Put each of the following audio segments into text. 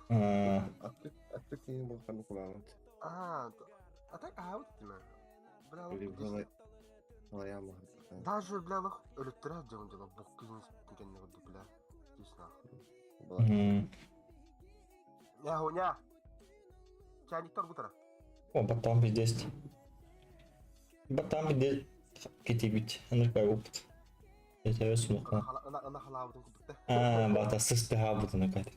Аттык аттык киһи булханы кулаабыт. Аа, а так аһаабыт этим ээ. Бля, Или салайаан Даже, бля, лох өлөттөрө сылдьабын дьоло буккуйун кэннэ курдук, бля. Честно. Я хуйня. Чайниктар бутара. О, потом пиздец. Батам пиздец. Китибит. Аныркай опыт. Это суха. Ына халаабытын курдук да. Аа, бата сысты хаабытын акат.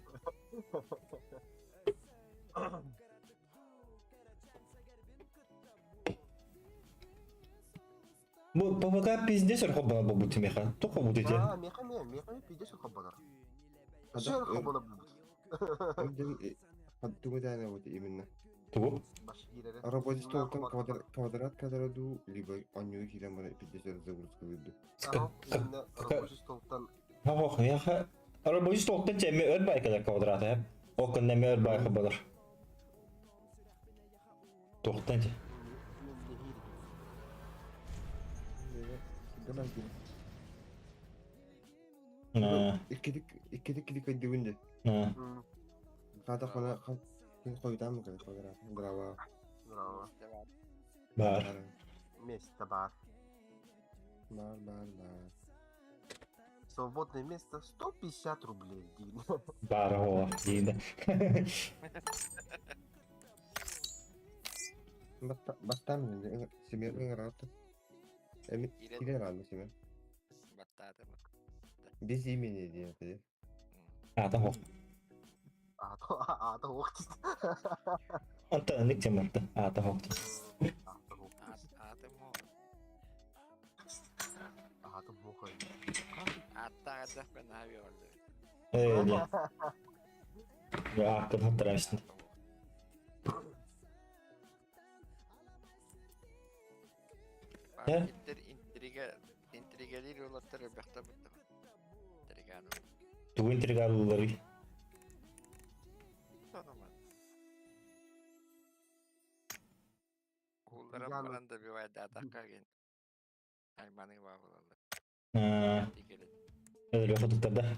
Бу ПВК пиздец өрхоббана бу тимеха. Тоқо бу дете. Аа, меха ме, меха ме пиздец өрхоббанар. Вообще өрхоббана бу. Думаю, вот именно. Тугу? Рабочий столтан квадрат квадраду, либо анню килен бара 50 загрузка выйду. Именно рабочий столтан. Хох, яха. Рабочий столтан теме өр байкада квадрат, э? Окон неме өр байка болар. Тоқтан те. Иккидик иккидик кайдыбын Хата хана кин койдам квадрат. Браво. Браво. Бар. Место бар. Бар, бар, бар. Свободное место 150 рублей. Бар, о, дейді. Бастан семен ыңыраты. Эми килер аны семен. Баттаатым. Без имени диэн. Ата хох. Ата хох. Онта ник тематты. Ата хох. Ата хох. Атым хох. Атым хох. Атта гадах мен хаби oldu. Э, Я аккын хаттарамсын. Интер интрига интригалир олаттар бахта бутта. Интриганы. Тугу интригалылары. Сонуман. Кулларам баран да бивайда атакка ген. Айманы бабылалы. Öyle fotoğrafta.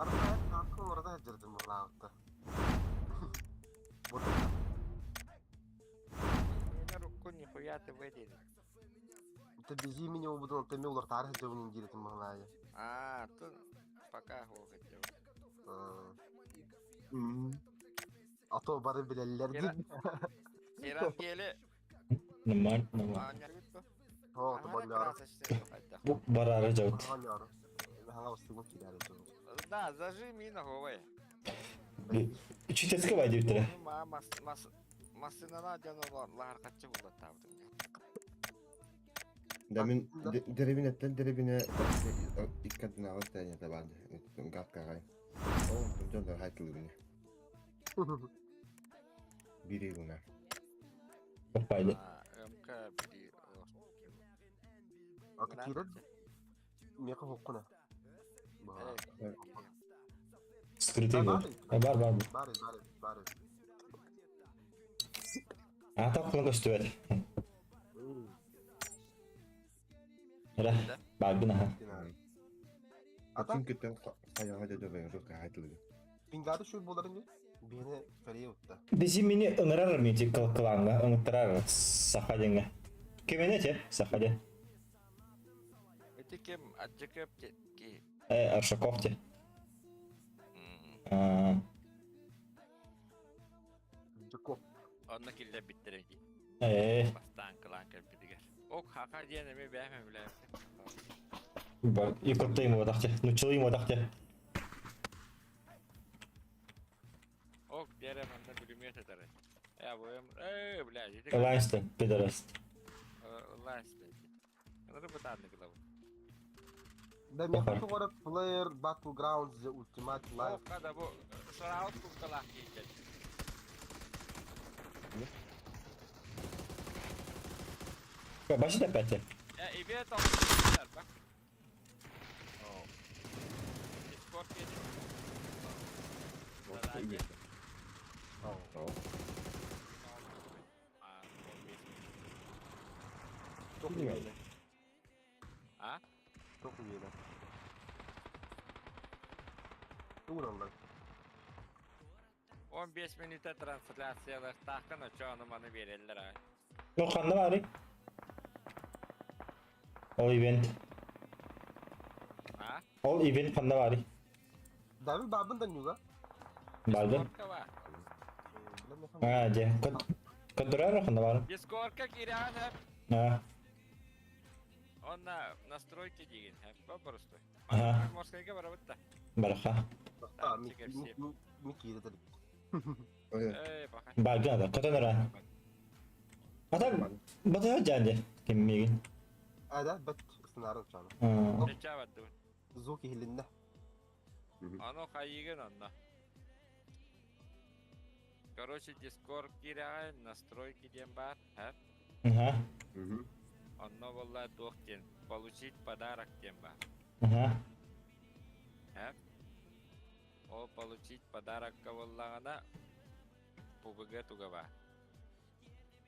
Арда акы орда жүрдүм бурлаабытта. Мен рукку нихуя ты выйдет. Ты без имени убудун, ты мюллер тарих жабынын киритин бурлаайы. А, тут пока хохот. А то бары билеллер дин. Иран келе. Нормально, нормально. О, то Бу барары жабыт. Да, зажими нахуй. Читецке бай деп тире. Масынана жана лар качы болот табдым. Да мен деревинеттен деревине иккатына алыстан табады. Гапкагай. О, жондар хайтылыбыны. Бири гуна. Пайда. МК бири. Аты кирет. Меха хоккуна. Скрытый был. Бар, бар. Бар, бар, бар. А так много стоит. Ра, багына. Атын күттен хаяга деді жұртқа хайтылыбы. Пингады шул болар инде. Бени Корея утта. Бизи мени ыңырар мен кланга, ыңыртырар сахаденге. Кемене те, сахаде. Эти кем аджыкып ки. Э, Аршаков те. Жаков. Онна килле биттереги. Э. Бастан клан кэлбитигер. Ок хака диэн эми бэхме билэ. Бар, икоттайм одахте. Ну чылыйм одахте. Ок дере манна бүлүмөт этаре. Э буем. Э, блядь. Лайнстон, пидораст. Лайнстон. Надо бутанны кылабы. Да меха тугара Player Battlegrounds The Ultimate Life. Ок када бу сараут кукалах кейтет. Башит опять. Э, ибе там бак. Дискорд кетет. А? Тоқ үйелі. Тугун 15 мүнүүтэ трансляциялыахтааххын оччо ону-маны биэрэллэр аҕай. Ну ханна баарый? Ол ивент. А? Ол ивент ханна баарый? Давид баабын да ньуга. Бааргын? Дискордка баар. Аа, дьэ. Көрдөрөр ханна баар? Дискордка киирэҕин сөп. Аа. Онно настройки диигин сөп. Попросту. Аха. Морскайга барабыт да. Бараха. Ми киирэ Эй, баха. Бааргын ада. Көтөн ара. Ата батыһа дьаан дьэ. Ким миигин. Ада бэт сценарын чаны. Аа. Ча бардыбын. Звук иһилиннэ. Ону хайыгын онно. Короче, Discord киирэҕин, настройки диэн баар. Һэ? Аха. Онно буолла туох диэн, получить подарок диэн баар. Аха. Һэ? Ол получить подарокка буоллаҕына ПУБГ туга баар.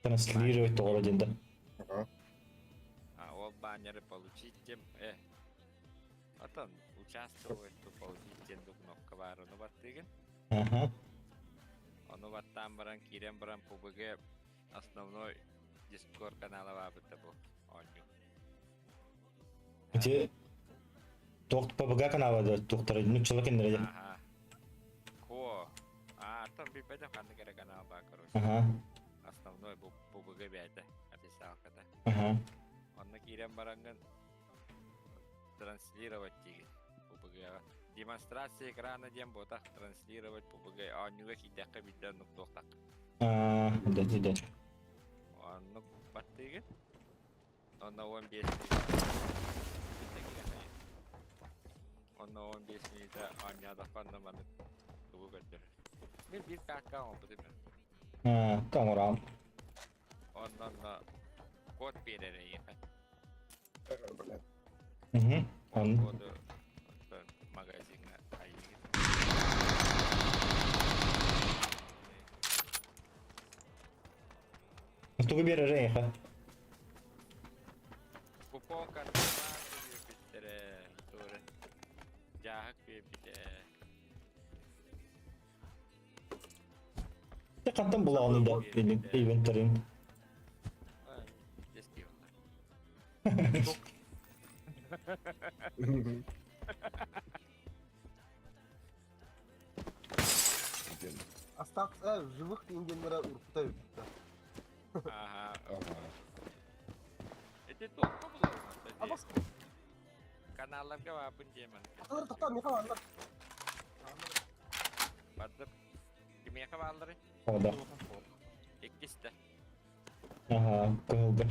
Транслировать тоҕо диэн да. Ага. А ол баннеры получить диэн, Отон участвовать то получить диэн кнопка баар, ону баттыыгын. Аха. Ону баттаан баран киирэн баран ПУБГ основной Discord канала баабыта бу оонньуу. Ити туох ПБГ канала да туохтара нуччала кинилэр дьэ. Аха. Ко. А, там билбэтим ханнык эрэ канал баар, короче. Аха. Основной бу ПУБГ бэйэтэ официалката. Аха. Онно киирэн бараҥҥын транслировать диигин ПУБГ-ҕа. Демонстрация экрана диэн буотах транслировать ПУБГ оонньууга киирдэххэ биирдэ оннук туохтах. Аа, да да. Оннук баттыыгын. Онно 15 мүнүүтэ Онно 15 мүнүүтэ оонньоотоххо онно маннык тугу көрдөрөр. Мин биир каакка оҥорбутум. Аа, тоҥором. Онно онно код биэрэр эйиэхэ. Блядь. Мгм. Он. Коду оттон магазиҥҥа айыыгын. Тугу биэрэр эйиэхэ? Купон карталаан биэрбиттэрэ. Туора. Дьааһык биэрбитэ. Ты хантан булаҕын да ивенттэрин? Ай, детский онно. Остаться в живых индианнара урпута бүттэ. Ага. Ага. Эти туохха булаллар? Абас Каналларга бааппын диэмэн. Аталар тоқтаа миэхэ бааллар. Бардым. Кимиэхэ баалларый? Ода. Иккистэ. Ага, кыһылга.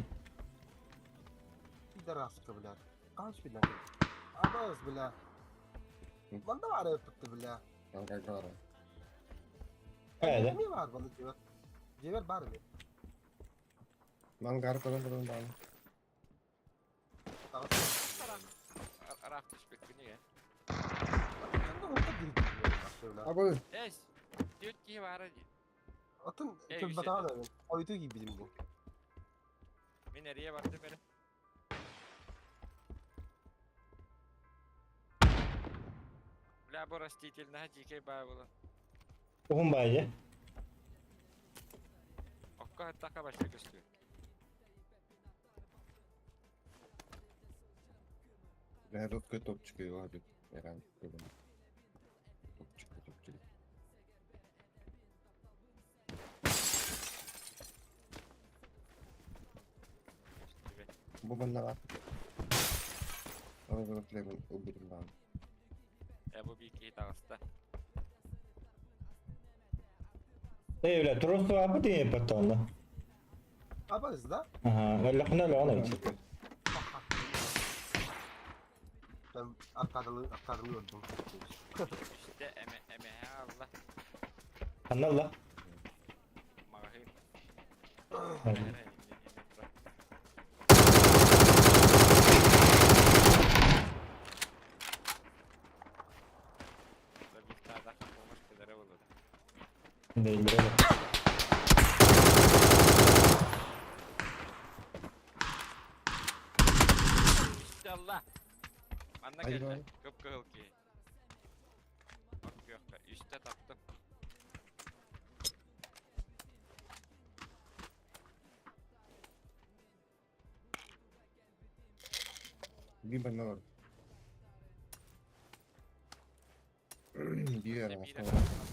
Пидораска, бля. Хаһан бля. Абас, бля. Манна баар эппитти, бля. Ангагара. Хайда? Эмиэ баар баны дьиэбэр. Дьиэбэр баар эмиэ. Мангар көрөн көрөн бааны. Таҕыс. Араах түспүккүн ээ. Дьонно урта киирдим. Абы. Эс! Түөрт киһи баара дии. Атын Эй, көрбөтөҕө да мен. Ойуту киирбитим бу. Мин эрийэ бардым эрэ. Бля, бу растительноһа дьиикэй баа буолан. Уһун баайы дьэ. Окко аттаха башка көстүү. Бля, русской топчик его обид. Иран. Топчик, топчик. Көстүбэт. Бу манна бар. Ой, бу клебен убитым баан. Э, бу биир киһи таҕыста. Эй, бля, туруорсу ааппыт ийэ потом. Абас, да? Ага, өллөхүнэ өлөҕүн эбит. Ben arkadalı arkadalı öldüm. Үстэ эмэ эмэһэ аҕалла. Ханна ылла? Маҕаһыын. Ага. Эрэ, иннин иннин турар. Да биир таатах помощь кэлэрэ буолуо. Бэйэлэрэ. Үстэ алла! Манна Ай, кэллэ. бай. Кып-кыһыл киһи. Оккё. Либо ноль. Биир Дьэ биир араҥаска эрэ бар. хаалла.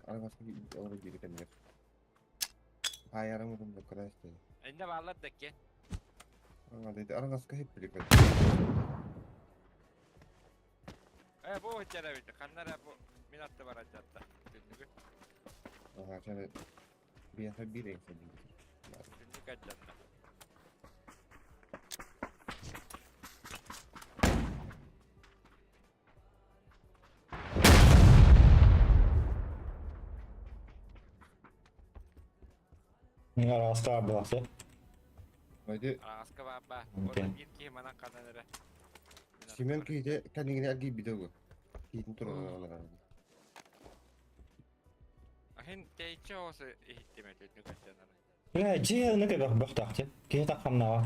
Араҥаска олору биири кэмигэр. Хаайарым урун буккара истэ. Иннэ бааллар да икки. Араҥаска хиппилик. Э бу иһиттэр эбит. Ханна эрэ бу мин аттыбар алдьатта. Түннүгү. Аха, чары биэхэ биир эҥсэ диир. Түннүк алдьанна. Араҕаска баар буолаахтар. Вроде Араҕаска баар баар. Окей. Уонна биир киһи манан ханан эрэ. Мин Семен аттыбар. киһитэ кэннигинэ эргийбитэ угу. Киһитин туран олорор. Аһын тэйиччи оҕус иһиттим этэ түннүк алдьанара. Бля, дьиэ аны кэбэх бөхтөөх Киһи таххамнаҕа.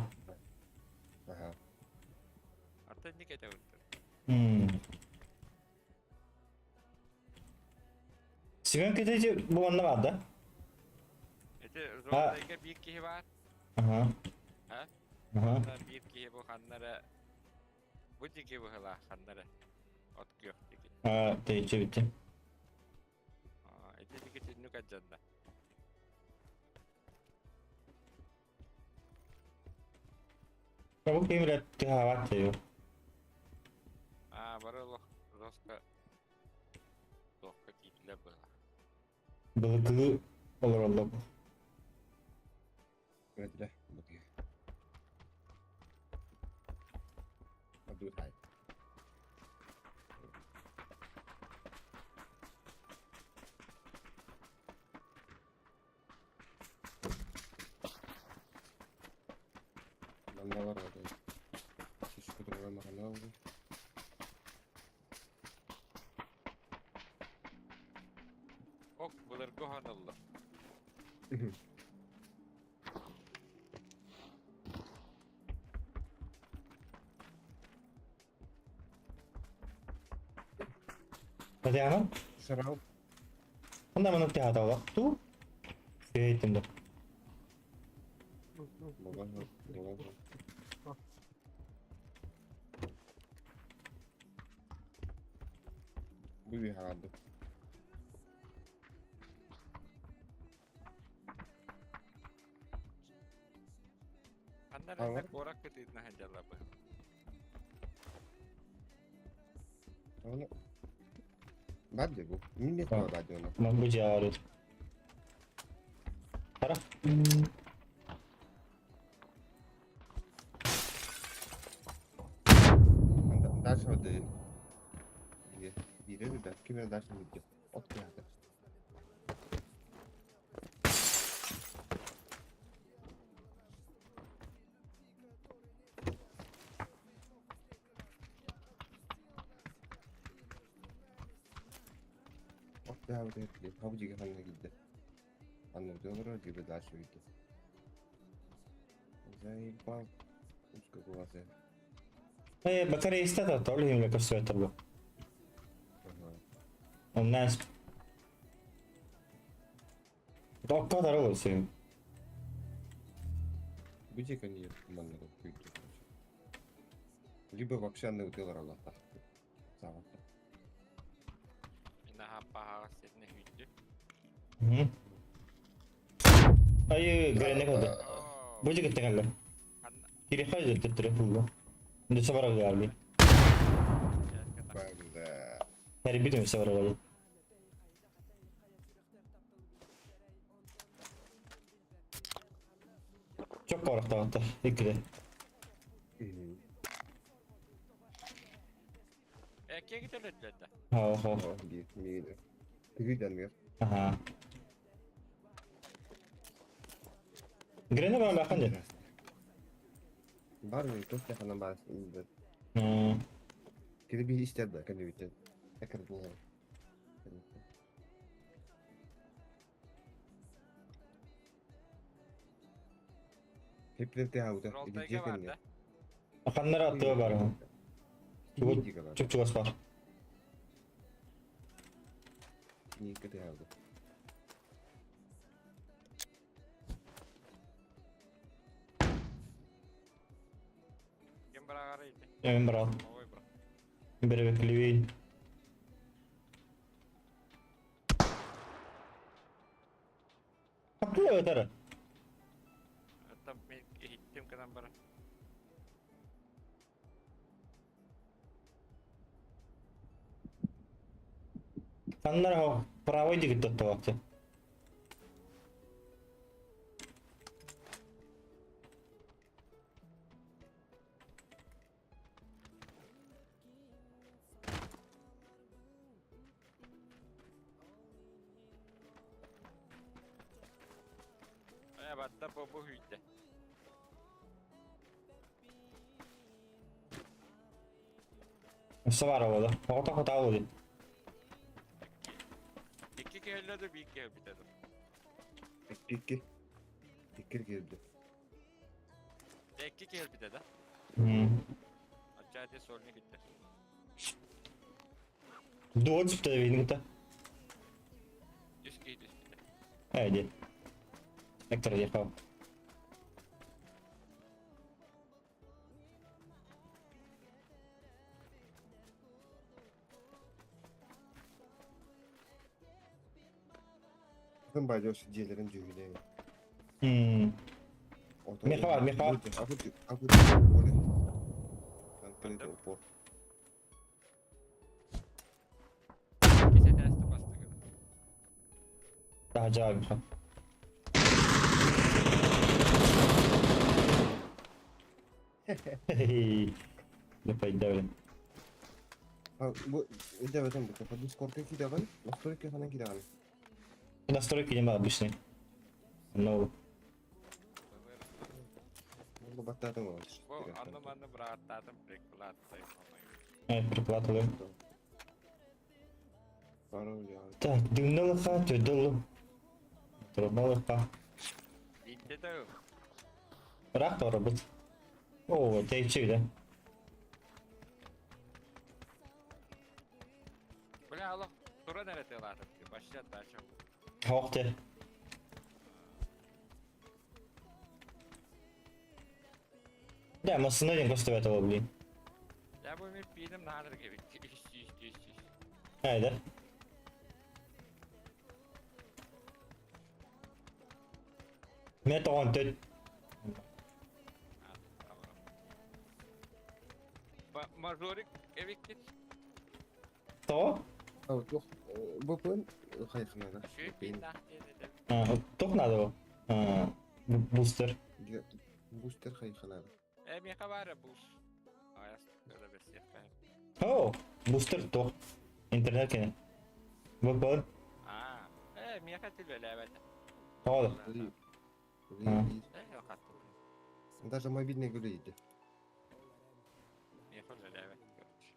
Аха. Аттан ник этэ урдун. Семен киһи бу манна баар да? Ити зонтайга биир киһи баар. Аха. А? Аха. Онно биир киһи бу ханна эрэ бу диэки быһыылаах ханна эрэ от күөх диэки. А, тэйиччи бүттэ. Аа, ити диэки түннүк алдьанна. Бу ким билет тыһаабат тэйу. Аа, бары олох жестко туохха киирдилэр быһыылаах. Былыргылыы олороллор. Көрдүлэр. Бу Одутай. Манна бар отой. Сискутурга махана oldu. Ок, былыргы уһаныллар. Татьяна? Сарал. Онда маны тыһааталлар. Ту? Сиэйтим да. Баба, баба. Бу bir herhalde. Ханна эрэ Алар. куорат кытыытына сылдьаллар быһыылаах. Onu Баар дии бу. Мин нет баар дии оны. Бу дьиэҕэ Хара. Дальше вот биире да ким эрэ дальше бүттэ. От киһи От киһи хабы дьигэ ханна киирдэ. Анны олорор либо дальше бүттэ. Заебал. Узкоглазая. Э, батареиста да, то ли им көстүбэттэр бу. Ага. Оннаас Докка тарыл сен. Бу дьиэ нет манна күйдү. Либо вообще анны утылар Аллах. Саҕатта. Мин хааппаһаҕас сиринэ сүүрдү. Айы, грене кылды. Оо, Бу дьиэ кэллэ. ханна Кириха жеттире хулла. Дөсө бара гаали. чээскэ тах. Банда. Хэрби дөсө бара гаали. Çok korktu иккиде. Э, киэги төлөттүлэр да. Хо хо. Биир миин. Тыгыйдан Аха. Грене бара лахан же. Бар мен туох ханан бар. Кири биир истэр да кэннибиттэн. Экэрдин. Хеппинте хаута. Ролтайга бар да. Ханнара аттыга бар. Чуп чугас бар. Никте хаута. Ким бараҕар Я брал. Ой, брат. Берег левей. Какой это? Там мен иһиттим гынан баран. Ханнар правой дигит тоттуакты. Э, батта бу бу хүйтэ. Савара вода. Ото хоталу ди. Икки киһи биир киһи өлбүтэ дуу. Икки икки. Икки киирди. Икки киһи өлбүтэ да? Ачча сольник иттэ. Дуот сүптэ видно-то. Үс киһи түспүтэ. Эди. Эктор ехал. Атын байдос дьиэлэрин дьүһүнэ. Меха бар, меха. Апут апут упор. Конкретно упор. Икки сэтээсти бастыгын. Да, жаа меха. Не пойдем. А, бу өйдөөбөтүм бу. Дискордка киирэҕин, настройка ханан киирэҕин. Настройки нема обычные. Ну, Бу баттаатым ол. Бу анны манны бырааттаатым приклад приплатываем. Пароль я. Так, дымнылыха, төдөлу. Трубалыха. Биитте да Рах торбут. О, тейчик, да? Бля, аллах, туран эрэ тыалаатым. Башча дача. Хохте. Да, массыына диэн көстүбэт ол, блин. Я бу мин пииним наһаа кэбит. Үс үс үс үс. Ай, да? Мен тоҕон төт. Мажорик эбиккит. Тоҕо? А, туох бу хайханада. Үчүгэй пииннаах диэн этэ. А, туох надо ол? А, бустер. Бустер хайханада. Э, миэхэ баара бус. Аяс, көрө бэссиэххэ. О, бустер туох. Интернет кene. VPN. Аа, э, миэхэ түлэлээбэтэ. Тоҕо да? А. Э, хаттым. Даже мобильный үлэлиир. Миэхэ үлэлээбэт, короче.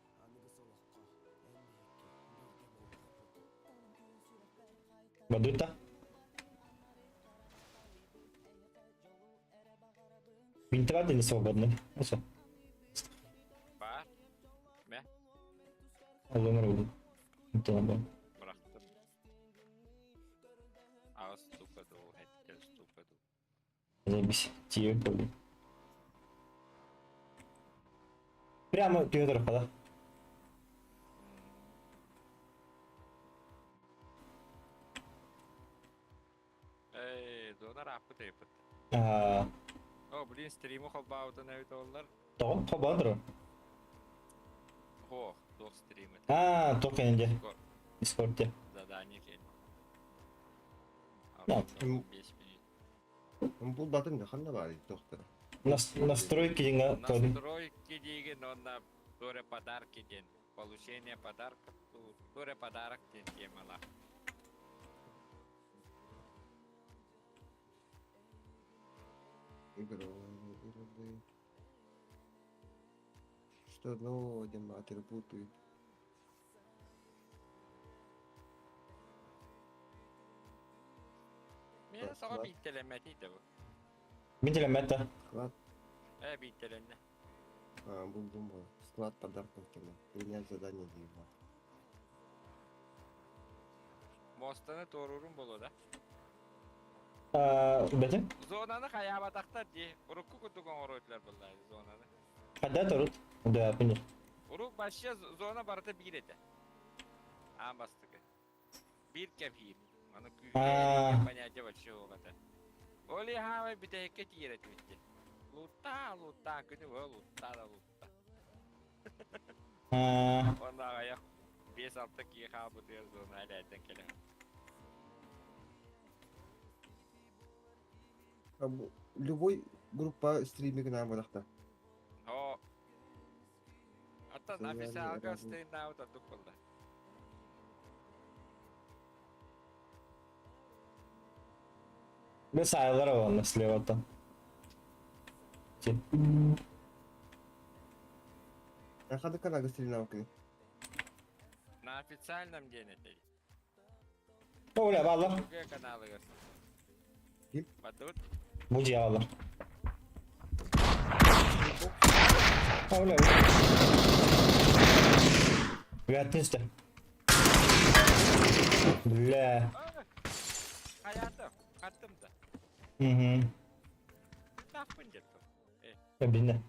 Бадута. Интернет или свободный? Ну все. Баар. Мэ, Оломор буду. Это надо. бырахтым. Аҕыс штука дуу, сэттэ штука дуу. Заебись. Тие, блин. Прямо Петр, да? Эй, донор ааппыт эбиппит. А, О, блин, стриму холбообутун эбит оллар. тоҕо? Хобандро. Ох, туох стрим это. А, только не Дискорд. Дискорде. Задание кэлин. Да. 5 минут. Бу батын да ханна баар доктор. Настройки деньга тоже. Настройки диигин онно туре подарки диэн. Получение подарков, туре подарок диэн темалаах. Игры, игры. Что нового, где атрибуты. Миэнэ саҕа бииттэлэммэтий да бу. Бинтелемета. Склад. Э, бииттэлэннэ. А, бум бум. Склад подарков тема. Принять задание дима. Мостаны туоруурум буолуо да. А, бәтем? Зонаны хайаабатахтар дии. Урукку курдук оҥоройтулар буоллаа зонаны. Хадда торут. Да, понял. Урут вообще зона барыта биир этэ. Аан бастакы. Биир кэбиир. Аны А. күүһэ понятие вообще суох этэ. Ол иһаабай бүтэһиккэ тиийэр этибит дии. Лууттаа, лууттаа, күнү быһа лууттаа да луутта. А, Уонна аҕыйах 5-6 киһи хаалбытыгар зона элээтэн кэлэн. А бу любой группа стриминг наам буолахта. О, Оттон Социальный официалга разный. стейнаут ордук буолла. Бу саайлар онно слева там. Ханнык каналга стримнаабыккыный? На официальном диэн этэй. О, бля, бааллар. ТГ каналыгар. Ким? Батут. Бу дьиэ бааллар. О, бля. Бля, түстэ. Бля. Хайатым, хаттым да. Угу. Тахпын деттім. Бинне.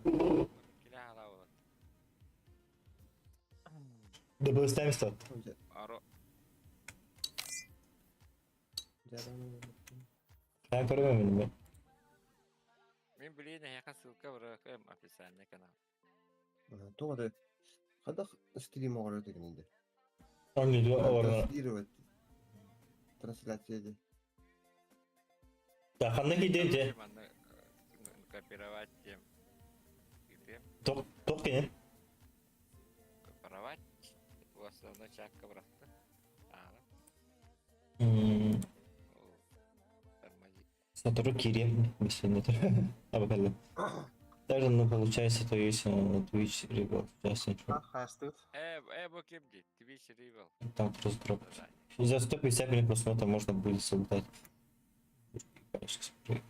Килэ халабылат. Да был ставим стат. Аро. Ben көрөмөмүн мен. Мен билейін эһиэхэ ссылка быракым официальный канал. Тоҕо да хайдах стрим оҥорор дегенинде. Оҥньуу олорно. Транслировать. Трансляция де. Да ханна киде Манна копировать тем. Где? Тох тох кини. Копировать. В основной чакка бырахты. Ана. Мм. Тормози. Сотору кирием бесенетер. Абакалла. Также, ну, получается, то есть на Twitch либо А, хайастыт. Э, бу ким дии? Twitch Rival. Там просто дроп. Задание. За 150 минут просмотра можно будет создать. Конечно, смотри.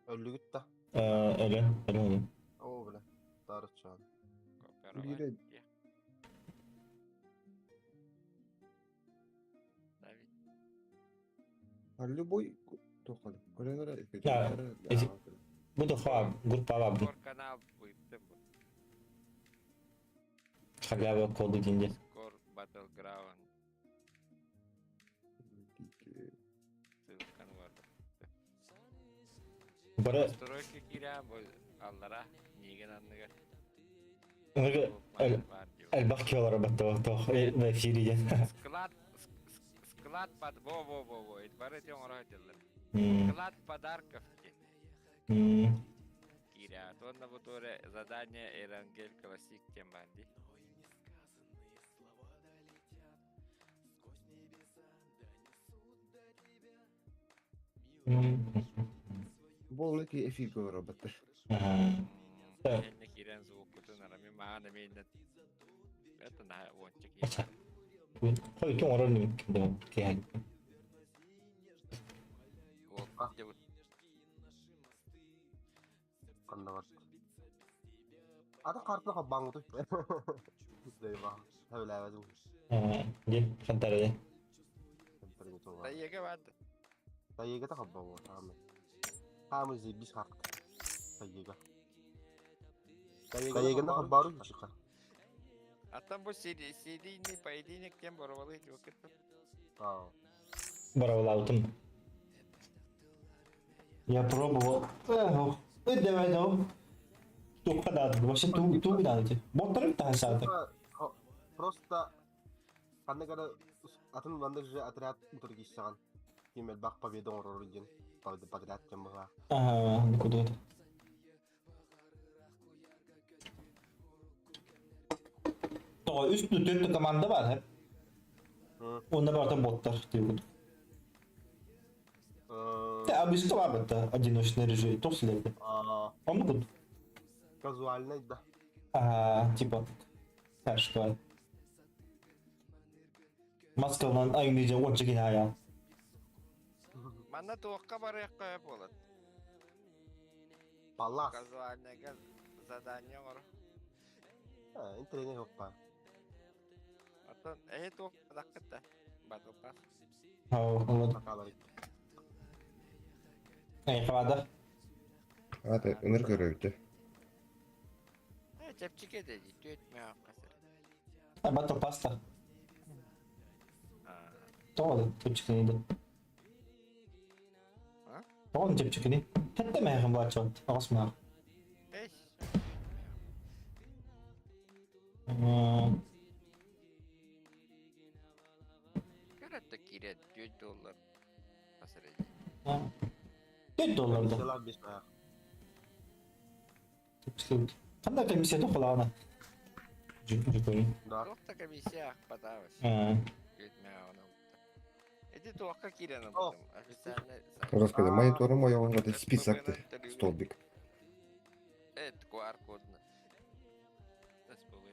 Өллүгүт да. Эле, эле, эле. О, бля. Тарычан. Копировать. Бире- Е. Давид. А любой тохол. Көрөҥөрө Да, Буду ха, группа бу. Скор канал быттым бу. Халява коды деньги. Скор Battleground. Ссылканы бар. Бары Стройка киря бу аллара нигин анныгар. Ыңыргы элбах киолар батты тох в эфире ден. Склад склад под во во во во бары тем оро деллер. Склад подарков киря. Тонна бу туре задание Эрангель Классик тем банди. Болники эфир көрөр батты. Да. Энне кирен звук кутун арами маана мейнне. Это на вончик. Ача. Хой ким орор ним ким киһэн. Вот где вот Канна бар. Ата картына хаббаңды. Дейва. Хәвләвәдү. Де хантара де. Тайеге барды. Тайеге та хаббаңы. Хамы. Хамы зибис харт. Тайеге. Тайеге на хаббару чыка. А там бу серийный поединок тем боровалы вакыт. Аа. Баравалаутым. Я пробовал. Эх, давай, ну. Тух надо, вообще ту ту надо. Боттар та сааты. Просто ханна гара атын манда же отряд утыргиссаган. Кимел бак победа орор ден. Подряд тем была. Ага, никуда это. Тоҕо үс төрт команда бар хеп. Онда барта боттар дип. Те обычно бар битта одиночный режим, тоқ силерде. Аа, Он кут. казуальный да. Ага, типа Ташка. Москвадан айнеже онча кин ая. Манна туохка барыахха болот. Палас. Казуальныйга задание оҥоро. Интернет хоппа. Оттон эһи туох даккыт да. Battle Pass. Хау, олар. Такалар. Эйхавада. Ата ыныр көрөбүтэ. Э, чэпчэки да дии, түөрт мөөх хасыр. Батл паста. Тоҕо чэпчэкини да. Тоҕо чэпчэкини? Хэтте мээхин бааччабыт. Аҕыс маах. Бэс. Көрөттө киирэ 4 доллар. 4 доллар да. Ханна комиссия тохолаана? Да. Туох да комиссия аахпатаабыс. Эти туохха киирэн ылбытым? Официальный сайт. Господи, мониторым ойоҕун это список ты, столбик. Эт QR-кодна. СПВ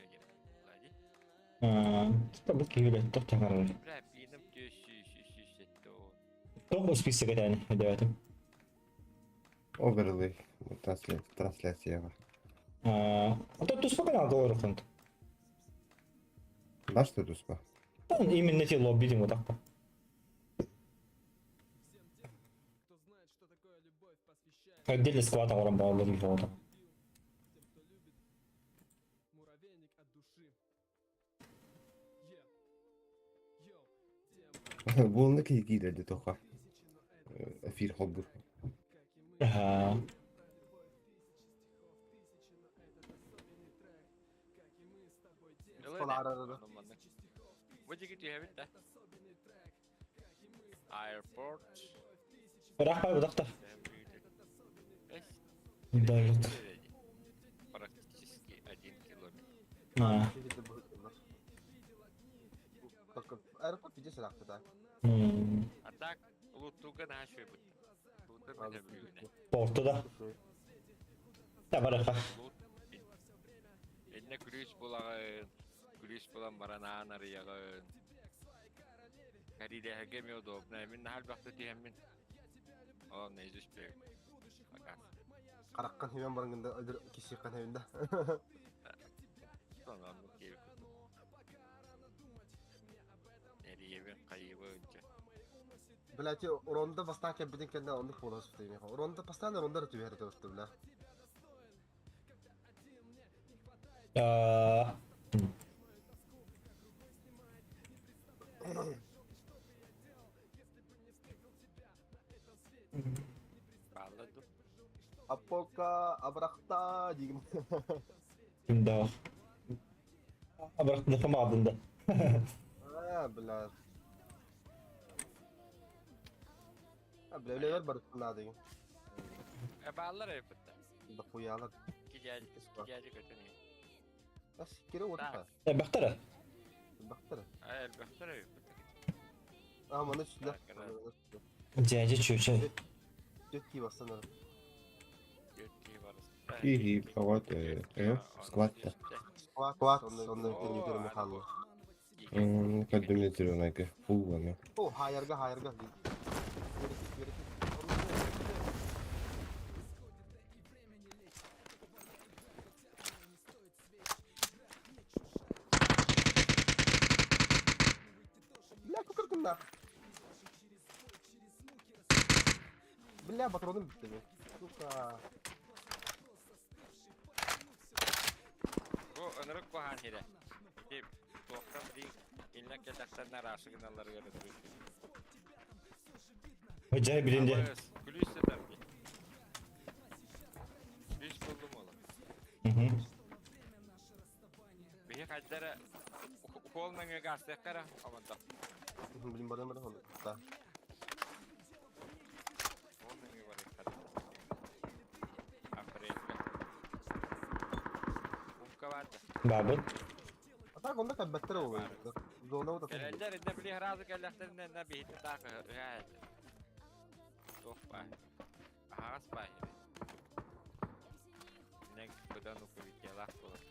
Лади. Бу киһи туох таҥарар. Бля, пиным 407 Тоҕо список этээни өйдөөтүм. Оверлей трансляцияға. А то туспа канал олорохунт. Наш ты туспа? Там именно те лобби дим вот так. Отдельный склад оҥорон бааллар дии Буолна киһи киирэрди тоха. Эфир холбур. Аха. Бу диги түһэбит да. Airport. Ыраах бай Дают. Практически 1 километр. А. Аэропорт видишь да. А так, лутуга наша будет. Лута меня блюдо. Порту да. Да, бараха. Лут. Энне күлүүс булагын, күлүүс булан баран арыягын. Карилэһэргэ эмиэ удобно. Мин наһаа элбэхтэ түһэммин. О, наизусть билэбин. Пока. Караккан химен баргында өдür киши хеминде. Сонун киһи курдук. Эриебин хайыбы ынча. Блять, Ронда бастан кэлбитин кэннэ оннук буола сытыйын. Ронда постоянно Ронда түһэр этэ бля. А. Баалла ду. Апока абрахта дигин. Да. Абрахта хамадында. А, бля. А, бля, левер барыттын дигин. Э, бааллар эппитте. Да хуялар. Кидяли, кидяли көтөн. Ас кире отта. Бахтара. Бактара. Э, элбэхтэр эппитте. А, маны сүлә. Дядя чүчэ. Жетки бастан. Жетки барыс. Киһи вот склад-то. Склад, онно интернетер механлы. Каддемнетированайка. Фу, ана. О, хаярга, хаярга. Бля, кукырдым. Бля, патроным битти. Сука. Бу ынырык куһаан сирэ. Ити туохтан дии иннэ кэллэхтэринэ араасы гыналларыгар ытырык. Жай билинде. Күлүүс сытар дии. Күлүүс буллум ола. Биһи хайдара укол нөҥүө гаастыахха аманта. Блин, барым барым. Да. Ол нөҥүө барыахха. Апрельга. Умка бар да. Бабыт. А так онда кәббәттер ол. Зона вот. Кэлэллэр иннэ били сразу кэллэхтэринэ иннэ биһити таах ыһаа. Туох баар. Аһаҕас баар. Иннэ быдан укрытиелаах буолар.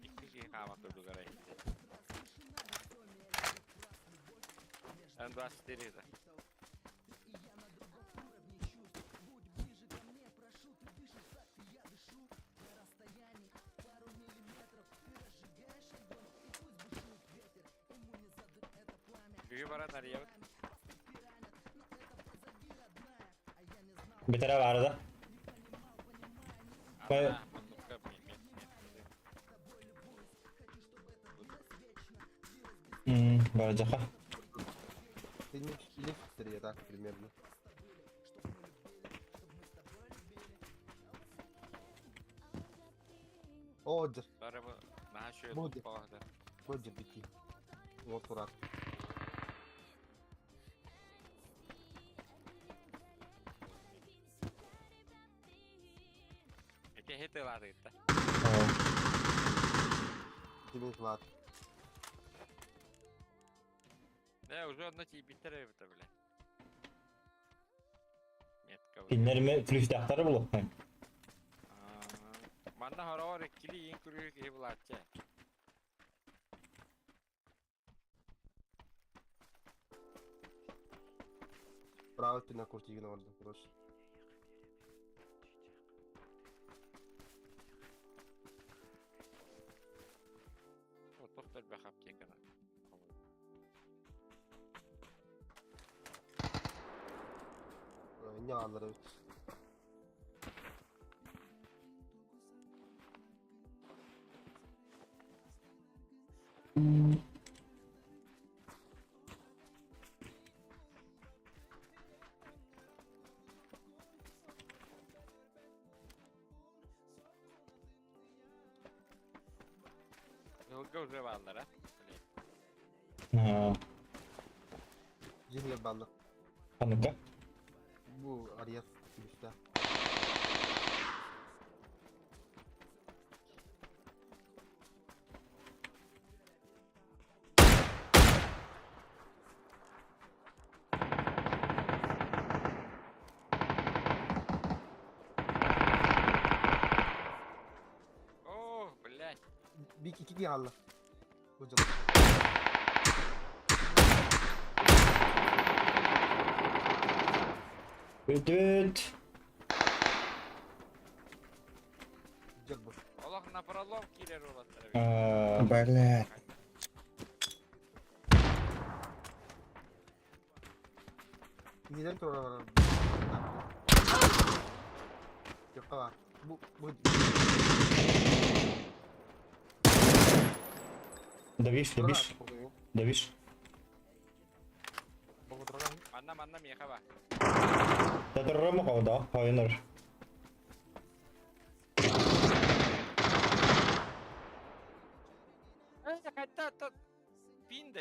Икки киһи хаама курдук арай. Н24 да. Күлүгү баран арыйабыт. Бүтэрэ баара да. Ана, муннукка Баржаха. Ты не или так примерно. О, дьэ. Бары бу наһаа үчүгэй Бу дьэ. туппаҕа Бу дьэ бити. Вот турар. Ити хит ылаатыгытта. Димин кылаат. Э, уже одно тиийбиттэр эбит бля. Метка. Кинилэр ключтаахтары булуохтаах. Манна хороҕор иккили иин күрүө киһи булааччы. Право өттүнэн куртигин оҥордум, короче. Отох элбэх аптеканы. Не аллар эбит. Ылга уже бааллара. Дьиһигэр бааллар. Ханныка? Бу Ариас күлүстээх. О, блядь. Бик икки киһи хаалла. Бу дьыл. Бүт. Дьыл бу. Олох напролом киирэр уолаттар эбит. Блядь. Киһилэр турар. Төххө баар. Бу бу Добишь, добишь, добишь. Манна, манна миэхэ ба. Татыррым да, хайыныр. Хатта та пин да.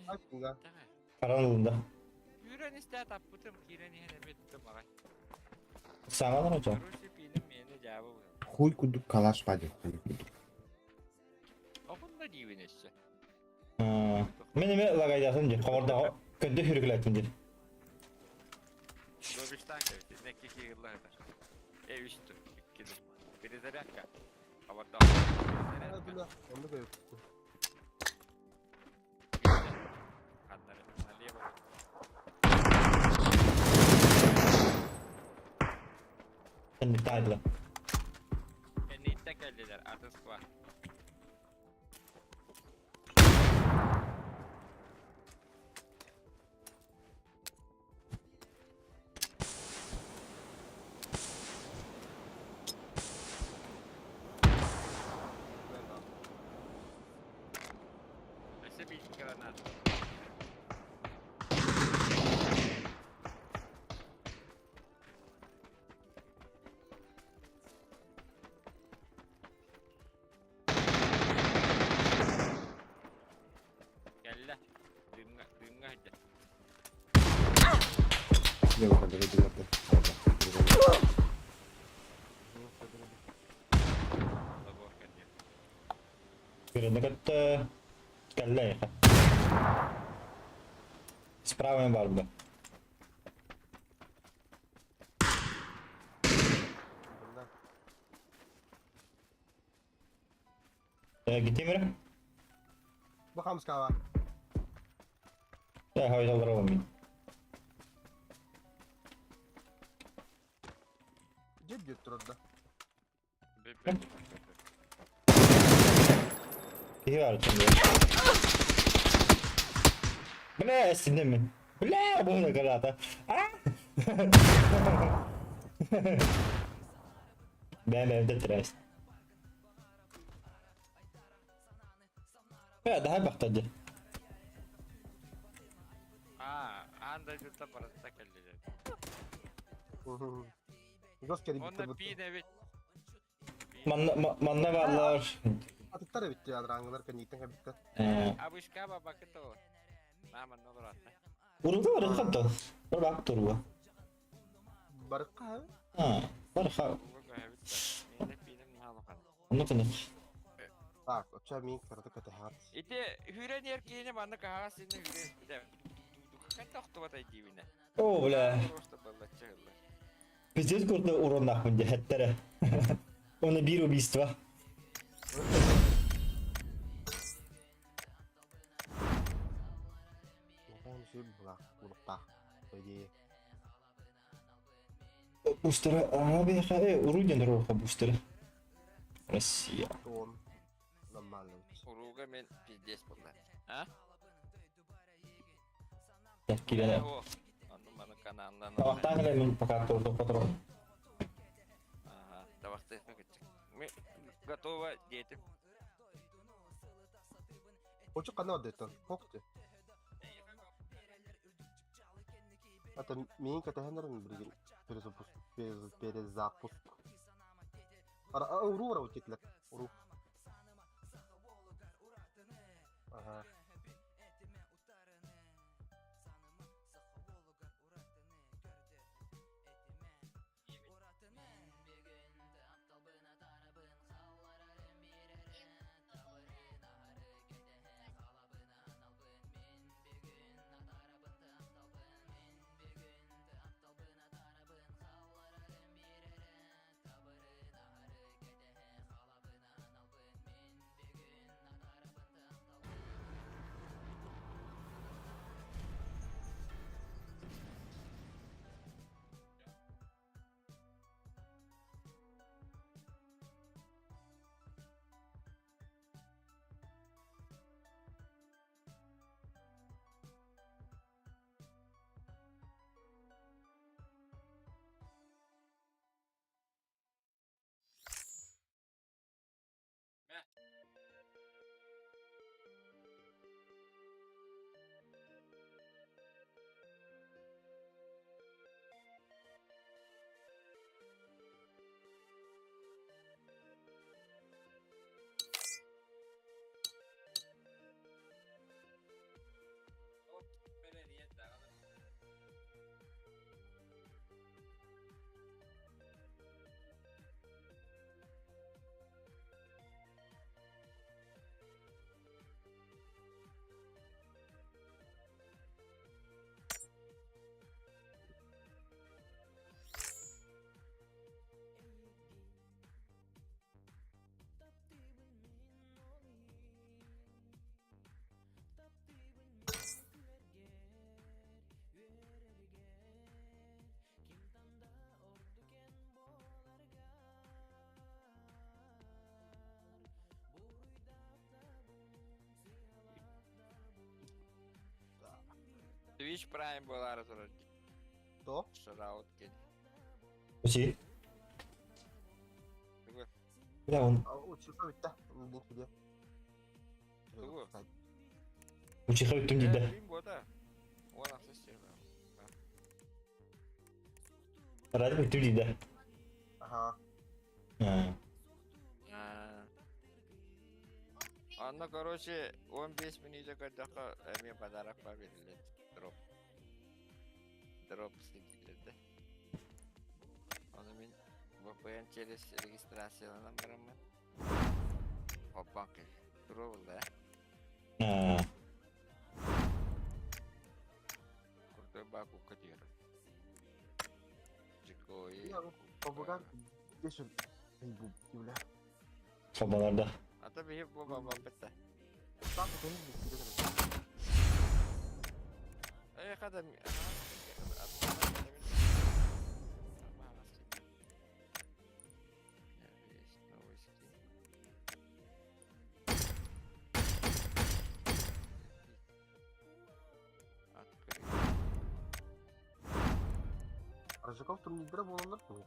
Айфунга. Каран ылында. Күүрэн истэ таппытым киирэн иһэн эбиттим аҕай. Саҥалар очо. Короче, пииним миэнэ дьаабы буолла. Хуй кудук калаш паде, хуй кудук. Оҕун да диибин өссө. Мен эме лагайдасым ди. Хомордоҕо көндө хүрүкүлэттим ди. Добиштан кэбит. Некки киирла хытар. Э, үс тур, икки тур. Перезарядка. Хабардаах. Перезарядка. Онну көрүп. Ханнары. Налево. Кэнниттэн Кэнниттэн кэллилэр, атын склад. Өссө биир гранат. Кэллэ. Дыымҥа, дыымҥа сылдьар. Не выходили, билеты. Забор кэллэ. Көрөнө көттө. Кэллэ эйиэхэ. Справа бар бу. Гитимир? Бу хамскаҕа. Э, хойдолор мин. Дьэ диэт турар да. Бүп-бүп. Киһи бар içinde. Бля, эстинним мин. Бля, бу граната. А! Бэм бэм тэтэрээс. Бля, даһай бахта дьэ. Аа, аан дойдута барыта кэллилэр. Жестко Онно ребята. пиин эбит. Манна манна бааллар. Атыттар эбит адраңылар кэнниттэн кэбиттэр. Абышка бабакыта ол. На манна олоратта. Уруга барыха то. Бар бак туруга. Барыкка А, барыха. Уруга көһөбүт. Миэнэ пиинем наалахан. Онно кынах. Так, оча мин кырды кэтэһэт. Ити хүрэн ер киһини манна каһаас инне хүрэн. Ханта охтубатай диибинэ. О, бля. Просто баллаччы ылла. Пиздец курдук уроннахпын дьэһэттэрэ. Оны биир убийство. Оҕон сүр булах булуктаах. По идее. Бустера, ага, бэха, уруй диэн туруорха бустера. Россия. Тон. Нормально. Уруга мен пиздец булла. А? Так, киирэн. Онну маны каналынан. Табахтаан эле мин пока турдук потурон. Ага, табахтыахха кытчык. Мы готово, дети. Очу канал деттен. Хокты. Это мин кэтэһэннэрин билигин перезапуск перезапуск. Ара уруу бара утетлер. Уруу. Ага. Twitch Prime буолаары турар. То? Шараут кин. Уси. Тугу? Бля, он Учуха бүтте. Мин киде. Тугу? учиха бүттүм диде. Ким бота? Он ахсыс сир. Ради бүттүм диде. Ага. А. Анна, короче, 15 минутка көрдөххө эмиэ подарок бар берилет. Дроп. Дроп синтилерде. Ону мин VPN через регистрацияланан бараммын. Хоппан кел. Тура булла, э. А. Крутой бакука диэр. Жикой. Я побугар дешен. Бу бля. Собаларда. Ата биһи бу баба бетте. Так, это не будет. Э, хада. Рыжиков турнирдара буолаллар дуо?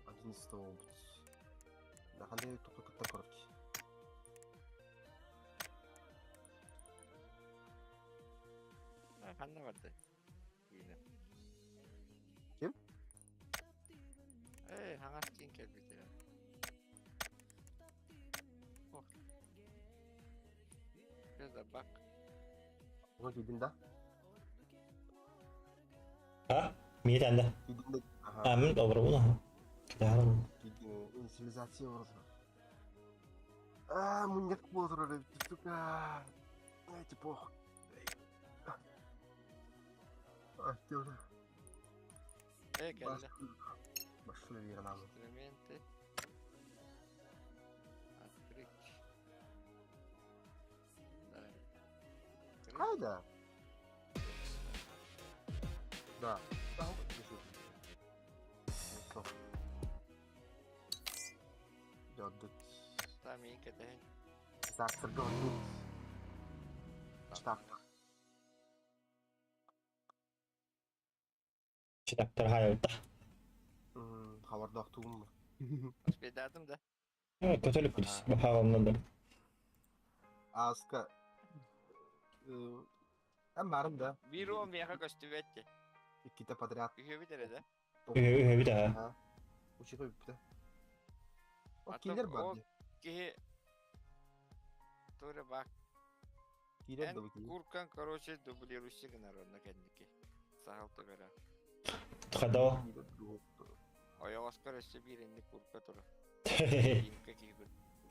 Одиннадцатого буолбут. Хандай тупа кытта короче. Ханна барды? Киинэ. Ким? Эй, хаҥас киин кэлбитэ. Ох. Бак. Оҕо киирдин да? А? Миэтэнде. Киирдин да? Аха. А, мин олоробун аха. Китаһарым. Киирдин инициализация оҥорор. Аа, мунньах буола турар эбит, сука. Эти пох. Актер. Э, кэллэ. Башлы вернам. Инструменты. Открыть. Да. Хайда? Да. Дьордут. Там кэтэһин. Тракторга ордут. Штаттар. Читактар хайалта. Хабардаах тугум. Успейдатым да? Көтөлүк күлүс. Бахаҕамна да. Ааска. Эн барым да. Биир уон миэхэ көстүбэт ти. Иккитэ подряд. Үһүөбүт эрэ да? Үһүөбүт аха. Учуга бүппүтэ. О киилер бар дии. Киһи Тура бак. Киирэр да бу киһи. Куркан, короче, дублирующий гынар онно кэнники. Сахал төбөрө. Хадо. Ойоҕоскор өссө биир инник курка турар. Киимка киһи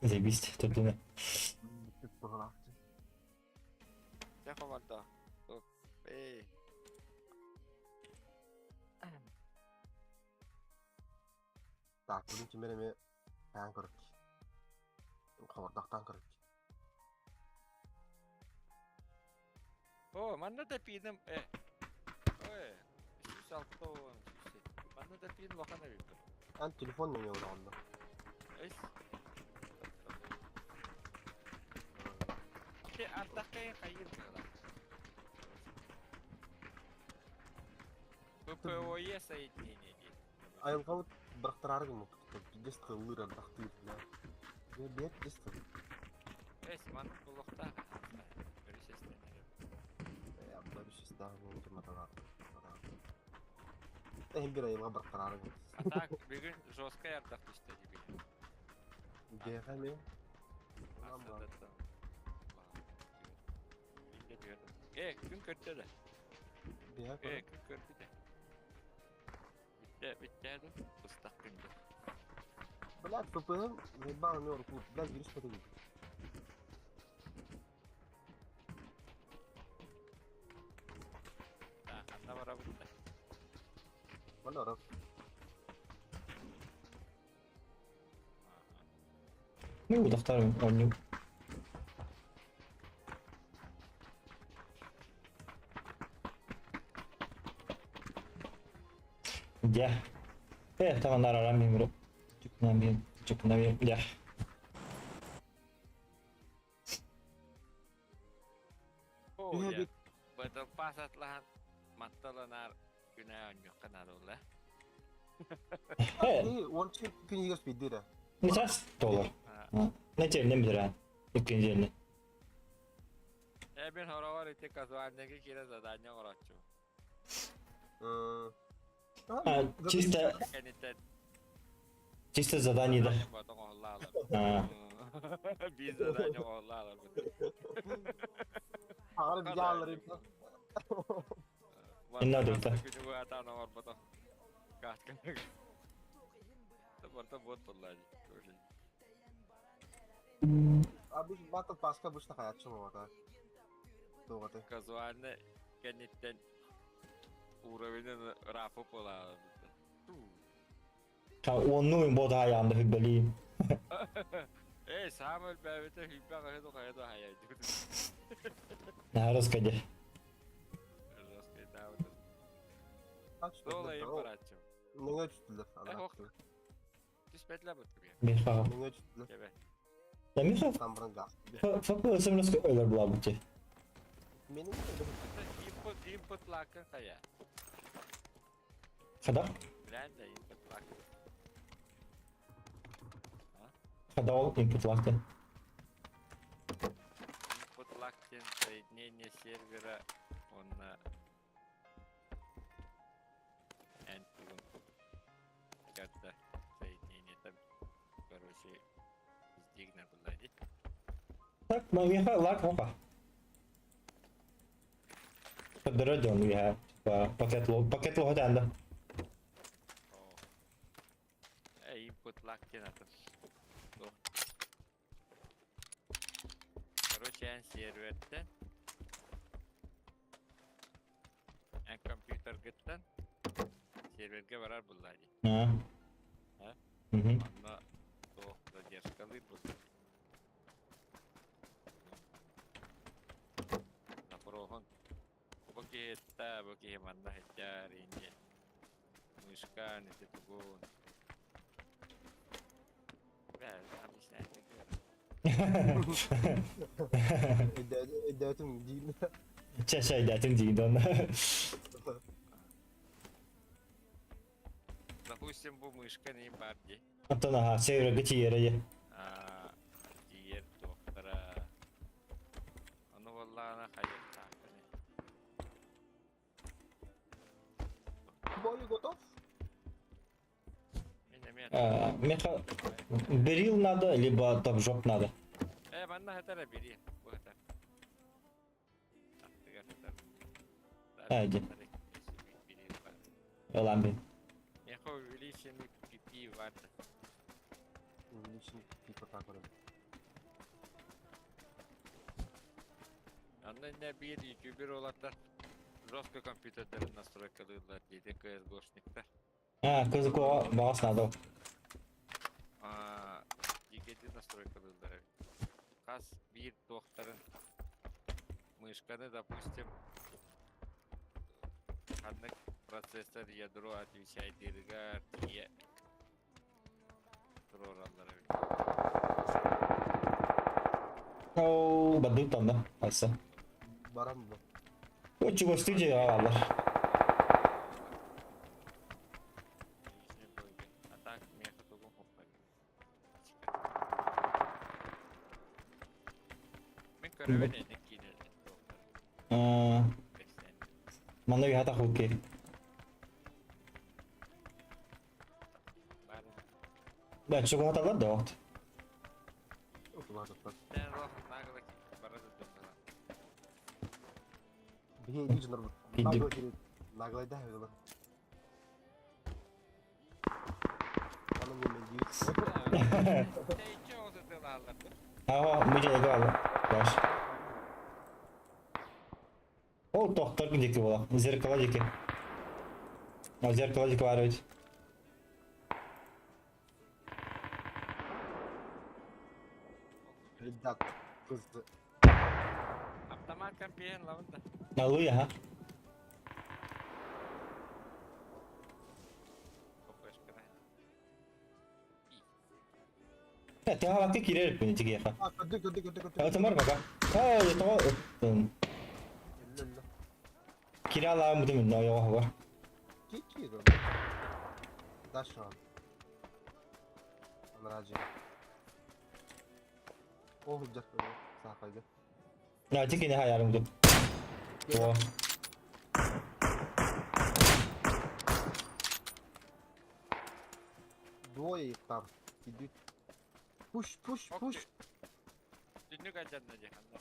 Заебись, турдуна. Дьэ хомордо. Эй. Так, бүгүн кимэр эмэ таан көрөк. Хобордохтоон көрөк. О, манна да пиным э. Ой, 106 Манна да пин улахан эбит. Эн телефон нөҥүө ураҕын да. Эс. Те ардахкайын хайыр быһыылаах. ППОЕ соединение диэн. Айылҕабыт бырахтараары гыммыппыт. Пиздец тыллыыр ардахтыыр. Бля. Бэт пиздец тыл. Эс, маннык буолуохтаах. Өрүс эстэнэр. Э, өрүс эстээх буолбутун маталаат. Эһин бир айылҕа бырахтараары гыммыт. А так, бүгүн жесткай ардах түстэ диби. Биэхэ эмиэ. Э, күн көрдө да. Биэхэ Э, күн көрдү да. Бүттэ, бүттэ да. Быстах күндө. Блядь, ППМ заебал мне руку. Блядь, вирус потом. Да, ханна барабыт да. Манна барап. Ну, удахтар оонньуу. Дьэ. Э, таҕан араран миҥру. Чукунан биэн, чукунан биэн, дьэ. О, дьэ. Battle Pass атлаһан матталанаар күнэ оонньуохха наада буолла. Э, Уонча күнүгэр спиддире. не доллар. Нечеринен билэр иккинчи Э, мин хороҕор ити казуальныйга киирэн задание оҥорооччу. А, чисто Кэнниттэн чисто задание да. Батон оһоллаалар. А, Биир задание оһоллаалар. Аҕар видеолары. Инна дойта. Күнү атаан оҥорбото. Кааткан. Барта бот буолла дии. А бу Battle Pass-ка бу хаяччы буолата. Туоҕата. Казуально кэнниттэн уровенын рафы буолаалар. Уонну бот хаyaанда хүббэлиим. Эй, саамай өлбөөбүтэ хүббэ хаһы хайа да хайа. Нарос кэдэ. Сол айым барааччым. Нөҥө түстүлэр. Э, ох. Түспэтилэр бут кыбыа. Миха. Нөҥө түстүлэр. Кэбэ. Да Миха Там бұрын газ. фапы смс өлөр булабыт. Менин Это тип Input, input lag-ын хайа? Хада? Билэн да input lag. Хада ол input lag диэн. Input lag диэн соединение сервера уонна эн тугун карта соединение там, короче, сдигна была дии. Так, миэхэ лаг хока. Көрдөрөр дьон үөһэ пакет пакет лоһо да. Оо. Э, input lag диэн атын. Туох. Короче, эн серверттэн эн компьютергыттан сервергэ барар булла дии. Аа. А? Мгм. Онно туох задержкалыыр булла дии. Запроһун бу киһи бу киһи манна сылдьар инде. Мышкан ити тугун. Бля, объяснять Өйдөөтүм диин. Чэ, чэ, өйдөөтүм диин дон. Допустим, бу мышка не бар дии. Оттон аха, сервергэ тиийэрэ дии. Аа, тиийэр туохтара. Ону буоллаҕына хайыахтаахпын. Бою готов? Мин эмиэ Миэхэ берил надо, либо топ жоп надо. Э, манна хатара бери. Бу хатар. Аттыгар хатар. Э, дии. Ылан бин. Миэхэ увеличенный PP ватт. Увеличенный типа так вот. Онно иннэ биир ютубер уолаттар жестко компьютердарын настройкалыыллар диэтэ КСГОшниктар. А, КСГО баҕас надо. Аа, дикэти настройкалыыллар эбит. Хас биир туохтарын мышканы, допустим, ханнык процессор ядро отвечайдыырыгар тиийэ туруораллар эбит. Оо, бадык тонна. Аса. Баран бу. Очугастыы дьиэҕэ хааллар. Личный блогер. А так миэхэ тугум хоппай. Мин көрөбүн эник киинэлэр туохтар. Аа, Кэпсээн. манна үһэ тахылки. Бары. Да, чугаталар да вот. Утулаатыттан. Sen ruh нагло бара да туохтана. Биһи дии дьоннор Киирдим. нагло киирит. Наглайда было. Аны мен диир. Тэйчи оҕото тылааллар. Ага, бу дьиэгэ хаалла. Баш. Ол тохтор диэки буола. Зеркало диэки. А зеркало диэки баар эбит. Ребят, кызды. Автомат компиен лавында. Налый, аха. Копешкана. Э, тыаҕа киирэр эбиппин итигиэхэ. А, көрдүк, көрдүк, көрдүк, көрдүк. Ытымар бака. Aa, тоҕо ыттын. Өллө, өллө. Кире алаҕым бутум инне ойоҕо бар. Ки ки Дальше. Анраджи. О, жак саахайга. На, тикини хаярым бутум. О. Двое их там идут. Пуш, пуш, пуш. Түннүк алдьанна дии ханна.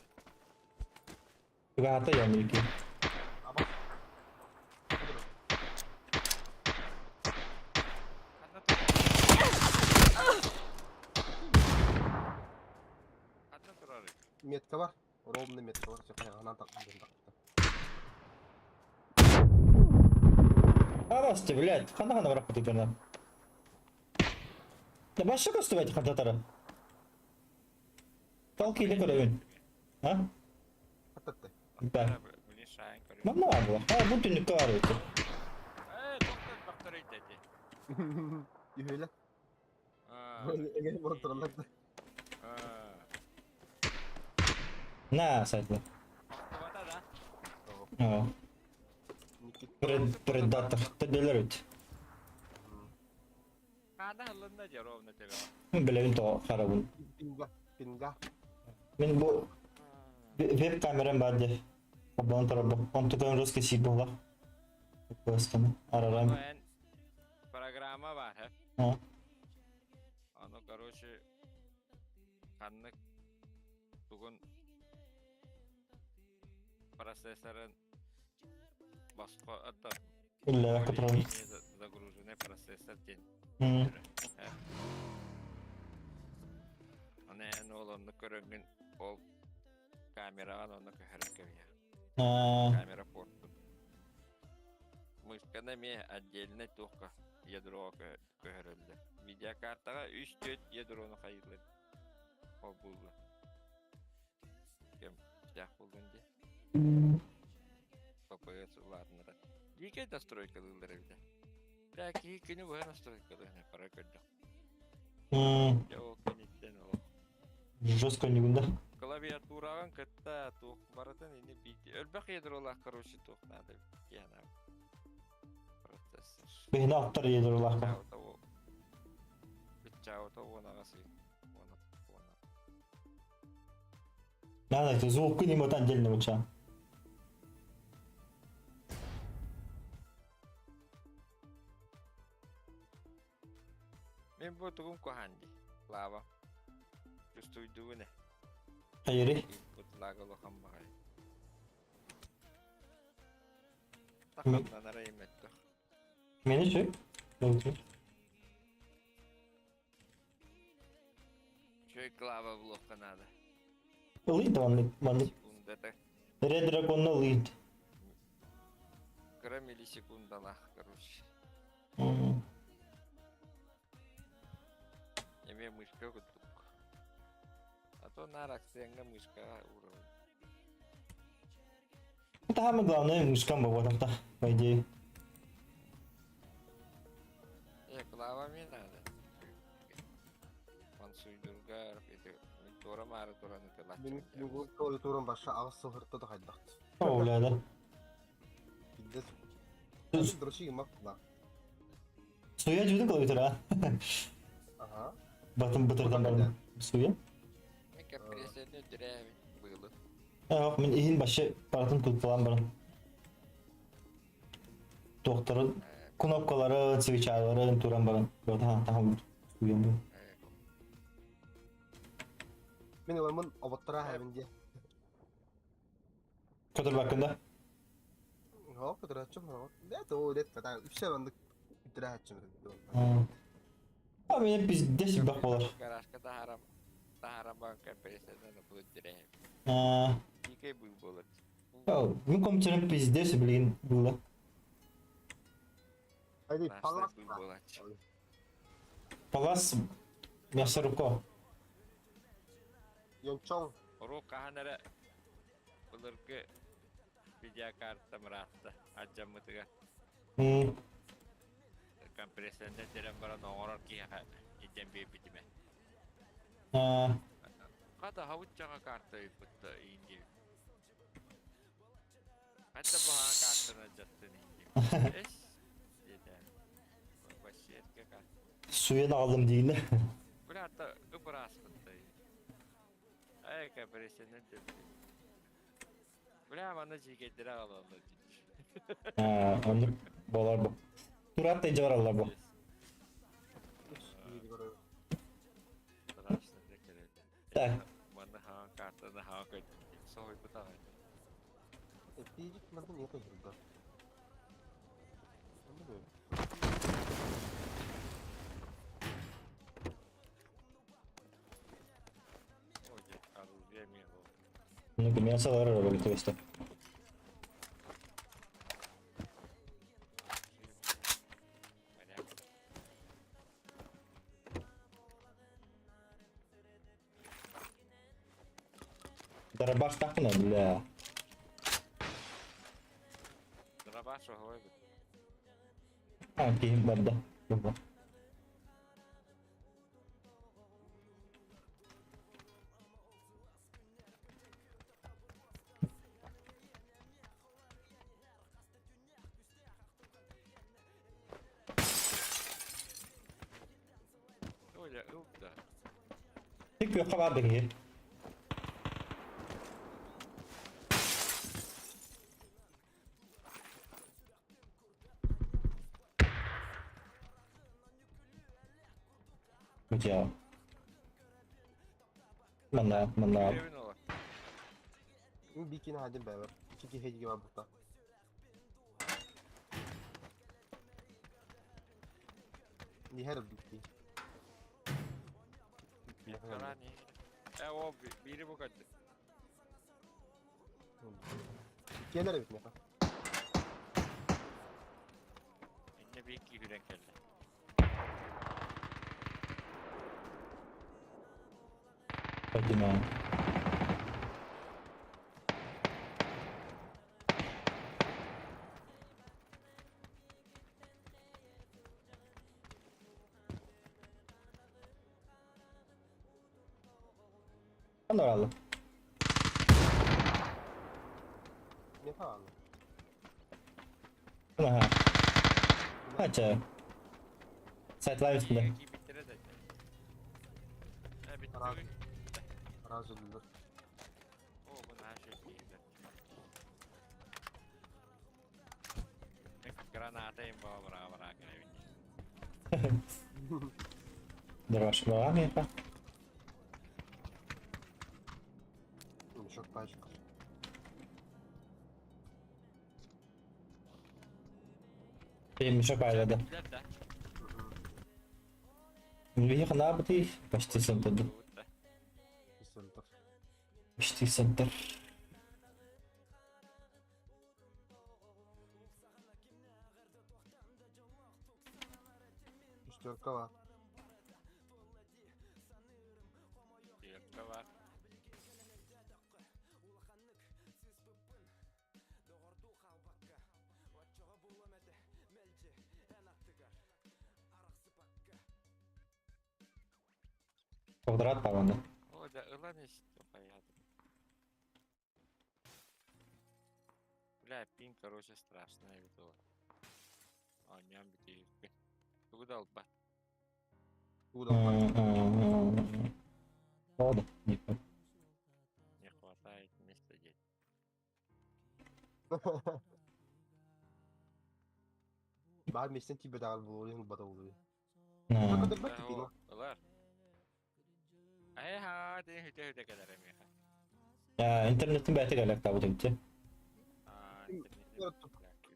Тугаата ямырки. Аба. Ханна турар? Ханна турар? Метка бар. Ровно метка бар. Все, хайҕанан так так. Арасты, блядь, ханна ханна барап кетерна. Да башы көстүбэт хантатара. Тал кииле көрөбүн. А? Хаттатты. Да. Блин, шайын көрүм. Манна бар була. А, бу түннүккэ бар эбит. Э, доктор доктор өйдөтү. Үһүлэ. Аа. Эгер болтуралар. Аа. На, сайтлы. Охтубата да. Оо. Predator. Тэдэлэр үт. Хаана ылынна дьэ ровно төбөҕө. Мин билэбин тоҕо харабын. Пинга, пинга. Мин бу веб-камерам баар дии. Холбоон турар Онтукан русский сиир буолар. Куосканы арарам. Ону эн программа баар һэ. А. Ону короче ханнык тугун процессорын босхо это Иллээх туран. Загруженный процессор диэн. Аны эн ол онну көрөҥҥүн ол камераҕын онно көһөрөн кэбиһэ. Камера портун. Мышканы эмиэ отдельно туохха ядроҕа көһөрөллөр. Видеокартаҕа 3-4 ядрону хайыылар. Холбууллар. Кэм дээх буоллун дии. ППС улаатыннара. Дикэй настройкалыыллар эбитэ. Бля, киһи күнү быһа настройкалыыр пора көрдөх. Дьэ ол кэнниттэн олох. Жестко ньугунда. Клавиатураҕын кытта туох барытын ини биирдии. Өлбөх ядролаах короче туох наада киһи процессор. Биһини аттар ядролаахха. Быччаабыта уон аҕыс уон Надо, это звук не вот отдельно уча. Мин бу тугум куһаан дии, Лава. Чувствуйдубун ээ. Хайыри? Бут лага улахан баҕайы. Тахамнанара иметтөх. Мени чү? Чөй клава булуохха наада. Ылыйт маннык маннык. Секундата. Red Dragon'на ылыйт. Кыра миллисекундалаах, короче. Эмиэ мышка курдук. А то наар акцияҥҥа мышкаҕа уурабын. Это самое главное, мышкам бабатахта, по идее. Э, клава мне надо. Мансуйдургар, это туора маары туран Мин мин клавиатурам баша аҕыс сыл сырытта да хайдахт. О, бля, да. Пиздец. Дрочи мак да. Суя жудun клавиатура. Ага. Батым бытырдан барым. Суя. Мен компрессорны дүрээбин быылы. Ах, мин иһин башы барытын кутулан баран. Докторun кнопкалары, свечалары туран баран. Ха, тахам суя бу. Мин ыламын оботтара хэбин дии. Көтөр бакында. Хоо, көтөрөччүм хоо. Да, то лет та үсэ бандык үтүрээччим. А меня пиздец бах болар. Гаражка таһарам таһарам бан компрессорны бу дүрээбин. А, Дикэй быыл болар. мин компьютерым пиздец, блин, было. Айди палас. Быыл болачы. Палас мясорубка. Йончоң. Урук хаһан эрэ былыргы видеокарта мыраатта алдьаммытыгар компрессорны тэрэн баран оҥорор киһиэхэ илдьэн биэрбитимэ. А, Хата хабыччаҕа карта ыыппытта иин Хата баһаа картаны алдьаттын иин Эс диэтэ. Вообще карта. Суя алдым дейін. Бля, хата ып-ырааспытта. Ай, компрессорны тэппит. Бля, манна дьиикэйдэрэ аҕалаллар дии. А, оны болар бу. Турат та жабаралар бу. Страшно да кэлэр. Так. Манна хаан картаны хаан көт. Соһуйбут аҕай. Эппиик манна не көһүрдө. Ой, оружие мне было. Ну, мясо бар робот просто. Понятно. Дробаш тахна, бля. Дробаш оһой бит. А, киһим барда. Бу. Оля, ыл да. Тик күөххэ баар да киһи. Где? Манна, манна. Күүрэбин ола. Мин бикини хадим бэбэр. Икки киһи диге бар бута. Нихер бикки. Калан Э, о, бири бу кадды. Келер бит меха. Инне бикки хүрен келди. Пойдем. Ханна Меха аны. Аха. Хача. Сайтлар üstünde. Кийбиттер да. Э, битти. Раз. Разы булдыр. О, бу наша кийбит. Граната им бара бара киребин. Дорож бара меха. Мешок пачка. Мешок ayrıldı. Билер да. Биһи ханаа бытый почти центр. Центр. Почти центр. Шестерка бар. Пятерка бар. Квадрат по-моему. О, да, ылан ис поехал. Бля, пин, короче, страшная видела. А, ням бити. Куда алба? Куда бар? Ладно, не Не хватает места деть. Бар местен тебе дагал булуын бата булуын. А, Көтөр бат типин. Ылар. Ай ха, ден хүтэ хүтэ кэлэр эмиэхэ. Интернеттин бәйти кэлек табы дебитти. Аа,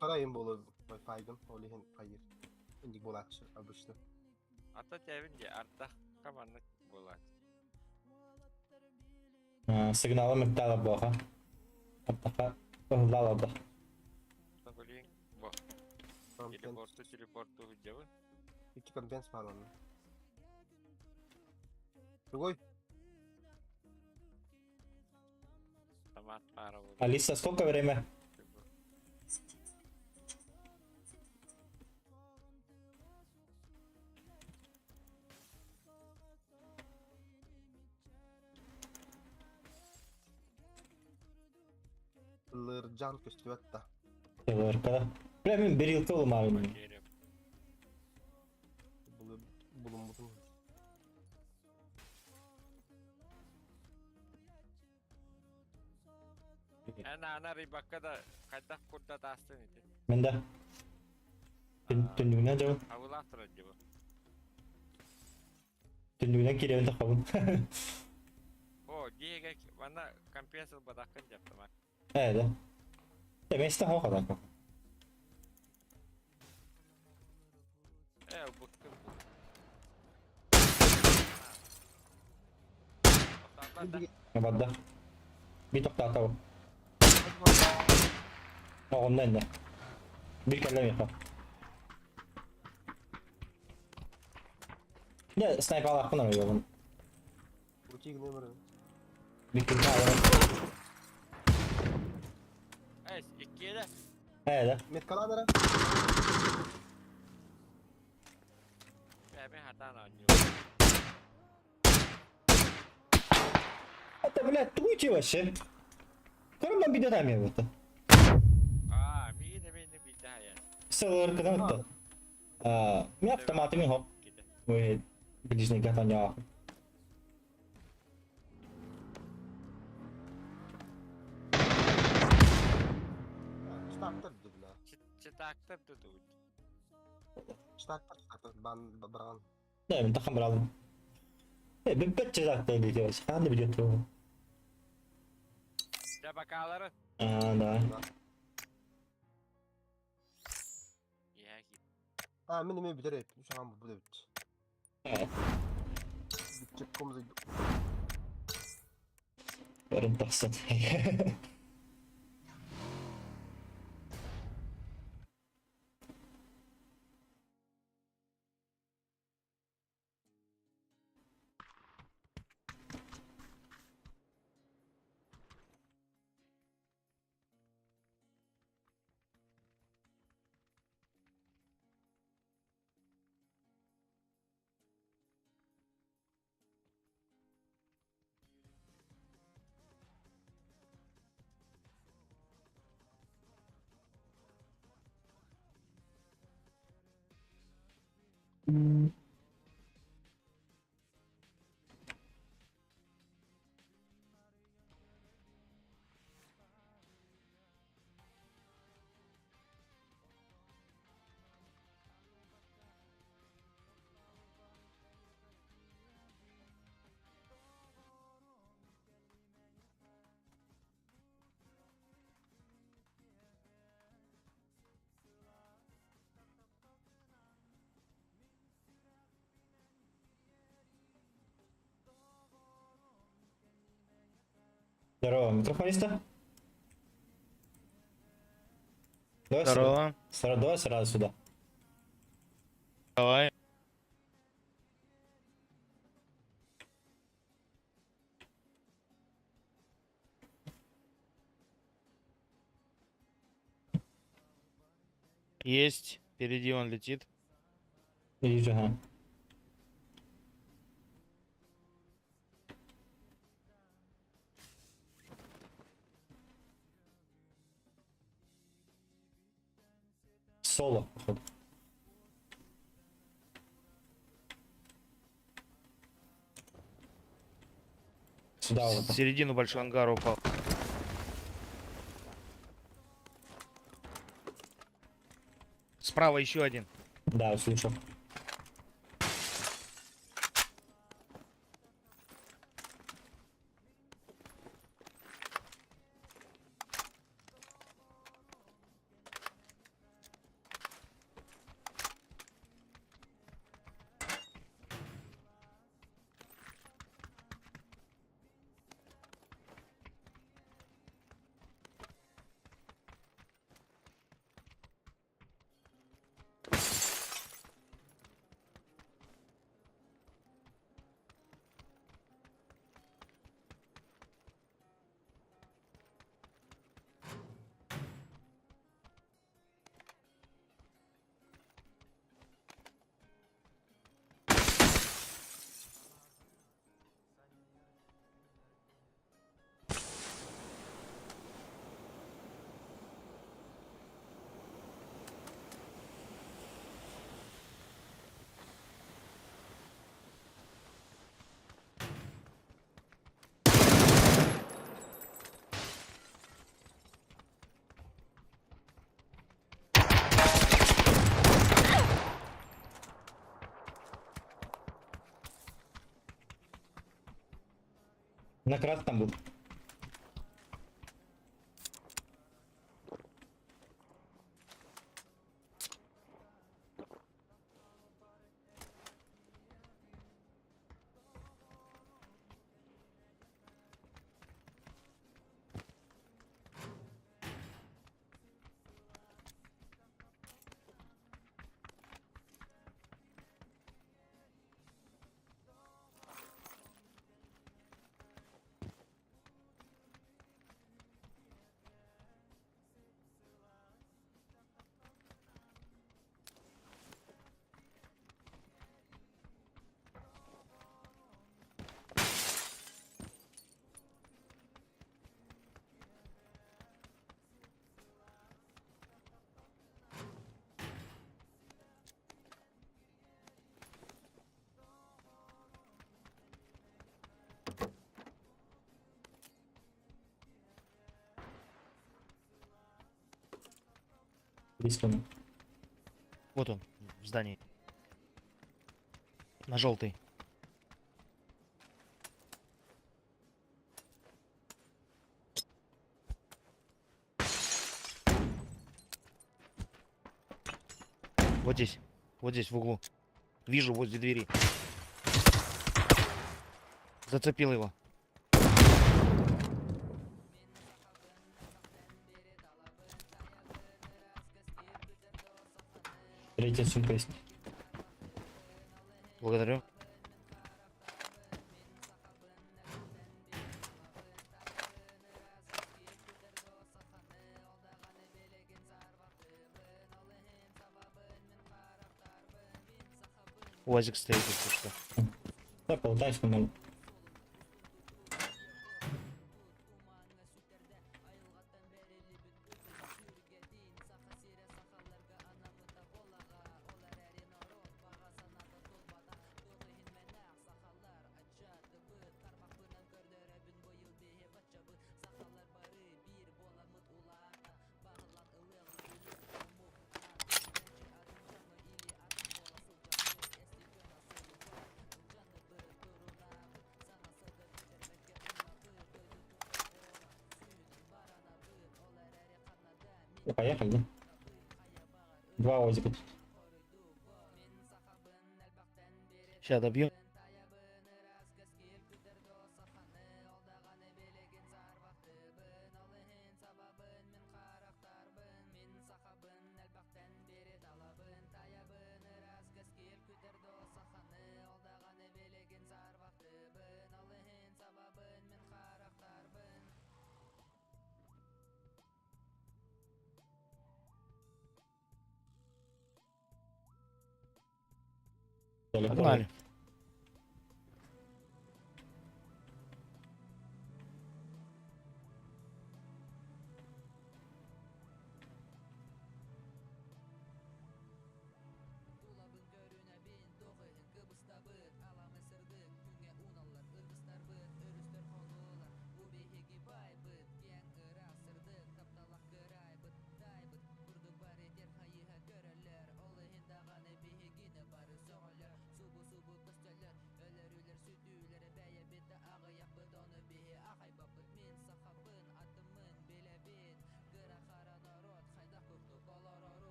Тарайын болу Wi-Fi-гын, ол иһин хайыр. Индик болаачы обычно. Ата тэбин де ардах каманнык буолаат. Сигналы мөктала буаха. Аптаха ыһыллааларда. Блин, бо, телепорту, телепорту хүдьэбин. Икки компенс бар оны. Другой. Томат пара болу. Алиса, сколько время? Лыржан көстүбэт да. Ыркада. Бля, мен бир йыл толмагын. Кереп. Булу булумбутун. Эн ана рыбакка да хайдах курда таастын ити. Мен да. Түндүгүнэн жабын. Абылаах турар дьыбы. Түндүгүнэн кииребин тахабын. О, диэгэ манна компенсал бадахкын дьаптама. Э, да. Э, мен истен хоқадан. Э, быктым бу. Да. Бадда. Би тоқтата. Оғымнан да. Bir кәлләм яқа. Не, снайпер алақпын ана жоғын. Рутиг нөмірі. Bir кілті алып. Э, иккиэлэ. Э, да. Меткаланара. Э, мен хатаан оонньуу. Это, блядь, туйте вообще. Көрім бан бидет ами это. Аа, миин эмиэ бидэ хаян. Сылыр кыдан өтті. А, мен автоматымен хоп. Ките. Ой. Ближнийга тонньоох. Штаттар бля. Читактар тутут. Штаттар штаттар бан быраган. Да, мен тахан быралым. Э, бүппэт читактар видео. Ханды видео тур. Дьэ бакаалары. А, да. Иһэ киир. А мин эме бүтэр эп. Шаган бу бит. Э, Бүтчек комзы. Өрін тахсан. Здорово, микрофониста. Давай Здорово. Сразу, давай сразу сюда. Давай. Есть. Впереди он летит. Вижу, ага. Соло, походу. Сюда вот. В середину большой ангар упал. Справа еще один. Да, услышал. На красном был. Близко он. Вот он, в здании. На желтый. Вот здесь. Вот здесь, в углу. Вижу, возле двери. Зацепил его. Третья сумка есть. Благодарю. УАЗик стоит, если что. Да, полутаюсь, по-моему. Поехали, да? Два УАЗика тут. Сейчас добьем. Далеко. Погнали.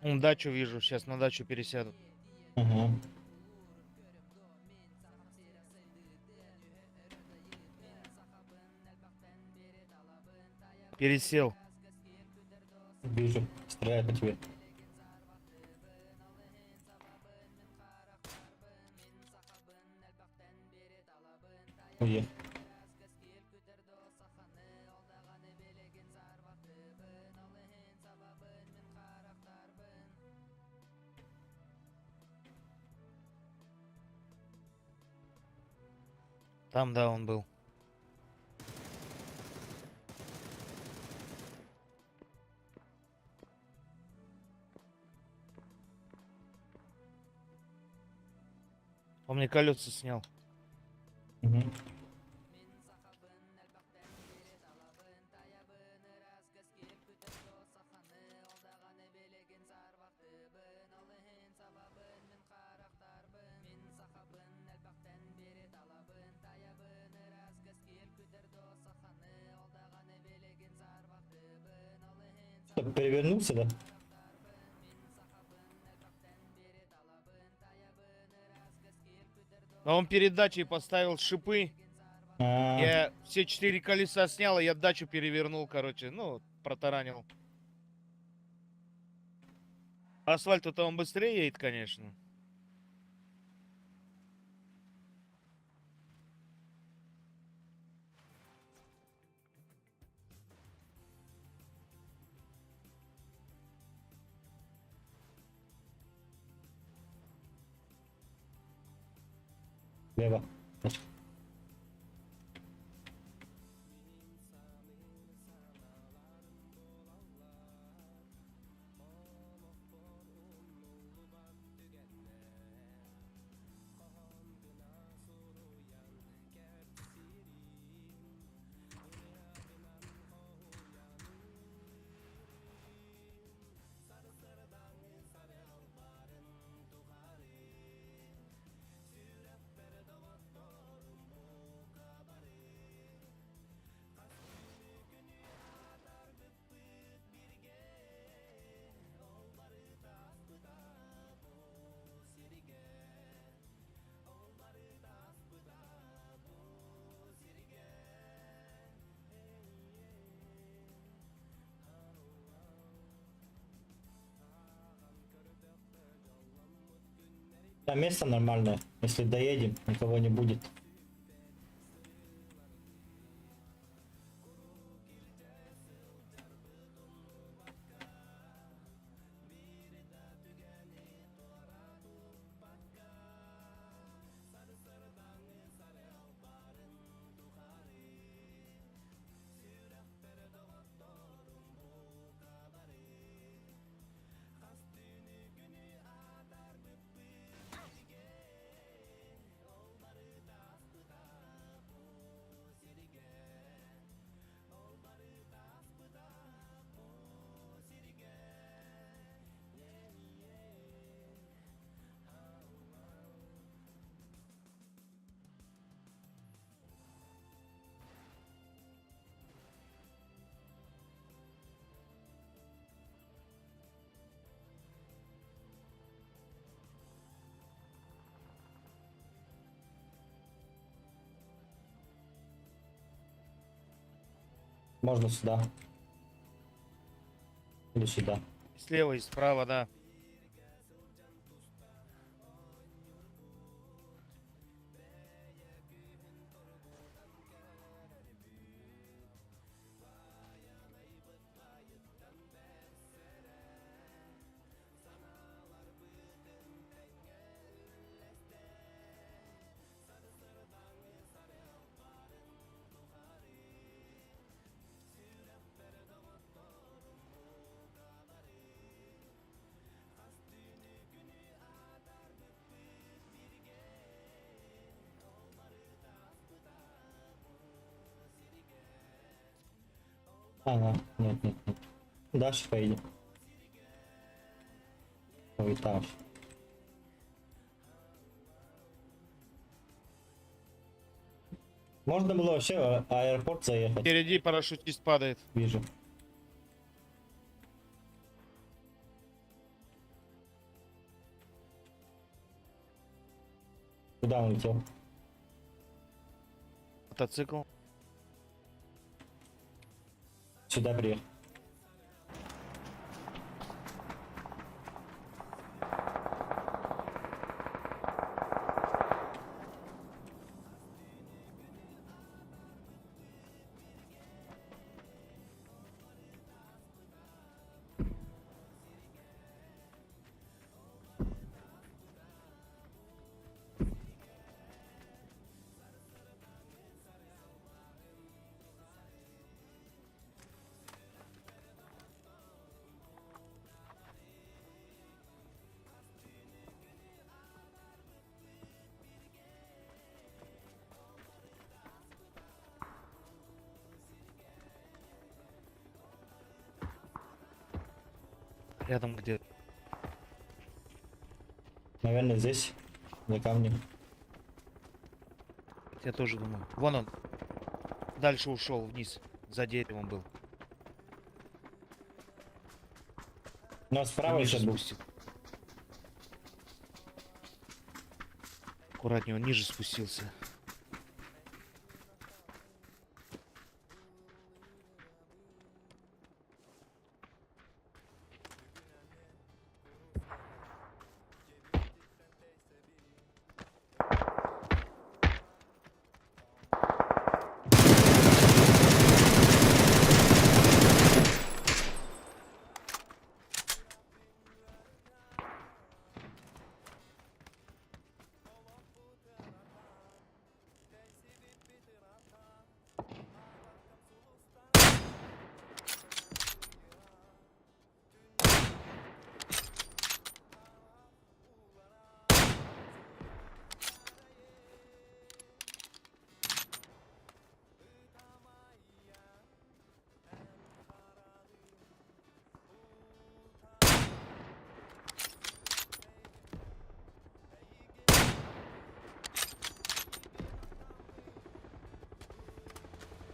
Вон дачу вижу, сейчас на дачу пересяду. Ага. Пересел. Вижу. Стреляет по тебе. Уехал. Там, да, он был. Он мне колеса снял. Угу. Что, перевернулся, да? А он перед дачей поставил шипы. А, Я все четыре колеса снял, и я дачу перевернул, короче. Ну, протаранил. По асфальту-то он быстрее едет, конечно. Лево. Там место нормальное. Если доедем, никого не будет. Можно сюда. Или сюда. Слева и справа, да. Ага, нет, нет, нет. Дальше поедем. Ой, там. Можно было вообще в аэропорт заехать. Впереди парашютист падает. Вижу. Куда он летел? Мотоцикл. Сюда приехал. Рядом где? Наверное, здесь, за камнем. Я тоже думаю. Вон он. Дальше ушел вниз. За деревом был. Но справа Ниже еще был. спустил. Аккуратнее, он ниже спустился.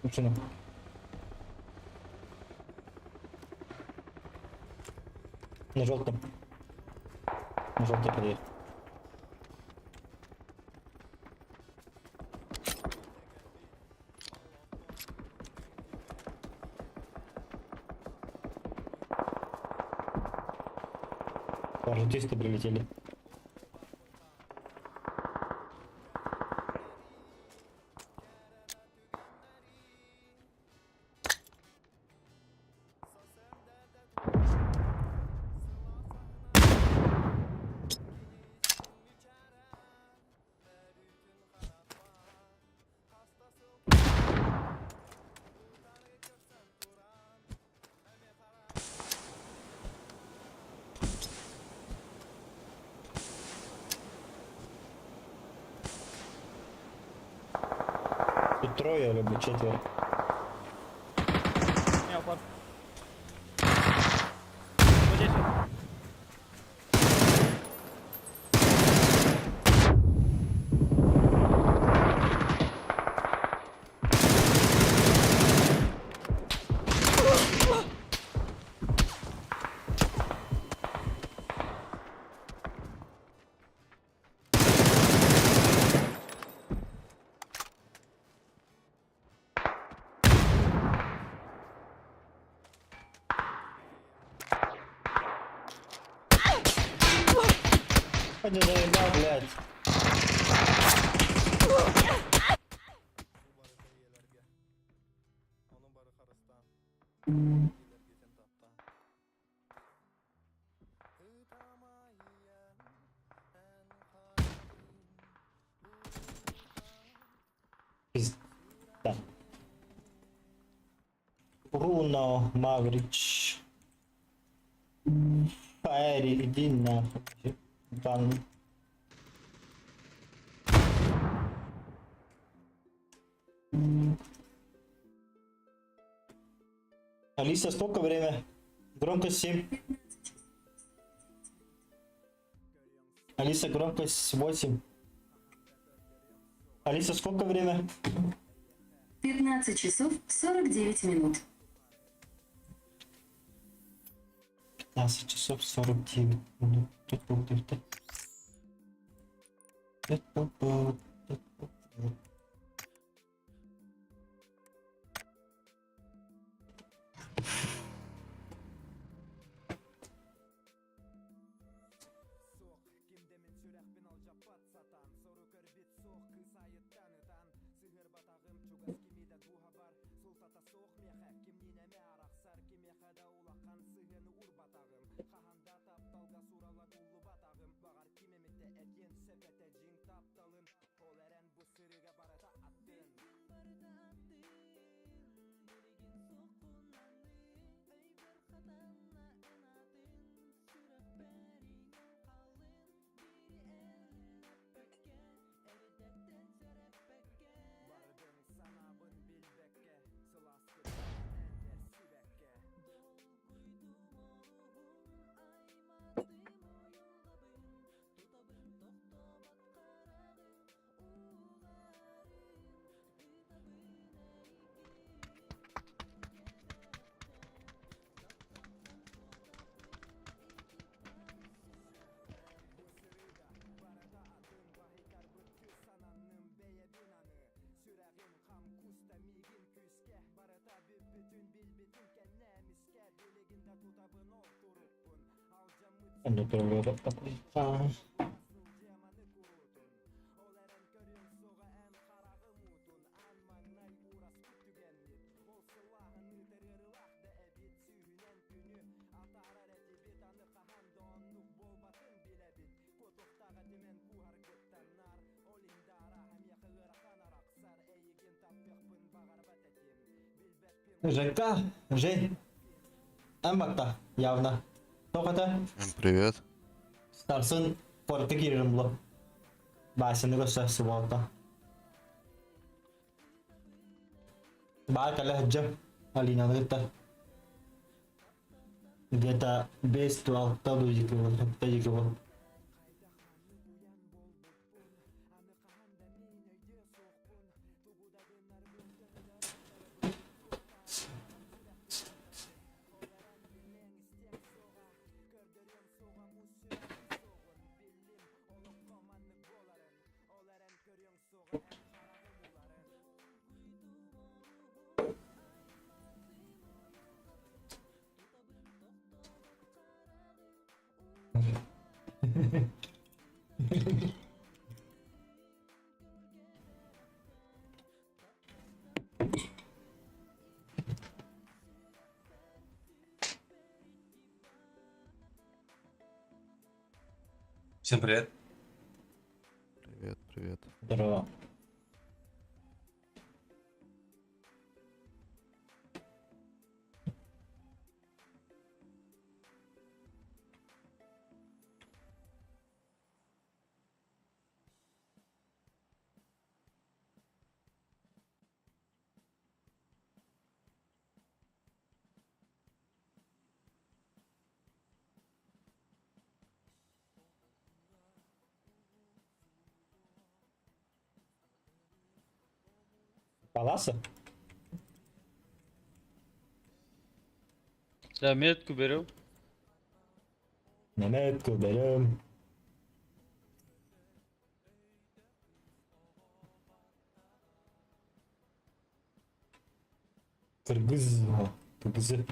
Машина. На желтом. На желтый подъехал. Парашютисты прилетели. Тут трое либо четверо. Не, упор. Вот здесь вот. Ходи заебал, блядь. Пизда. Бруно Маврич. Фаери, иди нахуй. Бан. Алиса, сколько время? Громкость 7. Алиса, громкость 8. Алиса, сколько время? 15 часов 49 минут. 15 часов 49 минут. Тут был где-то. Тут был, тут был. Ну, А. ЖК, Жень. Амбакта, явно. Тоқата. Привет. Старсын порты кирим бу. Басыны көсө субалта. Баа кале хаджа. Алина гытта. Где-то 5 алта дузики бол, хатта бол. Всем привет. Привет, привет. Здорово. Паласа? Да, метку берем. Метку берем. Кыргыз. Кыргызы.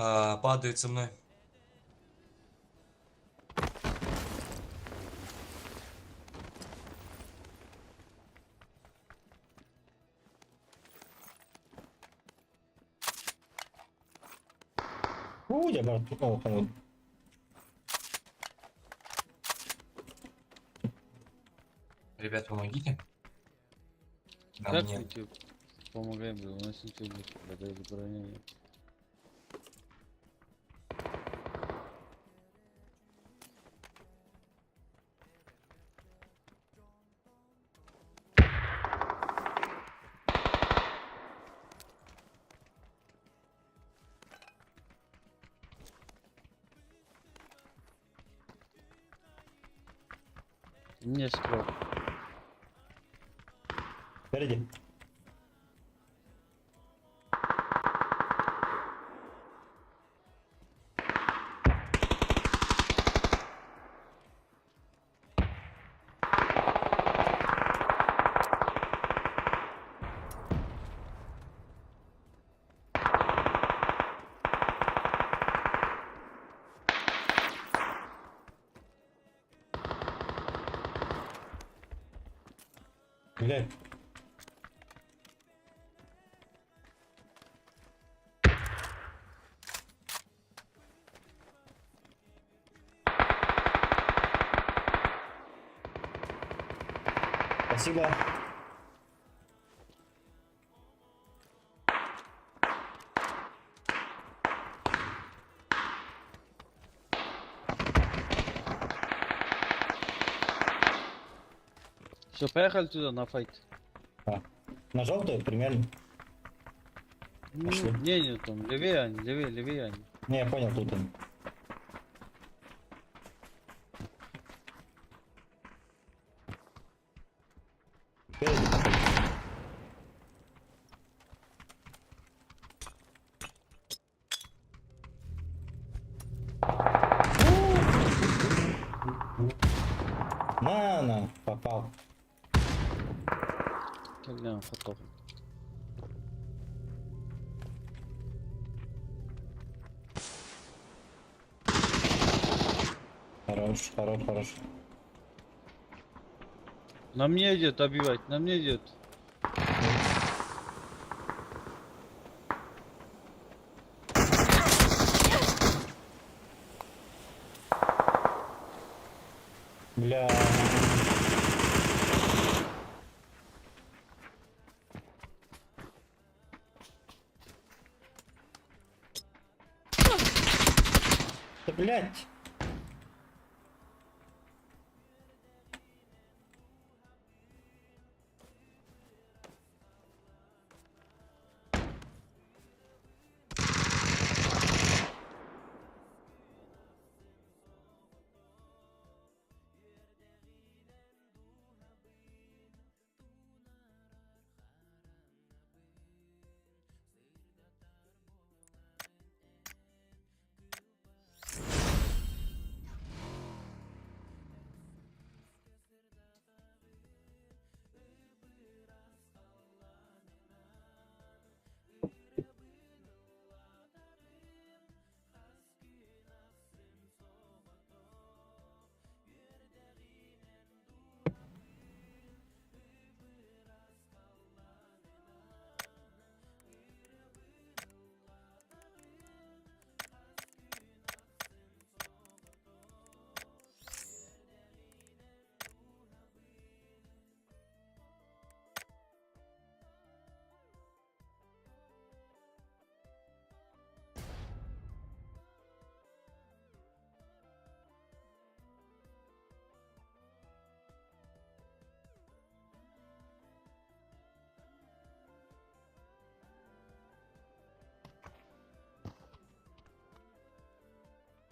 А, падает со мной. У, я брат. О, по Ребят, помогите. Да, Как мне. мы тебе помогаем, бля? У нас ничего нет, бля, даже броня нет. Не скроп. Спереди. Блядь. Спасибо. Все, поехали туда на файт. А, на желтую примерно. Ну, Пошли. не, не, там левее они, левее, левее они. Не, я понял, тут он. Спереди. На, на, попал. Когда хотов. Хорош, хорош, хорош. На мне идет обивать, на мне идет. Бля. Да блять.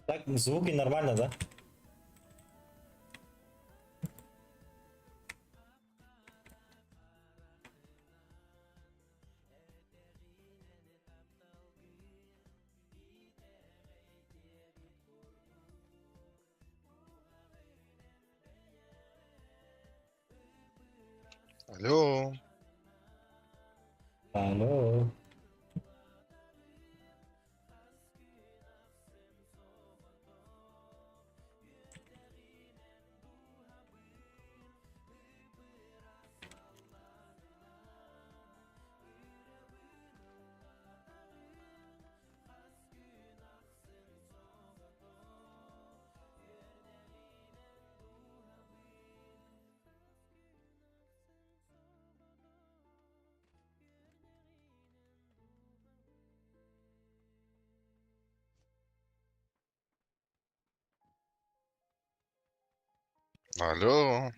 Так, звуки нормально, да? Алло. Алло. Алло.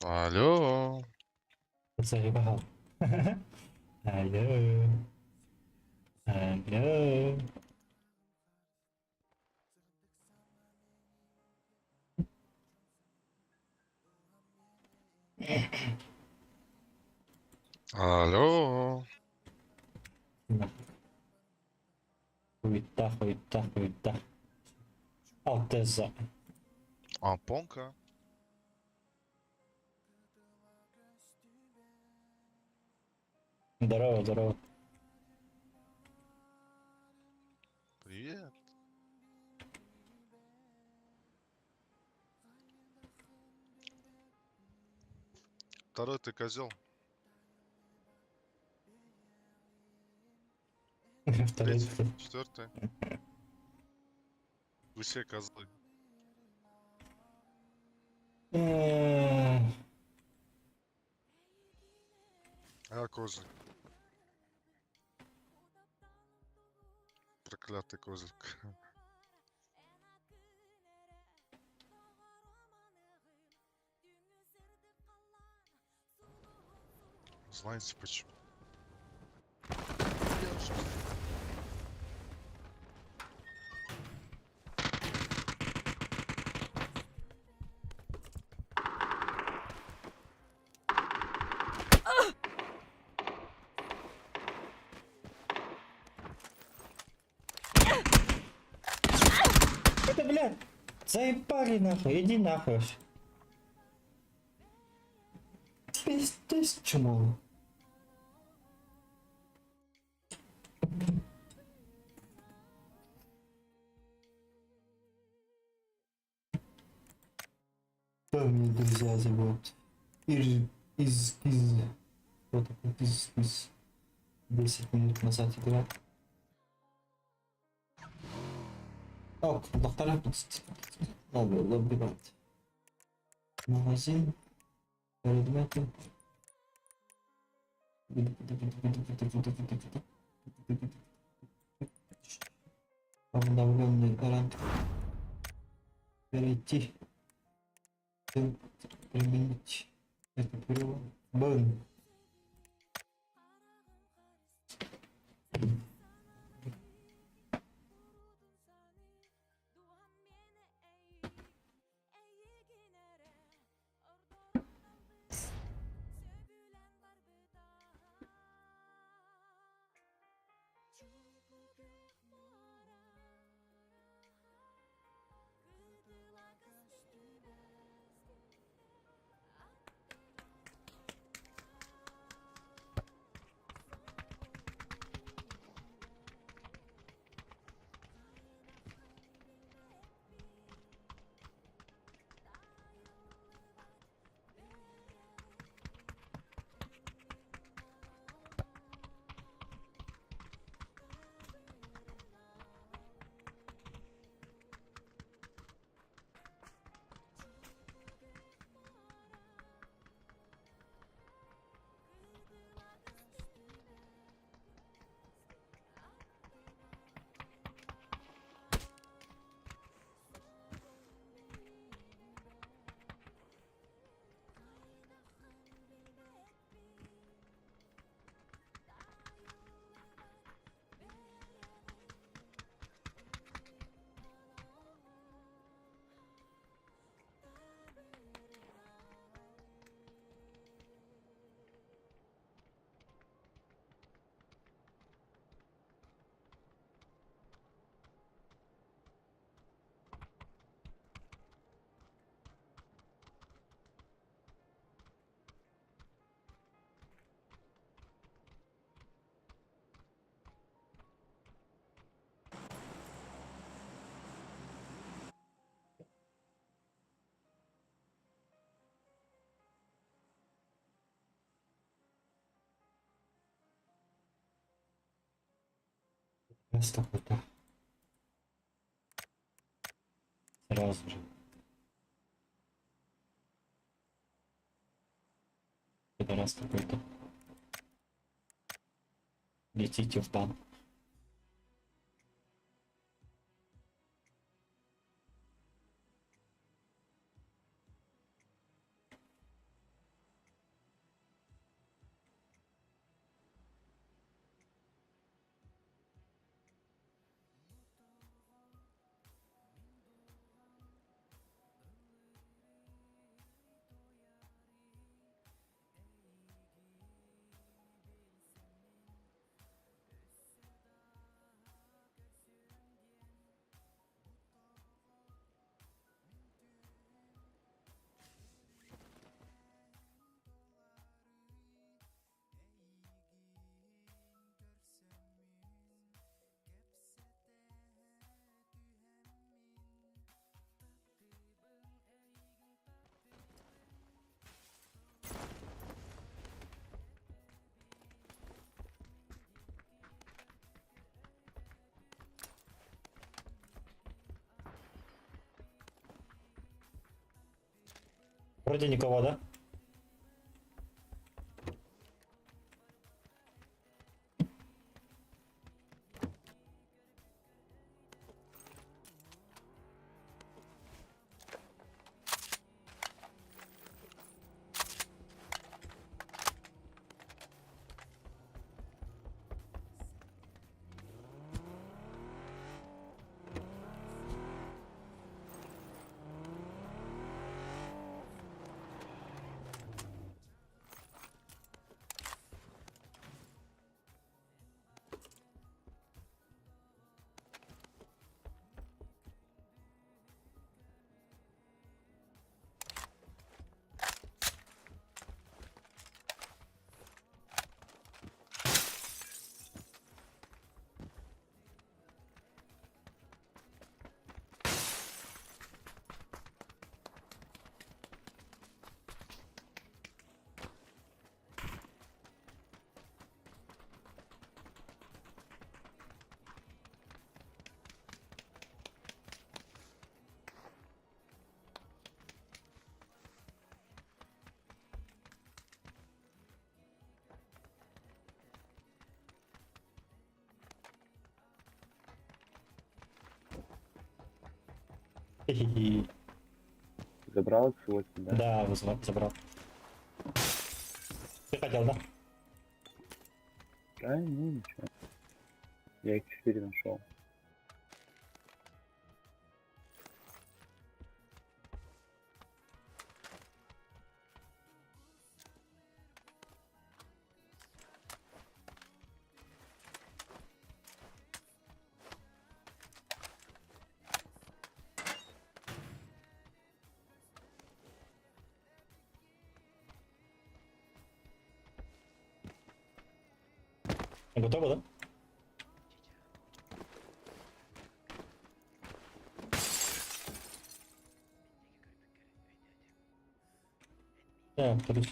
Алло. Заебал. Алло. Алло. Алло. Хуйта, хуйта, хуйта. Алтеза. Ампонка. Здорово, здорово. Привет. Второй ты козел. Второй Третий, ты. четвертый. Вы все козлы. А я козлик. Проклятый козлик. Знаете почему? Это, блядь, заебали нахуй, иди нахуй. Пиздец, чмо. Кто мне друзья зовут? Ир, из. Кто такой из. 10 минут назад играл. Ок, доктора. Ладно, лобби. Магазин. Предметы. Обновленный ранг. Перейти. Применить. Это перевод. Б. Раз какой-то. Сразу же. Пидорас какой-то. Летите в бан. Вроде никого, да? Хи-хи-хи. Забрал X8, да? Да, забрал. Ты хотел, да? Да, ну ничего. Я X4 нашел. Готово, да? Так, короче.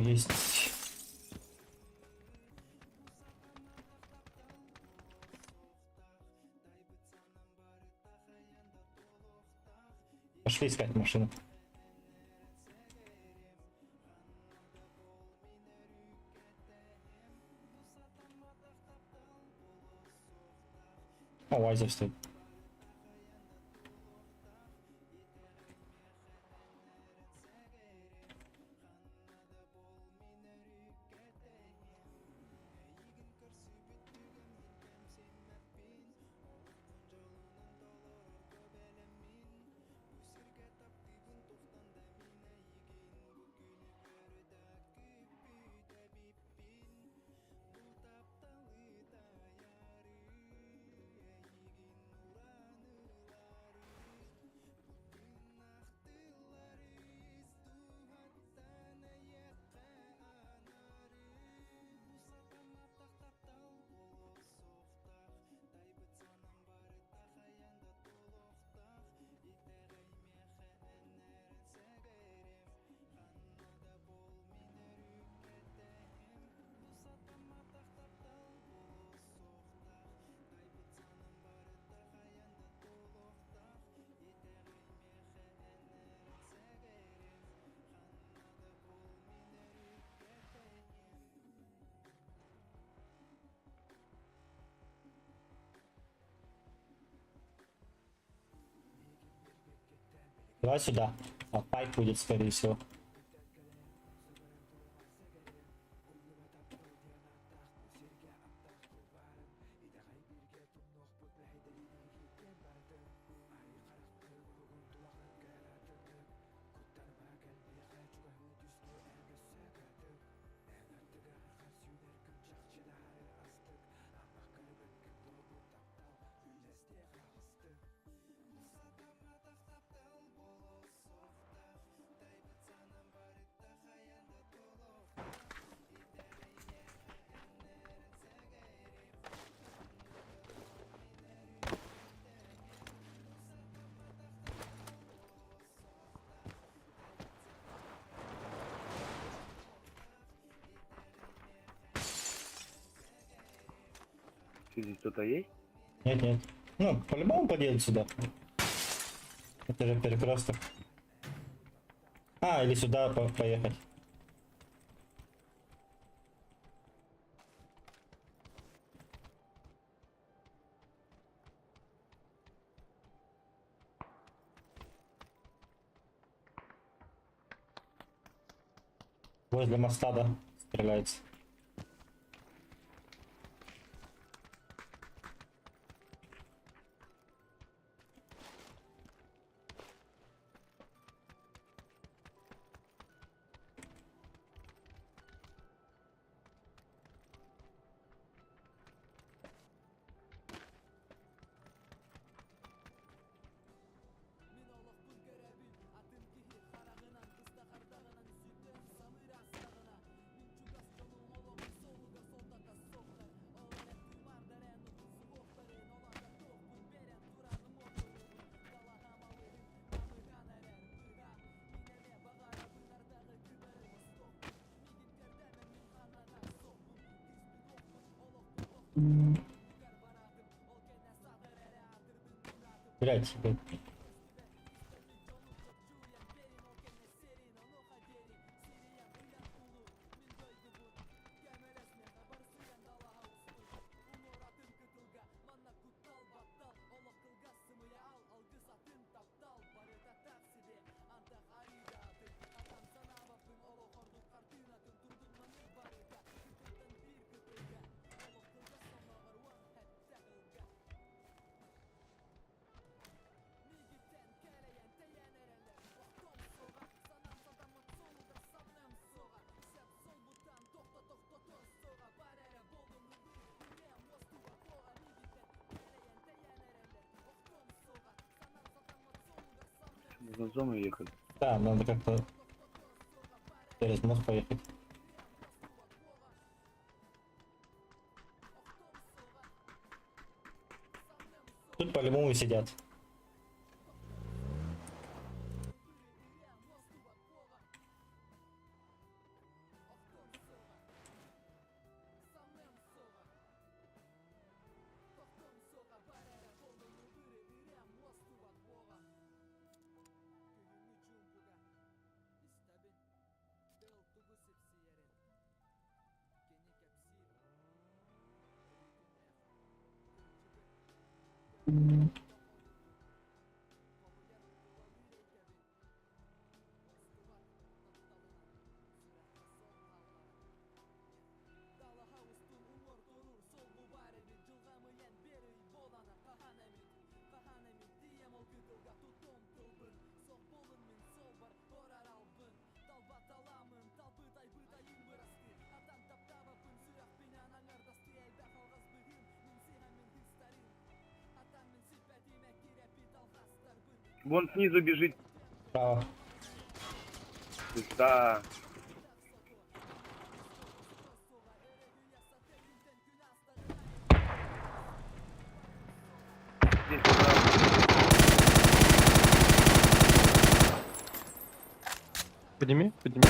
есть. Пошли искать машину. О, Вазя стоит. Давай сюда. А пайп будет, скорее всего. Здесь кто-то есть? Нет, нет. Ну, по-любому подъедут сюда. Это же перекресток. А, или сюда поехать. Возле моста, да, стреляется. Блять, блядь. Нужно в зону ехать. Да, надо как-то через мост поехать. Тут по-любому сидят. Вон снизу бежит. Право. Пизда. Здесь справа. Подними, подними.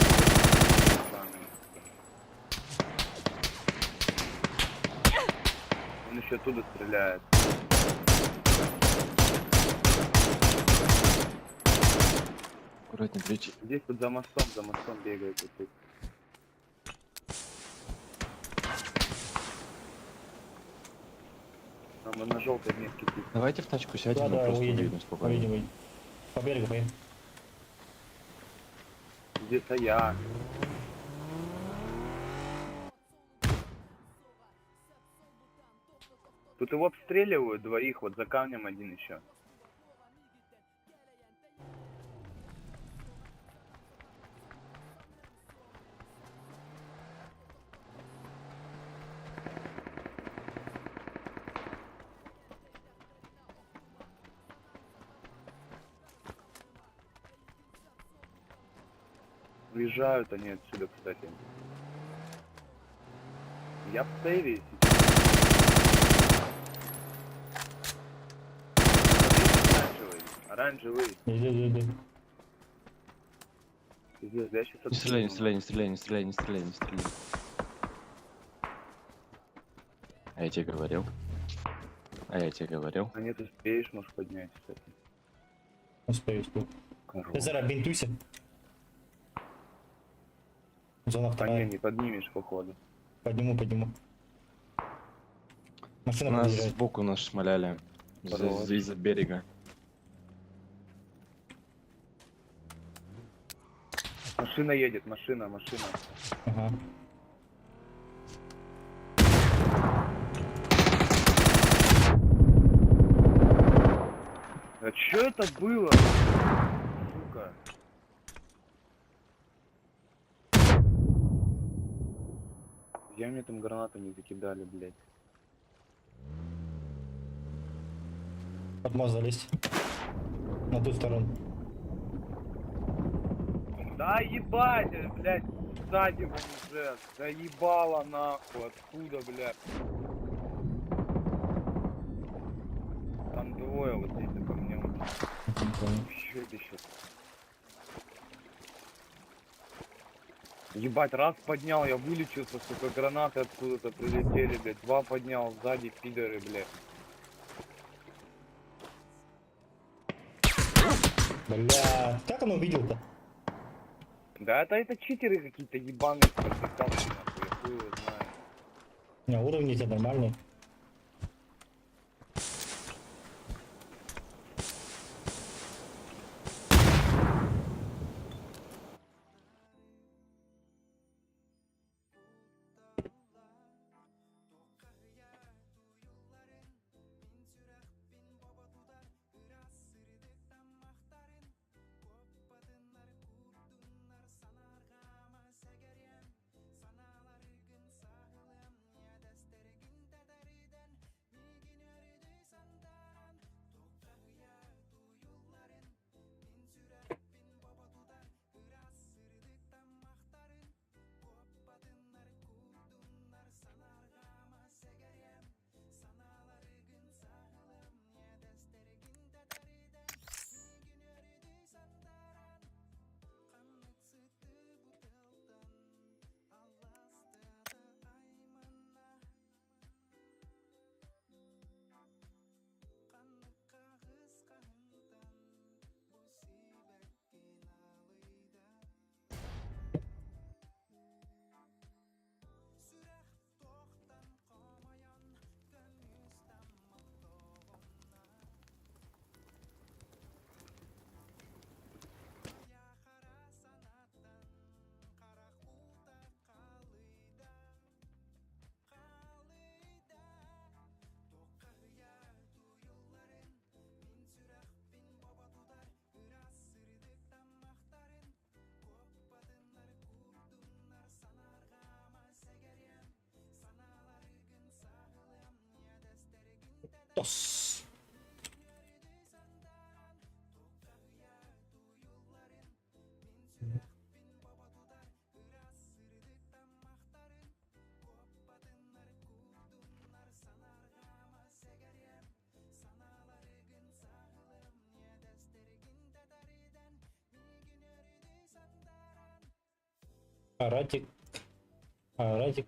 Он еще оттуда стреляет. Аккуратнее, плечи. Здесь вот за мостом бегает вот тут. Там он на желтой метке тип. Давайте в тачку сядем Да, и да, просто уедем. уедем спокойно. Уедем, уедем. По берегу поедем. Где-то я. Тут его обстреливают двоих, вот за камнем один еще. Уезжают они отсюда, кстати. Я в сейве сейчас. Оранжевый, оранжевый. Иди, иди, иди. Пиздец, я сейчас Не стреляй, не стреляй, не стреляй, не стреляй, не стреляй, не стреляй. А я тебе говорил. А я тебе говорил. А нет, успеешь, можешь поднять, кстати. Успею, успею. Корова. Ты зара, бинтуйся. Зона А не, вторая. не поднимешь, походу. Подниму, подниму. Машина Нас подъезжает. сбоку нас шмаляли. Здорово. Из-за берега. Машина едет, машина, машина. Ага. А чё это было? Сука. Я мне там гранатами закидали, блядь. Под мост залезть. На ту сторону. Да ебать, блядь, сзади вон уже. Заебало нахуй, откуда, блядь. Там двое вот здесь по мне. Чё Ебать, раз поднял, я вылечился, сука, гранаты откуда-то прилетели, блядь. Два поднял, сзади пидоры, блядь. Бля, как он увидел-то? Да это читеры какие-то ебаные, нахуй, я хуй его знаю. Не, уровни у тебя нормальные. Тос. Аратик. Аратик.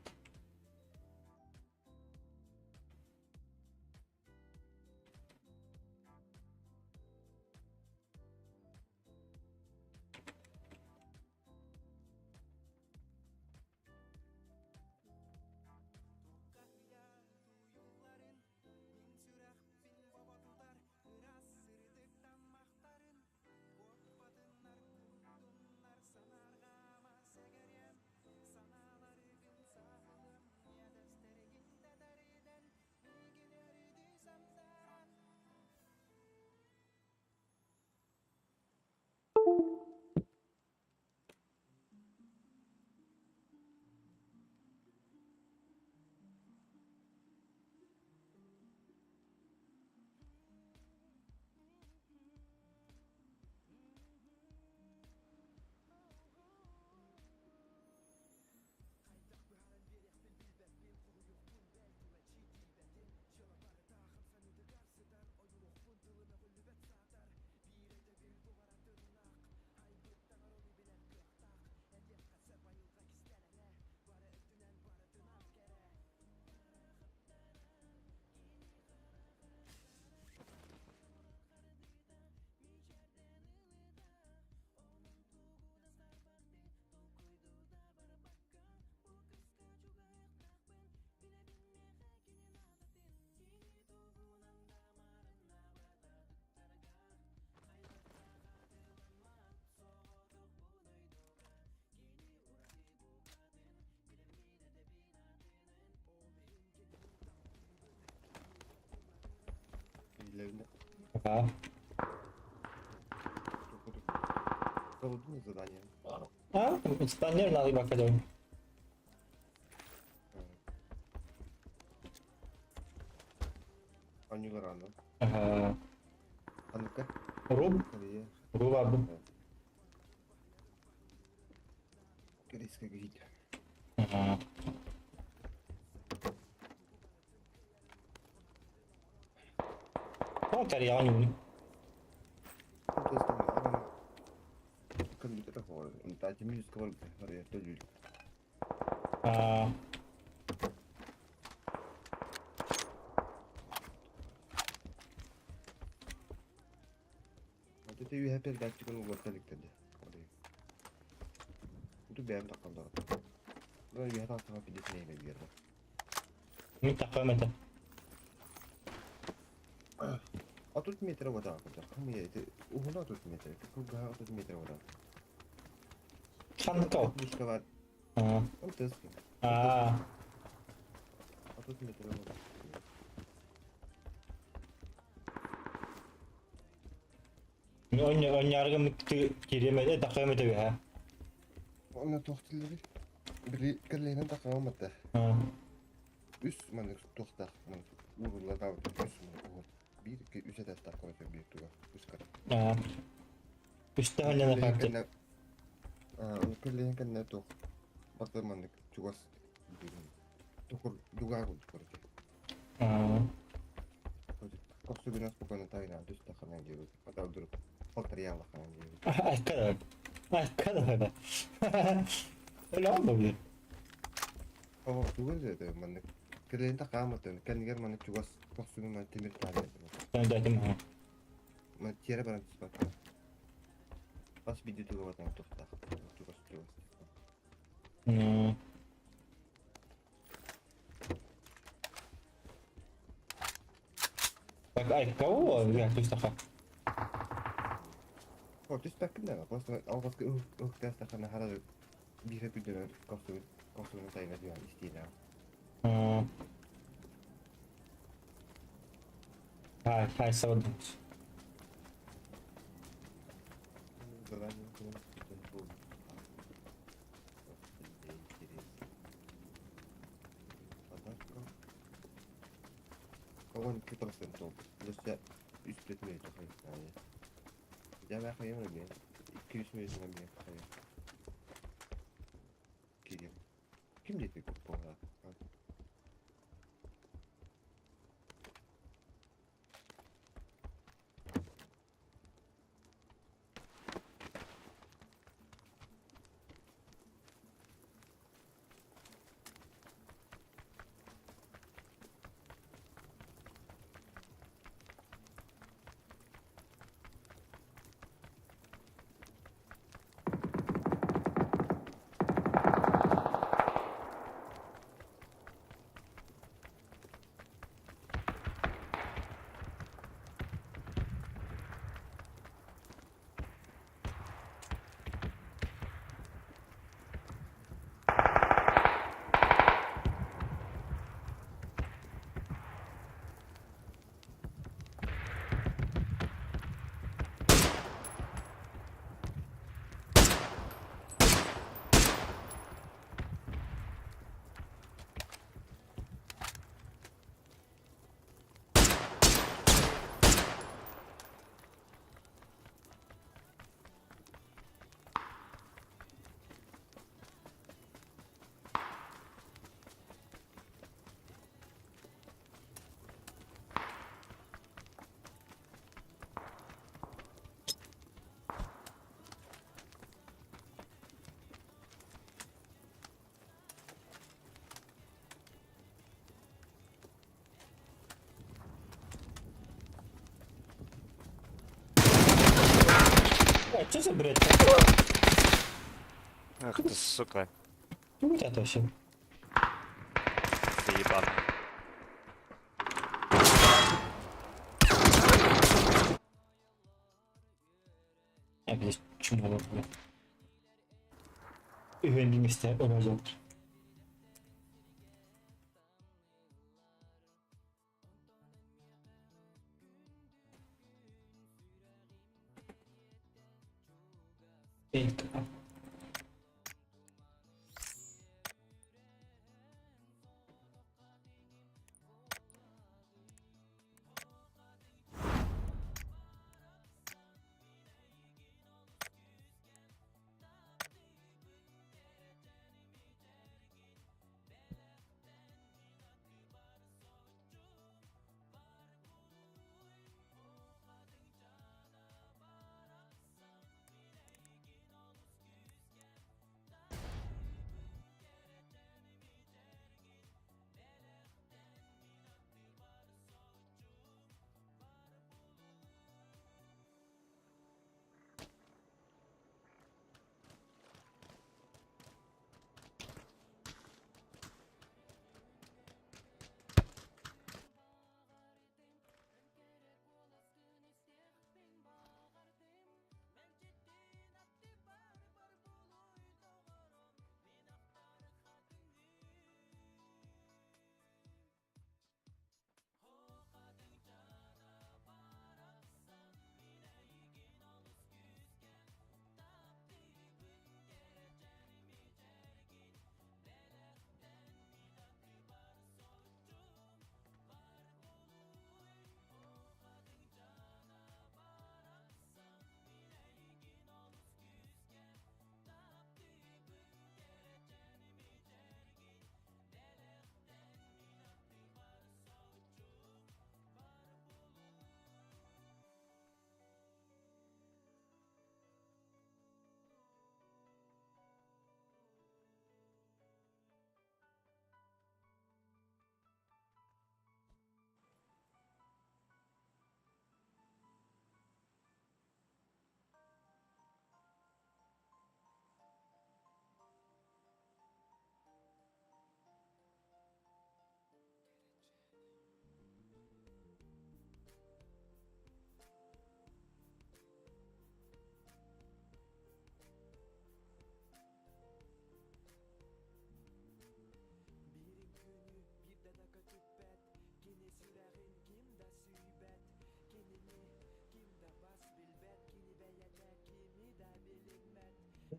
Ага. Задание. А, экспандер надо бакалер. Анюларана. Ага. А ну-ка. Руб. Рубаб. Корейская гриль. Ага. О, Корея, А. Мин такой это. А тут метр вода, угуна тут метр, круга тут метр вода. Ханков. А. А тут метр вода. Онняргым киремеде такой это Оны тохтылары. Бiri керлейнен такаматта. Үс маны тохтах, маны урула үс маны угу. Бир ки үс этас такой бир туга. Үс кара. А. Үстә хөннән факты. А, керлейнен кенне тох. Бакыр маны чугас тохур дуга гул короче. А. Косу гына спокойно тайна, дүс таханан жебет. Ата вдруг полтора ханан жебет. Айкада. Айкада. Öyle oldu bile. О, тугар же маны керлейнен такаматта. Кеннигер маны чугас косу маны темир тайна. Ben de dedim ha. Маны тире баран түспат. Бас видео туга батан тохтах. Чугас чугас. Так, ай, кого я түстаха? О, түспәккин просто алгаскы ыктастахана харады бир күндө косу косуну тайна дигән истина. Хай, хай, савадым. 12% толбут. Өссө үс түөрт мүнүүтэ хайыстаҕа. Дьэ мэ хайым эмиэ. 2-3 мүнүүтүнэн эмиэ хайа. Кириэм. Ким диэки куппуҥа? А, что за бред? Ах ты, сука, Ну, вот это все. ты ебаный. Я, блядь, чмо вот, блядь. Үһүөн биир өлөзөттөр. Эй,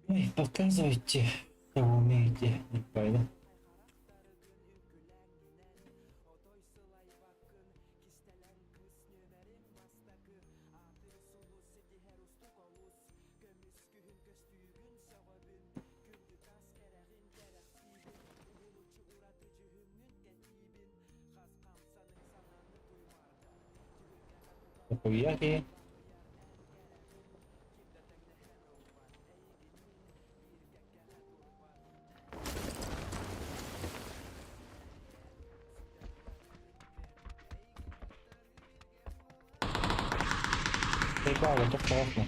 Ой, показывайте, что вы умеете, не пойду. Хуяки. Прикольно, так классно.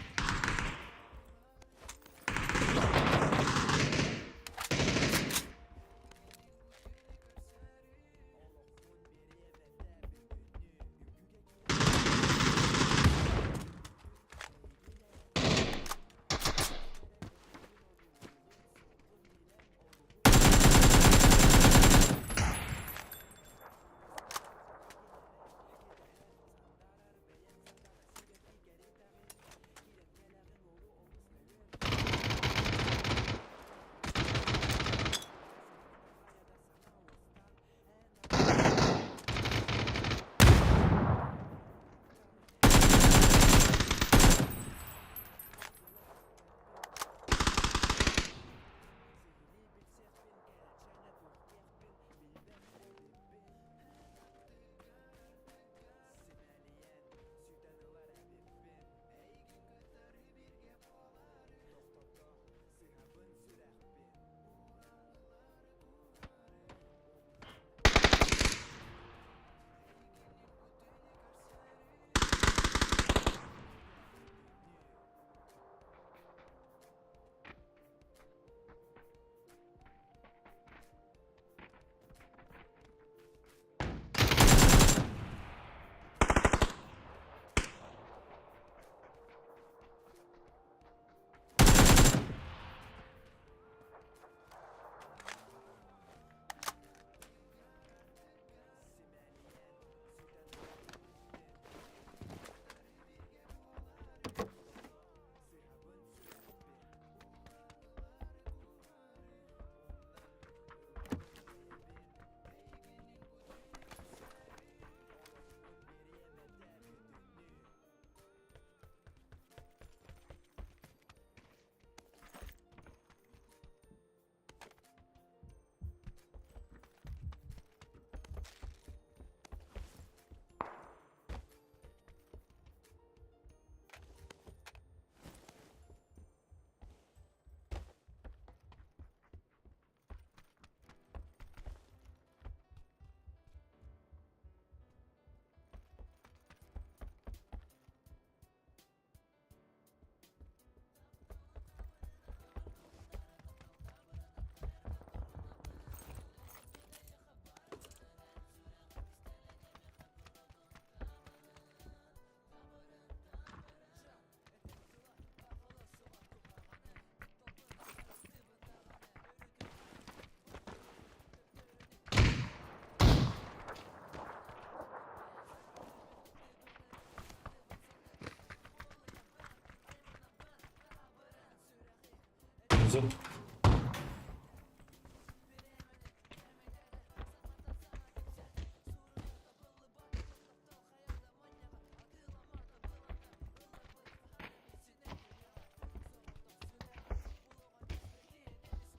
Внизу.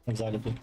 В зале тут.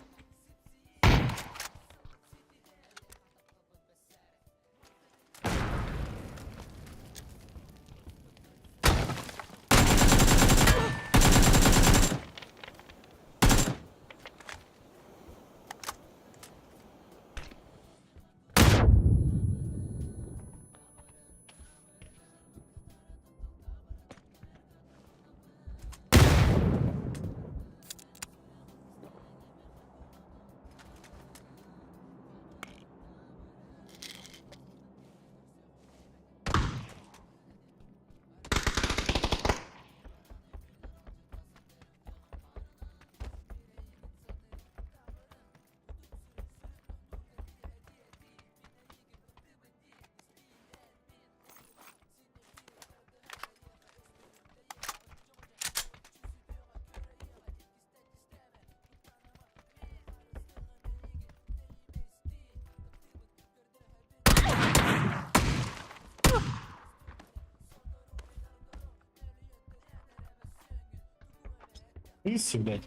Иси, блядь.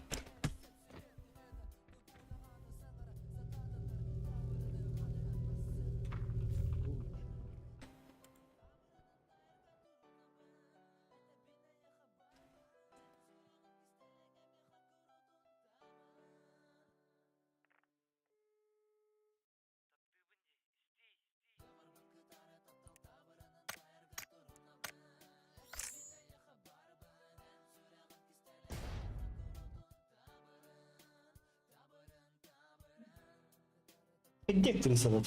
Где крыса вот?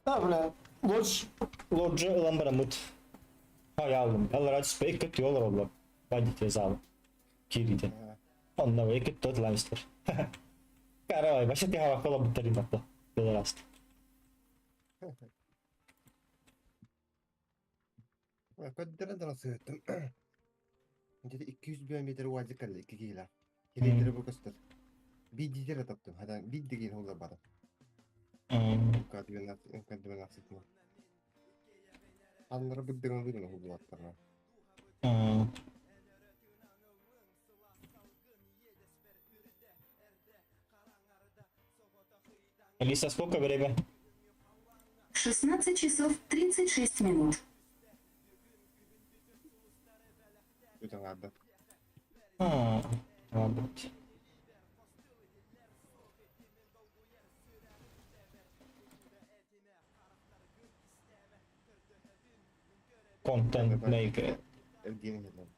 Да, бля. Лодж, лоджи ылан бараммыт. Хайаалым. Аллара түспэ икки өттүгэ олороллор. Бандит залы. Киириитэ. Онно икки өттү ылан истэр. Каравай, вообще ты хавакка олорбуттар ребята. Пидораст. Көрдөрөн да сыһыттым. Где-то 200 метр уазик кэллэ, икки киһилээх. Килиэтэрэ бу көстөр. Биирдиитэ эрэ таптым. Хата биир киһи улар бары. МК-12 МК-12 Аннары бырдыгын быгын уһуллубаттар. Алиса, сколько время? 16 часов 36 минут. Бүтэн аарды. А, блядь. Content maker. Эргиэн иһиллэн.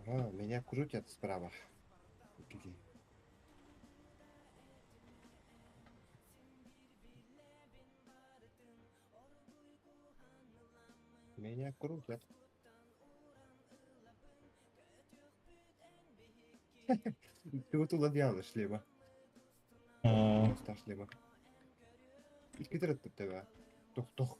Ага, меня крутят справа. Где? Меня крутят. Ты вот уловил шлема. Просто шлема. Икки тебя. Тох-тох.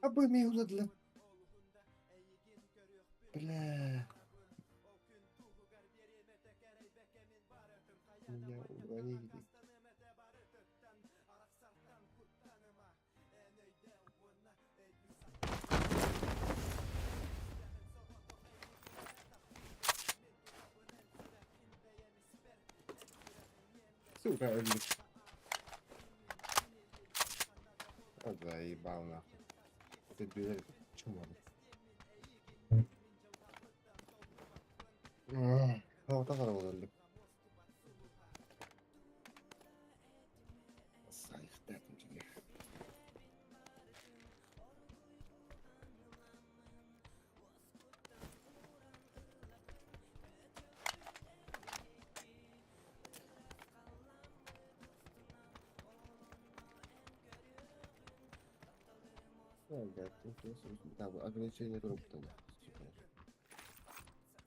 Абы меня уладила. Бля. Меня уронили. Сука, öldük. O заебал нахуй. Ты дверь чмо. Вот так öldük. Ограничение робота.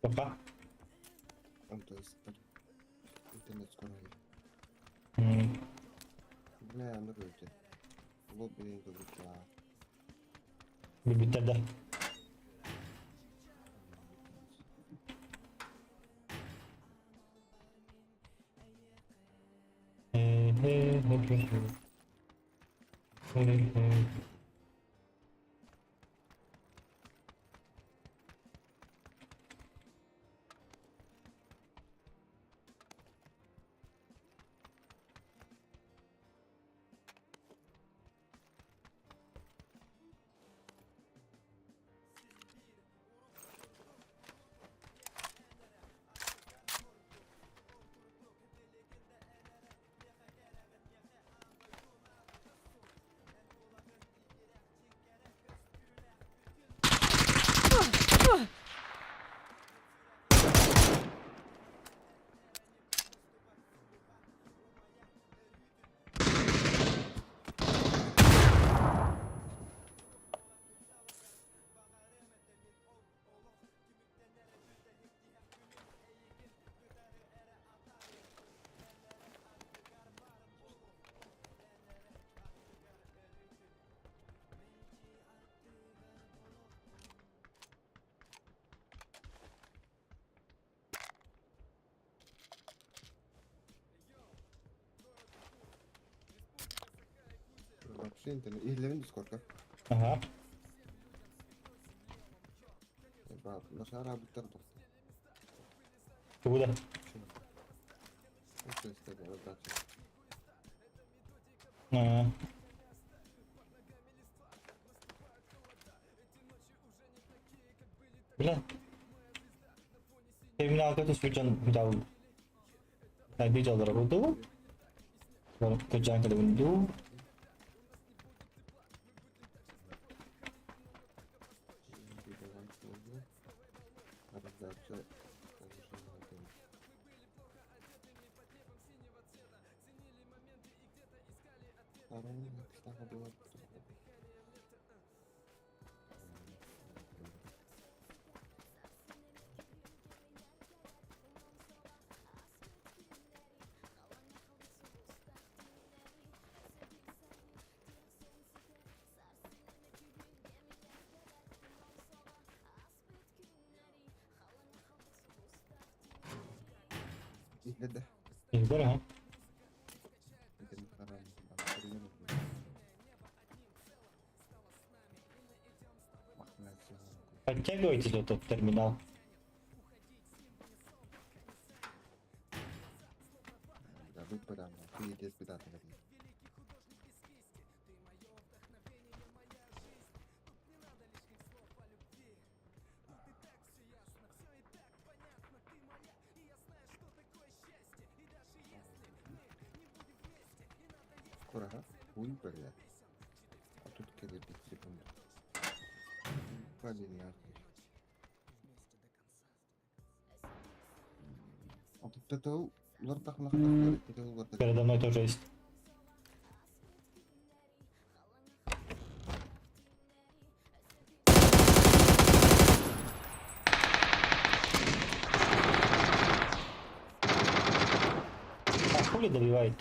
Пока. Он, то есть, интернет скоро. Бля, ну люди. Вот блин, добрый. Бүттэр да. Вообще интернет. Иһиллэбин Дискордка. Ага. Башара буттар был. Куда? То есть это раздача. А. Бля. Терминалга түспүт дьон дал. Обидел руду. Куджанка винду. Да. Ага. Подтягивайтесь вот этот терминал. Скоро, а? Хуй, блядь. А тут кидай 5 секунд. Блин, нахуй. А тут это Передо мной тоже есть. А хули добивает?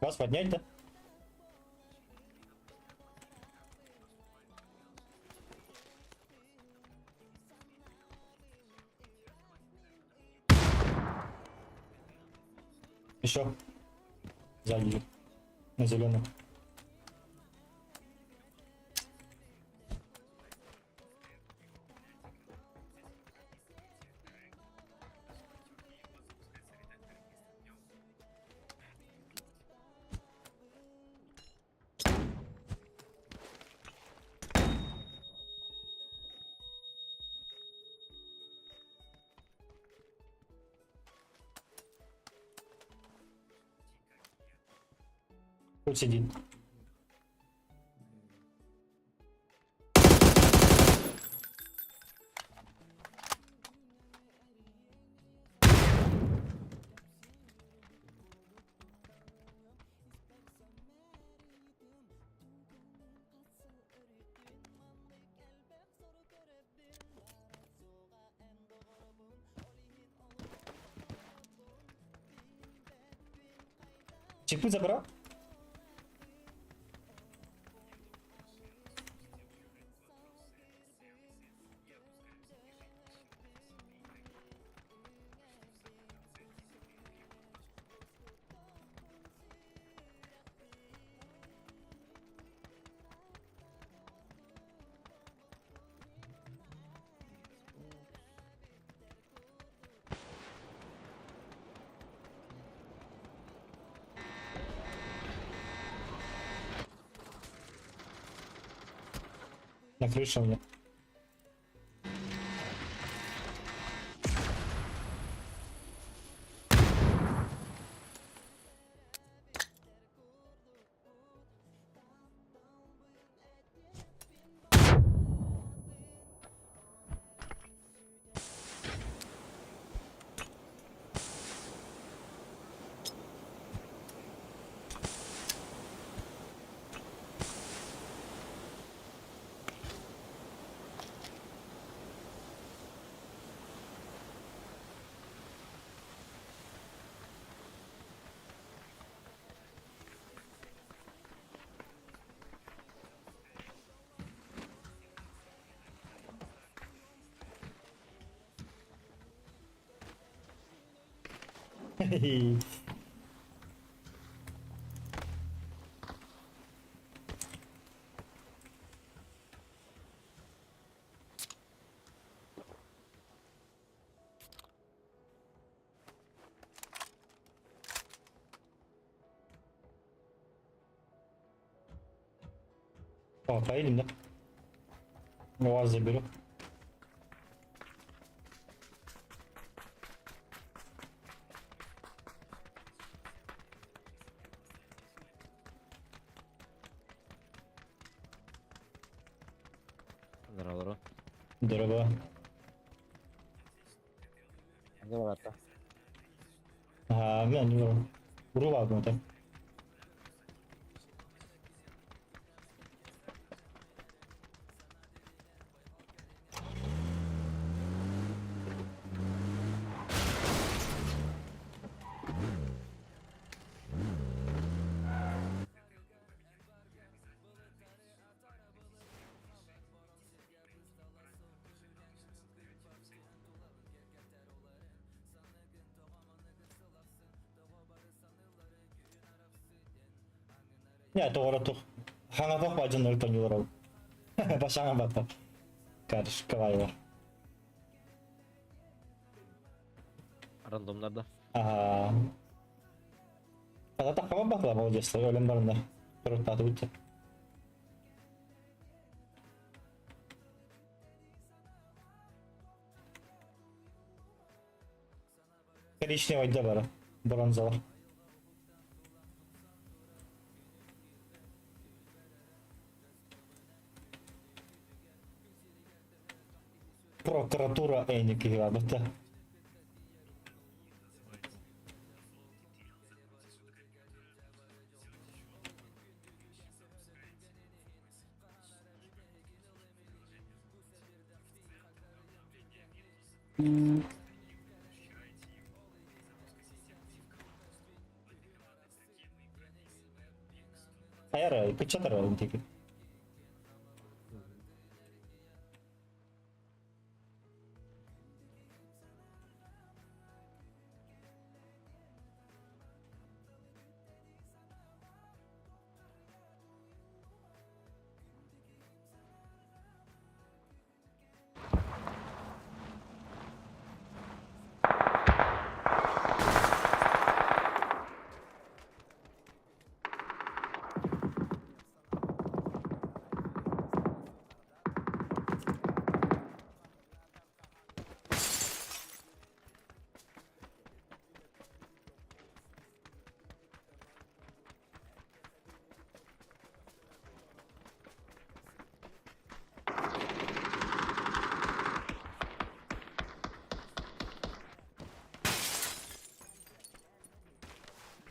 Вас поднять, да? Еще. Сзади. На зеленом. Тут сидит. Чипы забрал? На крыше у меня. О, поедем, да? У вас заберу. Здорово. Здорово. Здорово. Ага, мен не Урулабын это. Не, тоҕо тух. Хаҥатах бадьыннары тонньулар ол. Башаҥа батта. Карышкалайлар. Рандомнарда. Ага. Ана таххама батла молодецтар, өлөн барындар. Туруттааты бутта. Коричневый да бара. Бронзалар. Прокуратура эйники бата. Хайара, кычатар интики.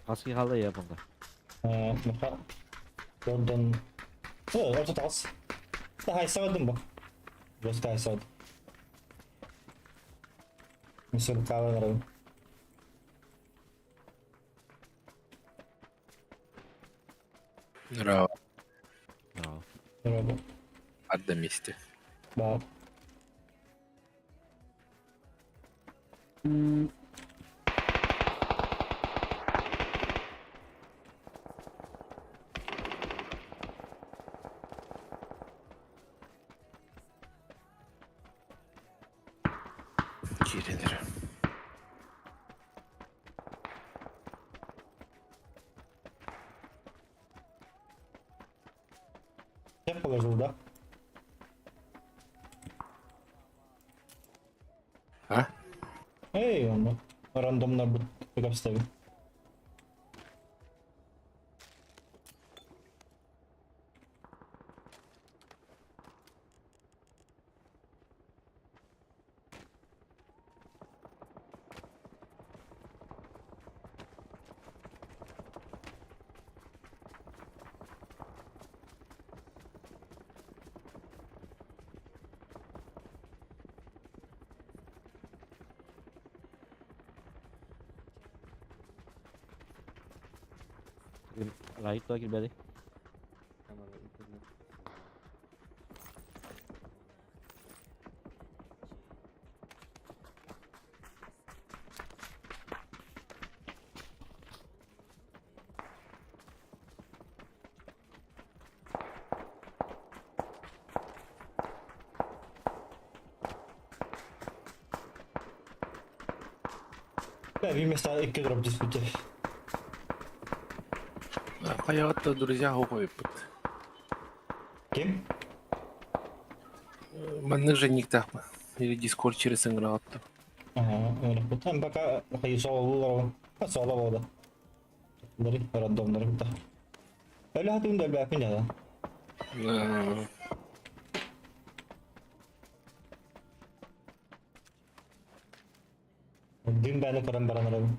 Хаски халы я бунда. Мыха. Лондон. Орто тас. Хайсадым бу. Просто хайсад. Мисыр каванрын. Здорово. Здорово. Здорово. Одна месте. Да. Кириллер. Я положил, да? А? Эй, он рандомно будет обставил. Райт то килбеди. Интернет. Бә, bir места икки дроп диспути. Хайаҕытта друзья хоһуйпут. Ким? Маннык же никтаахпын. Или Дискорд через ыҥыраҕыттым. Ага, öyle. Там пока хайы сололар. Соло болду. Бери, рандомнары бita. Öyle hatırım da öyle ya. Dün beni көрөн баран арабын.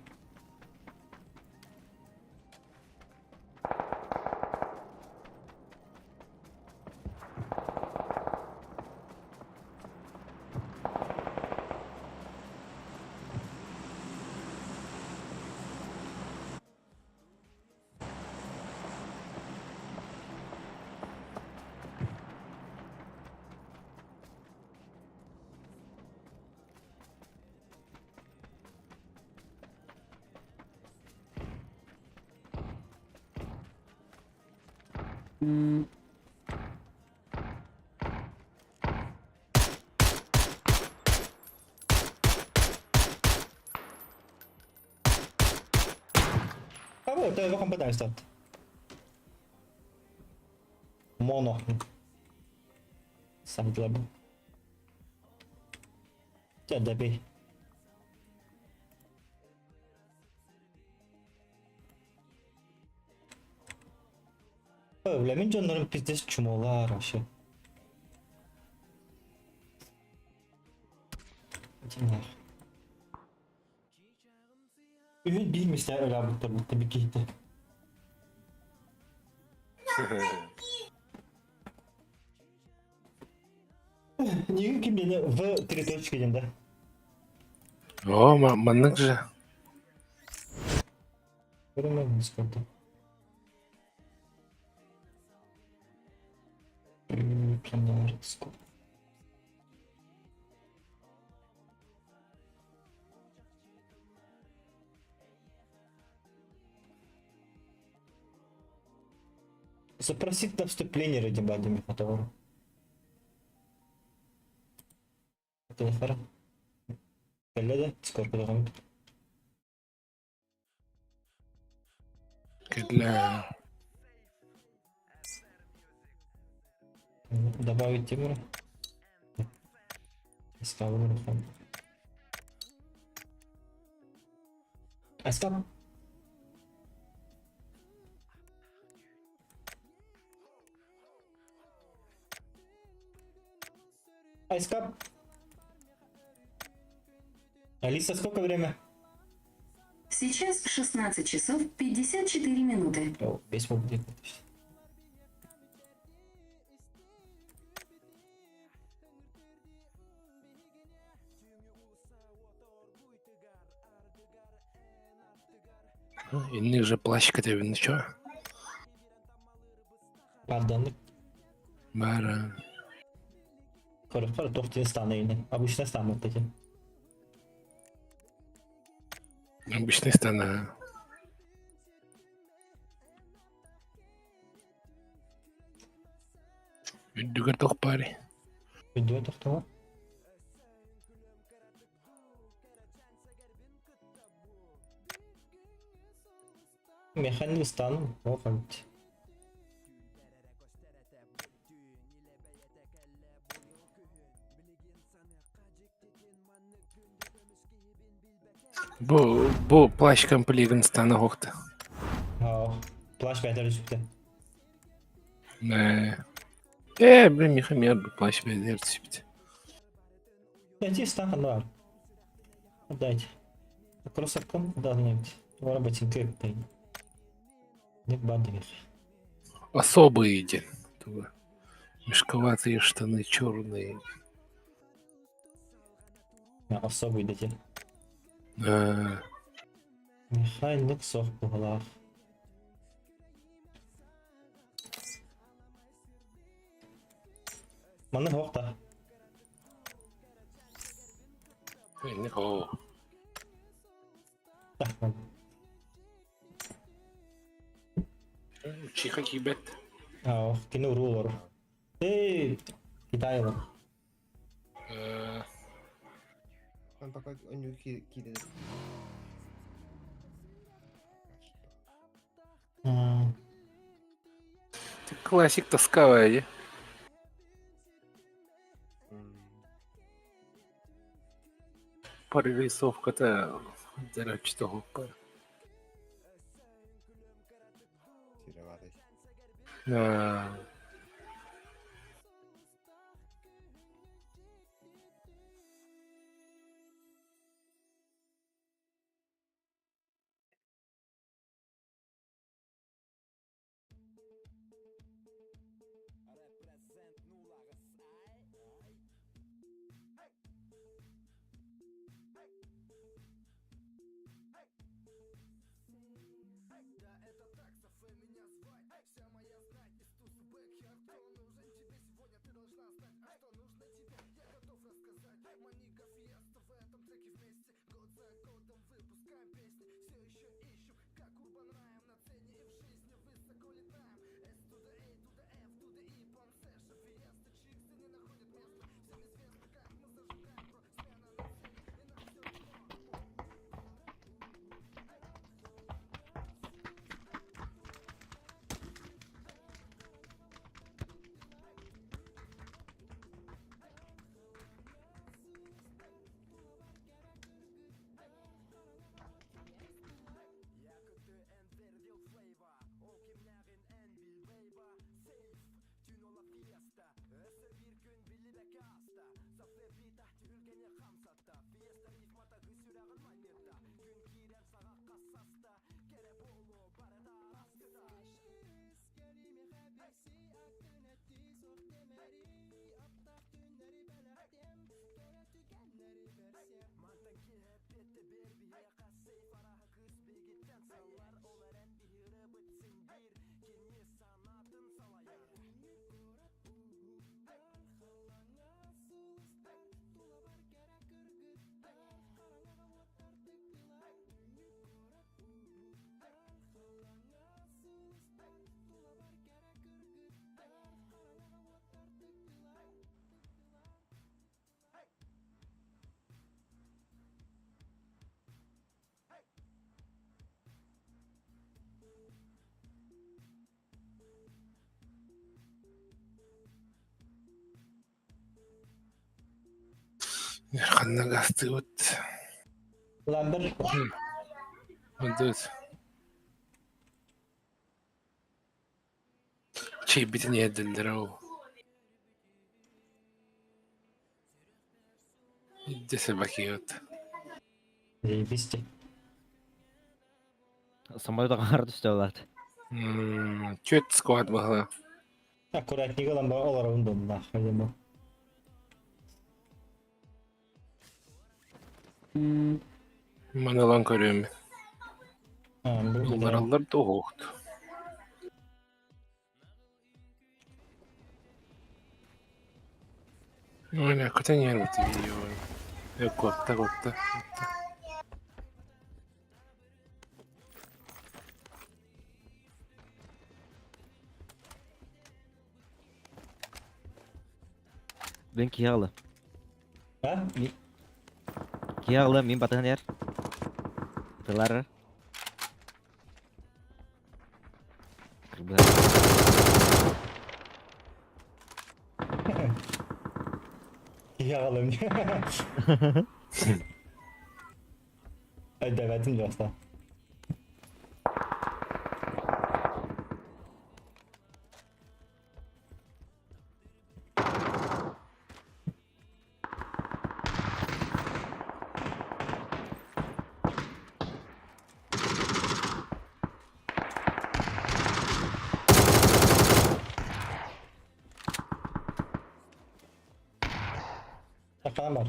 А вот, это компетентность. Моно. Сам длаб. Чэ, добей. Бля, дьоннорум пиздец чумолар вообще. Динер. Үһүн биир мистер өлөбүттэр бутта bir киһити. Неге ким мени в три точки ден да? О, маннык же. Көрөмөн Дискордта. Планер Дискорд. Запросить на вступление ради Бадими Фатовору. Это не фара. Кэллэ да, Дискорд кодоҕом. Кэллэ. Добавить Тимура. Искал Искал. Айскап. Алиса, сколько время? Сейчас 16 часов 54 минуты. О, весь будет. Инник же плащ кэтэбин чё? Пардон. Бара. Көрө тохтин станы Обычно стан вот эти. Обычный стан, ага. Үрдүгэр тохпари. Үрдүгэр тохтоҕо. Механик стан, о, хоть. Бу плащ комплигын стана хохта. О, плащ бәтер үсүптэ. Э, э, блин, Михамед бу плащ бәтер түсүптэ. Дайте стан бар. Дайте. Кроссовкам должны быть. Вара ботинка это. Не бандер. Особые день. Мешковатые штаны черные. Особый дайте. Э, Михаил сох бугалах. Маны хохта. инник оо. Чиха кибет. Аа, кино рулор. Эй, Китай бар. Э, Мен пока önü кире. Классик тосковая, дии. Прорисовката короче тоһуппа. Сире Да. Ханна гастыбыт. Ламбер. Мындыт. Чэйбитин иһэрдэллэр ол. Илдьэ собакиот. Заебись ти. Самолет аҕар түстэ олаат. Чөт сквад баһыла. Аккуратнее ылан олоробун донна. Хайыма. Маны ылан көрүөм. Ыллараллар да уһуохт. Ой, көтөн иһэр бу видео. Куотта, куотта. Мен киһи аҕала. А? Киһи аҕала мин батыһан иһэр. Ытылар. Киһи аҕалым. Өйдөөбөтүм дьоста. Такаан бар.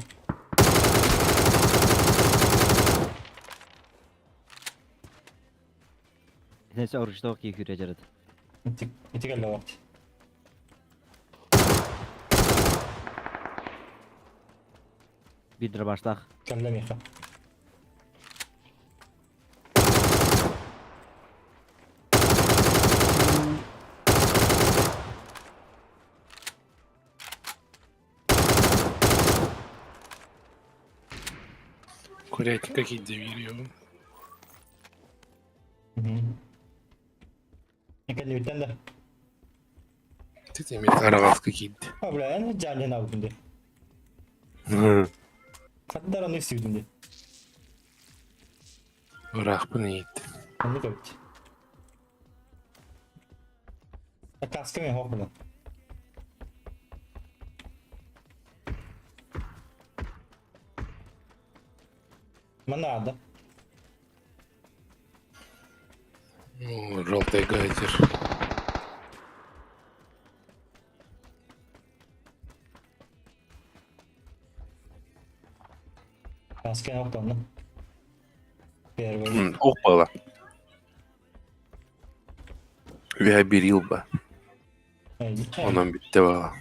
Несе оруждоох киһи күүрэ дьарыт. Ити ити кэллэ барт. Биир дробаштаах. Кэллэ миэхэ. Курятник какие-то видео. Итинтэн да. Тетемет араҕаска киирдэ. А, бля, эн жаанньан аабытым дии. Хаттар ону истибитим дии. Ыраахпын иһит. Оннук эбит. Каска мен хоох була. Манна аада. Ну, желтый гайзер. Каска хоох онно. Первый. Опала. Үһэ бирил ба. Онон бүттэ бала.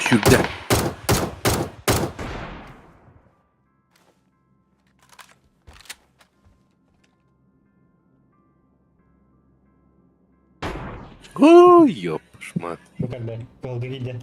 Сюда. Ой, ёпш мат. Бу кэллэ. Кылгы киирдэ.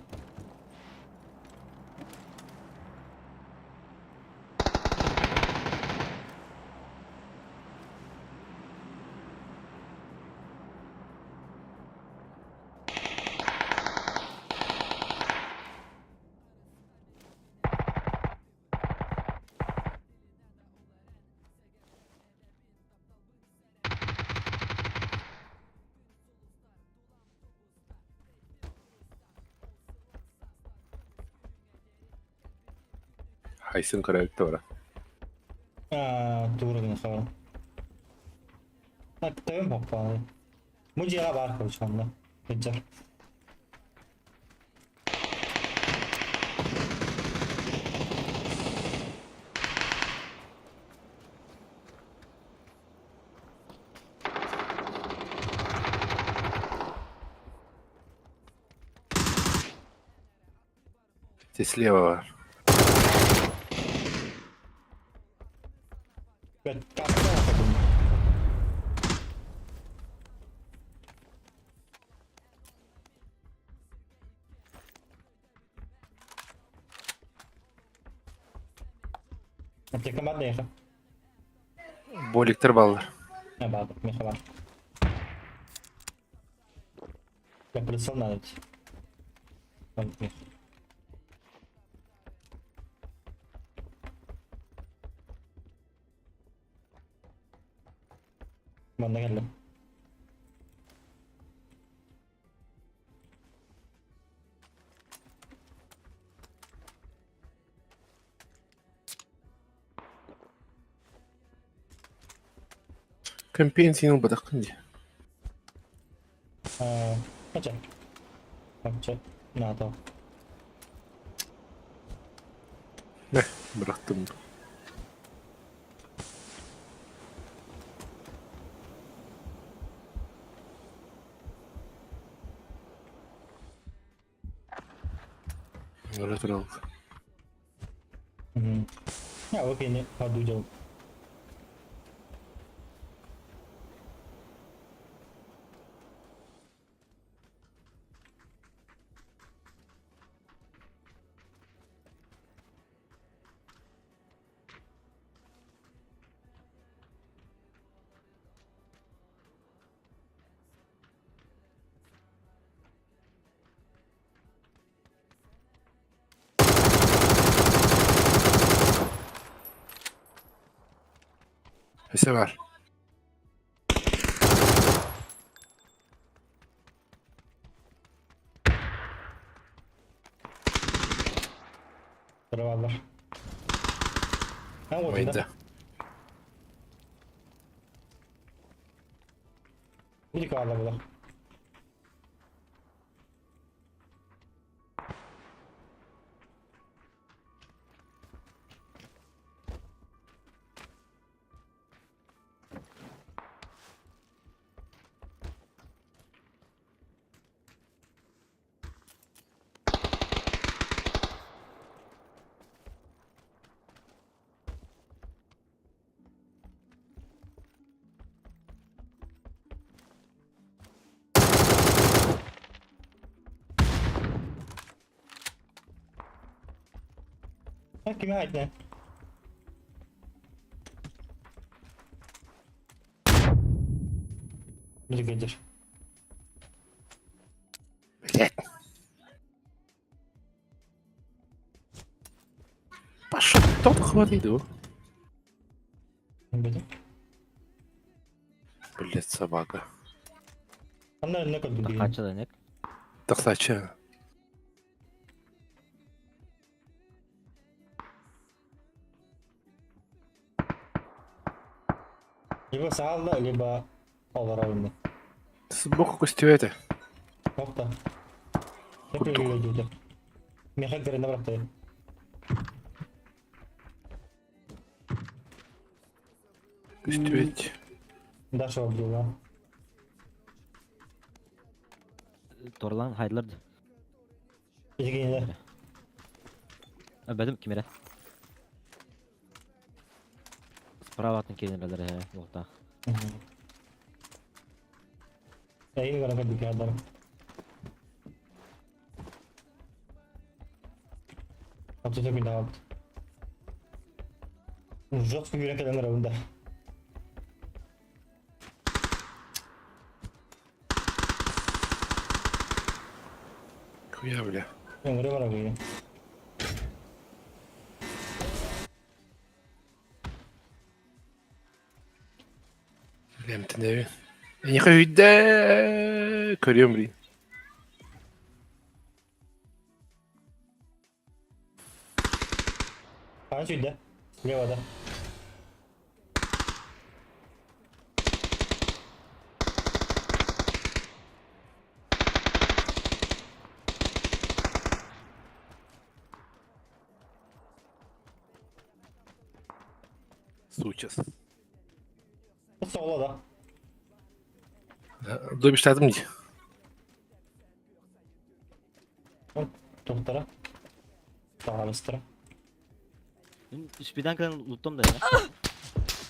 Хайсын көрөбүттэ бара. Аа, тугура гына хабар. Аттым хоппа. Бу дьиэҕэ баар короче онно. Сылдьар. Те слева бар. Бэт, каска оҥордум. Аптека бар да яха. Боликтер баллар. Не бар, меха бар. Я прицел надо. Там мех. Манна кэллим. Компенсияны ылбатаххын дии. Аа, ача. Ача. НАТО. Мeh, бырахтым. Ора турал. Я окей, не подудел. Өсө бар. Бравалар. А вот Ойда. да. Били каала була. Ha kime ait ne? Бригадир. Блядь. Пошел, тот хватит, его. Блядь, собака. Тахача Тахсача. Либо саалла, либо олоровны. Сбоку костюэты. Охта. Курдук. Меха грена бракты. Костюэт. Даша убила. Торлан хайдлар. Евгений. Бәдім кимере. Справа атын келінрелер, оқта. Эйин гора кадык адам. Аптека бина алды. Жестко yürek edenler önde. Хуя, бля. Ömrü var abi. Бля, ты Не хочу, Көрем, блин. А чуть, да? Слева, да. Сучас. Соло, да. Добиштадым дии. Доктора. Пожалуйста. Шпидан кылан луттом да я.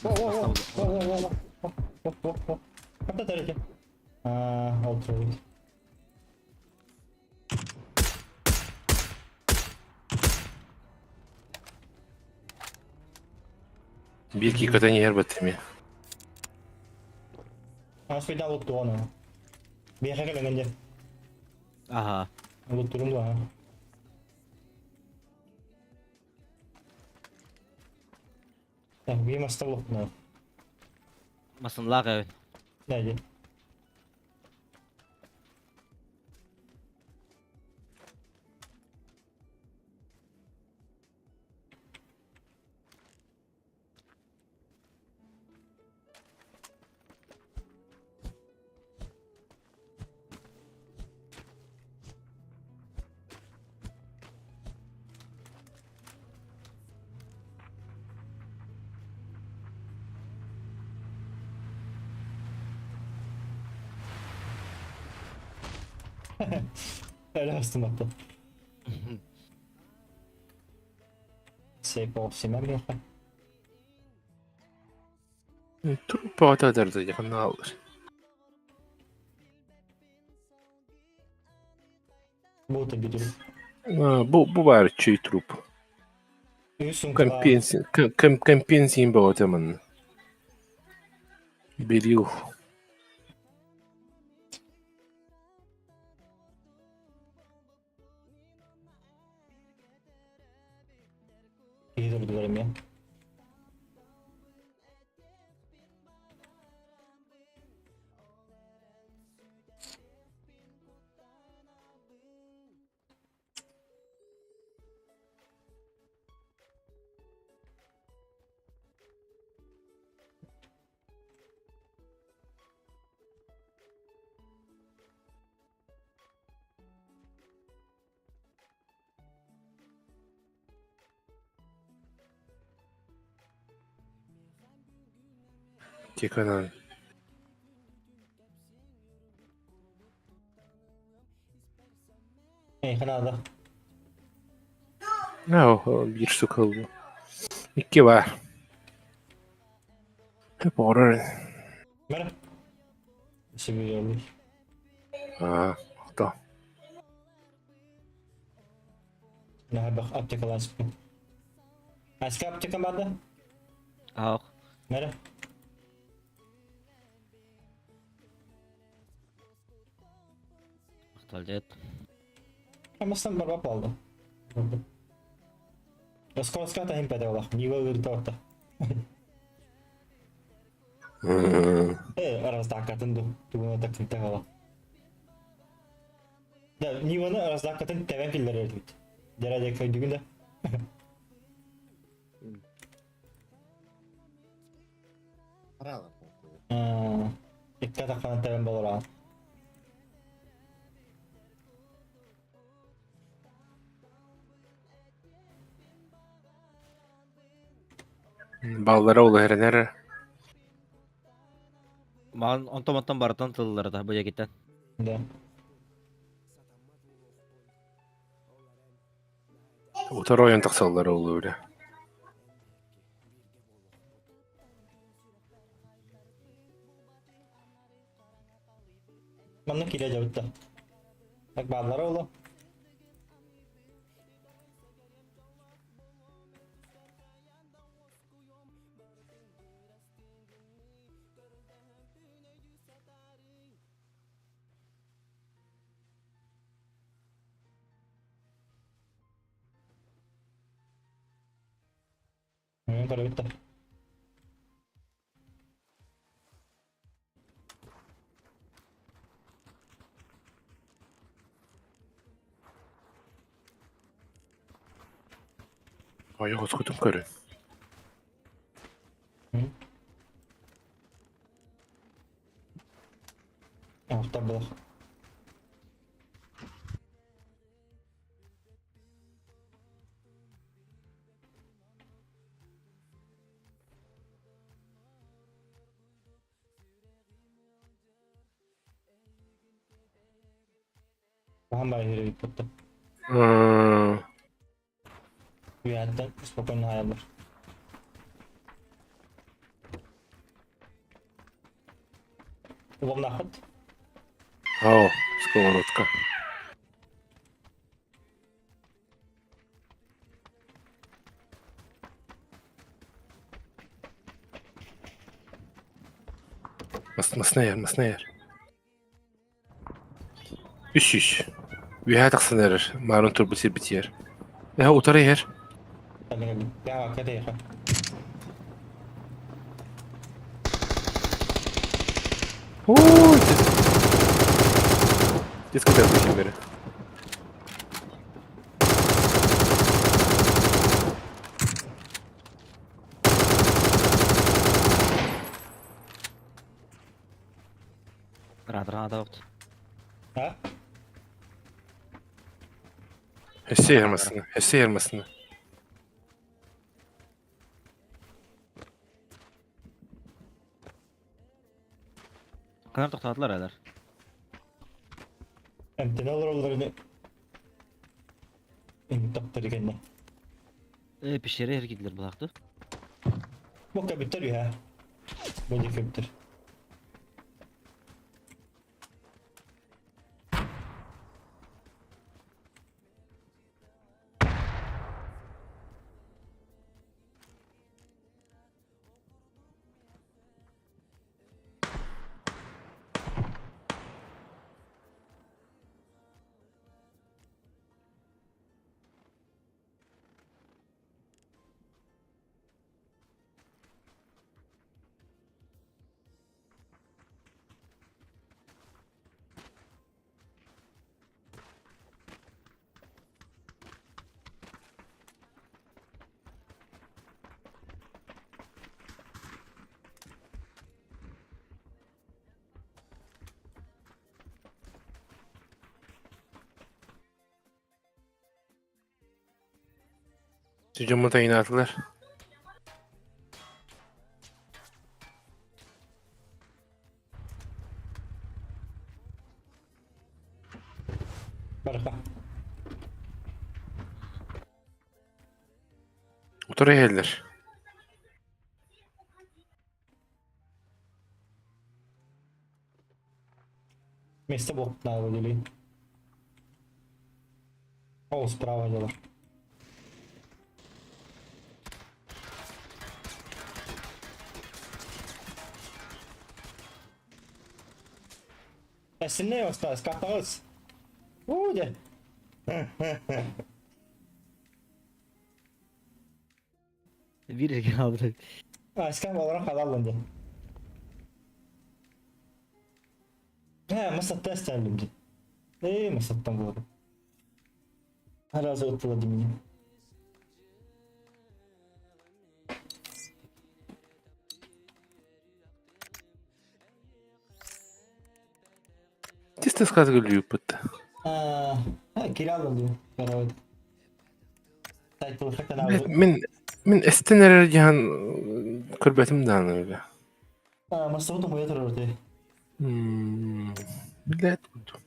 О, о, о, о, о, о, о, о. Капта тарики. А, олтырып. Бирки көтөн ер баттым. А, спидан лутту оны. Бияха келгенде. Ага. Луттурум да. Так, бие маста лутту. Масынлақ әуін. Дәйде. Öyle bastım hatta. Save olsun ben bir Тупо дарды якын алыр. Bu da bir Бу бу бар чүй труп. Компенсин компенсин болотамын. Берил. İyi durdularım ya. Теканан. Ey kanada. О, бир штука был. Икки бар. Борор. Мера. Şimdi А, кто? Ne bak aptekalar çıktı. Аска аптека бар да? Ах. Nere? Махтал дед. Амастан барбап буолла. Осколоска таһым пәдә олах. Нива ырта Э, раздакатын ду. Тугуна такынта ола. Да, Ниваны раздакатын тәвән киллер бит. Дәрәҗә көйдүгүн да. Паралар. Икка таққан тәвән болар. Баллара ол эренер. Маған онтон барытан тыллар да бу жекиттен. Да. Утар ойон тақсаллар ол öyle. Манна киле жабытта. Так баллар олу. Мен көрөбүт да. Ой, оскутум көрү. Охтар болох. Охан бай жүрөбүт бутта. Үйәттен спокойно хаялар. Улом нахыт. Ау, сковородка. Маснайыр, маснайыр. Үш үш. Үйә тақсан әрір. Марун турбу сир битер. Ә, утары ер. Я кәдә яха. Ой, Дискотека бері. Граната вакыт. А? Өссе ярмасына, өссе ярмасына. Канар токтотдулар алар. Эмтен алыр олар Эми таптыр экенне. Э, пещере эргидлер булакты. Бу кабиттер я. Бу кабиттер. Cumhurda yine attılar. Барха. Утары елдер. Место блок надо выделить. О, справа дело. Сильнее осталось, капалось. Буде. Биир алды. Аскам олорон халаллан дии. Э, масаттан истэллим дии. Э, масаттан буолар. Разы ыттыла дии меня. Чисто сказка любит. А, кираллан дии. Короче. Мин мин эстен эрэр диэн көрбөтүм даҕаны бile. Массабыт умуйа турар дии. Билээт курдук.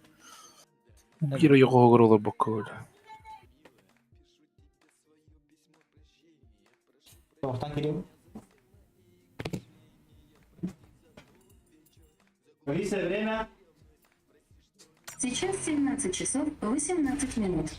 Биир ойоҕоһугар олорбокко бile. Тоқтан кириэм. Полиция, время. Сейчас 17 часов 18 минут.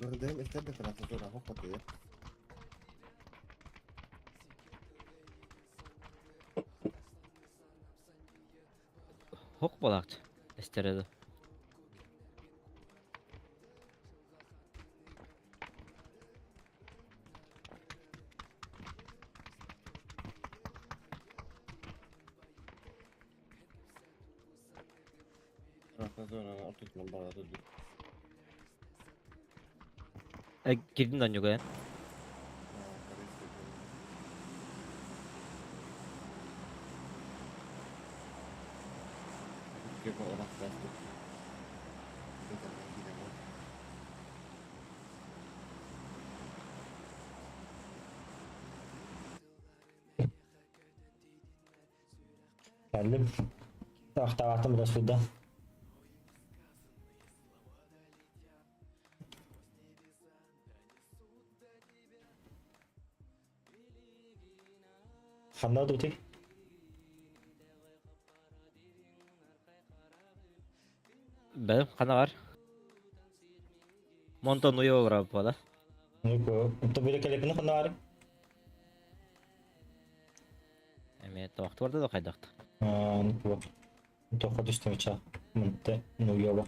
Бырдайым истэр да тура хоппатыйа. Хок балакт. Эстереди. Кирдин да нюга. Geldim. Тахтаатым biraz сюда. Ханна дути? Бәм, қана бар. Монтон уйо бар бала. Ну-ка, то били келепini ханна бар? Эме тоқты барды да қайдақты. А, ну-ка. Тоқа түстім ча. Мынты, ну ёба.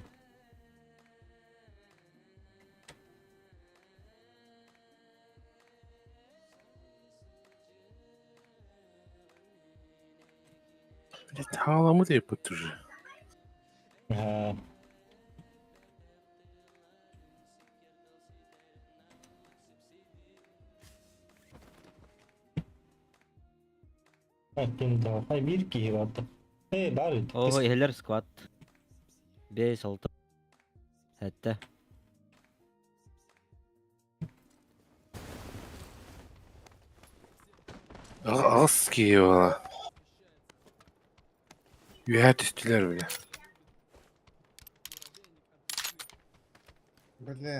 Блять, халамы деп уже. Ага. Ай, бир киһи барды. Э, бар. О, эхелер сквад. 5 6 7. Ағыс киһи Үһә түстүлэр бile. Бля.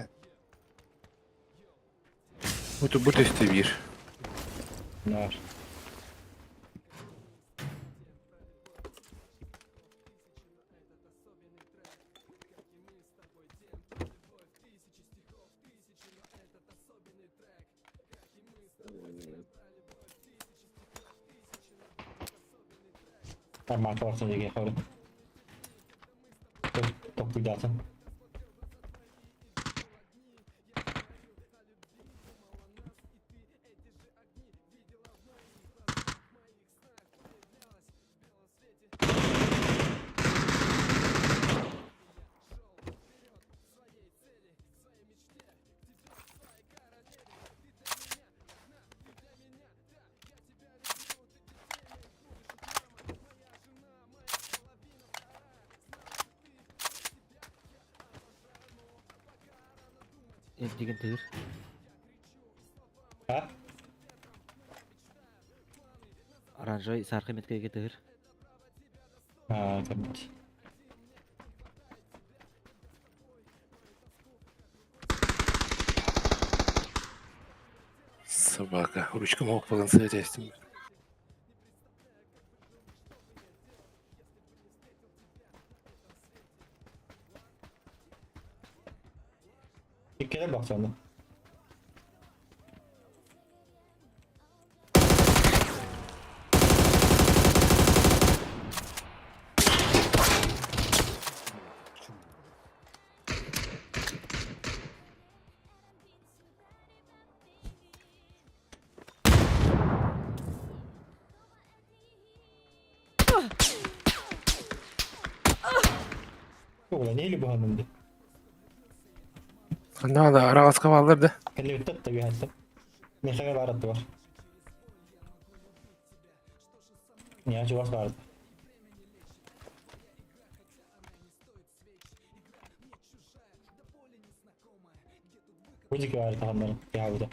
Бу бу түстү бир. Нар. Армата барсын деген хоры. Токуйдатын. Эрдигин тыыр. А? Оранжевый саркы меткеге тыыр. А, көрбүт. Собака. Ручка мог балансировать. Иккилэр бахсаны. Оҕла нели баһаным ди. Ханна да араҕаска бааллар да. Кэллибиттэр да үһәттэ. Михаил баратты бар. Не чуваш барды. Будики бар таханнар яабыта.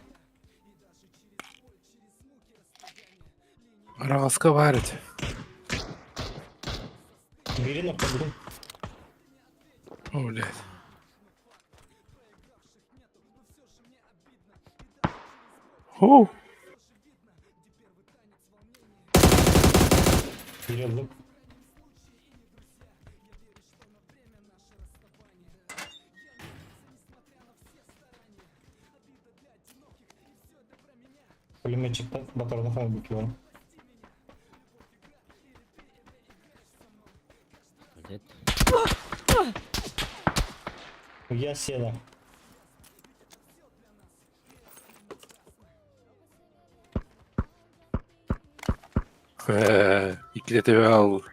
Араҕаска баар этэ. Бирин охтобутум. О, блядь. Ху! Бири ыллым. Пулеметчиктан батарына falan büküyorum. Дед. Я села. Иккитэ төбө хаалбыт.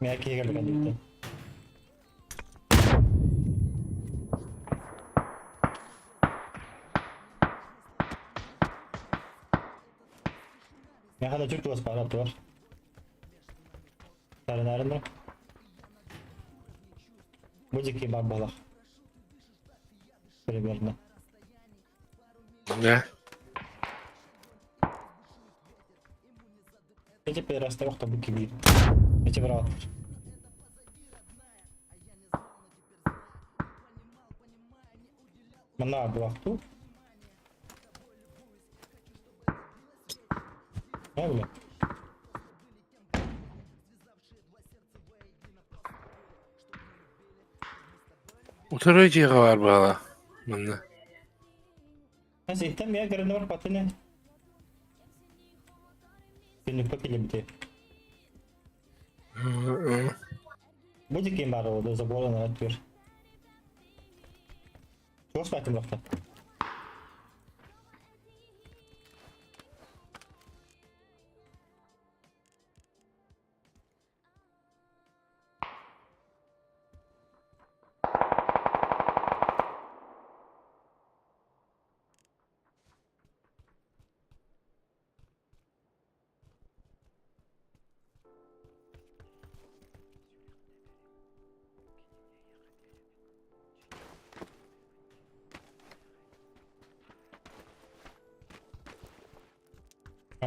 Мягкие кэлбэт Миэхэ да чуть баар аттыбар. Тарынарын да. Бу дикий бар балах. Примерно. Да. Я теперь расставил, чтобы кибир. Эти брат. Мана блахту. Правильно? Утары дьиэҕэ баар буолла. Манна. Зиттен я көрүнөр патыны. Күнүккө килибити. Бу дикин бар oldu заборын атыр. Чугас байтым бакта.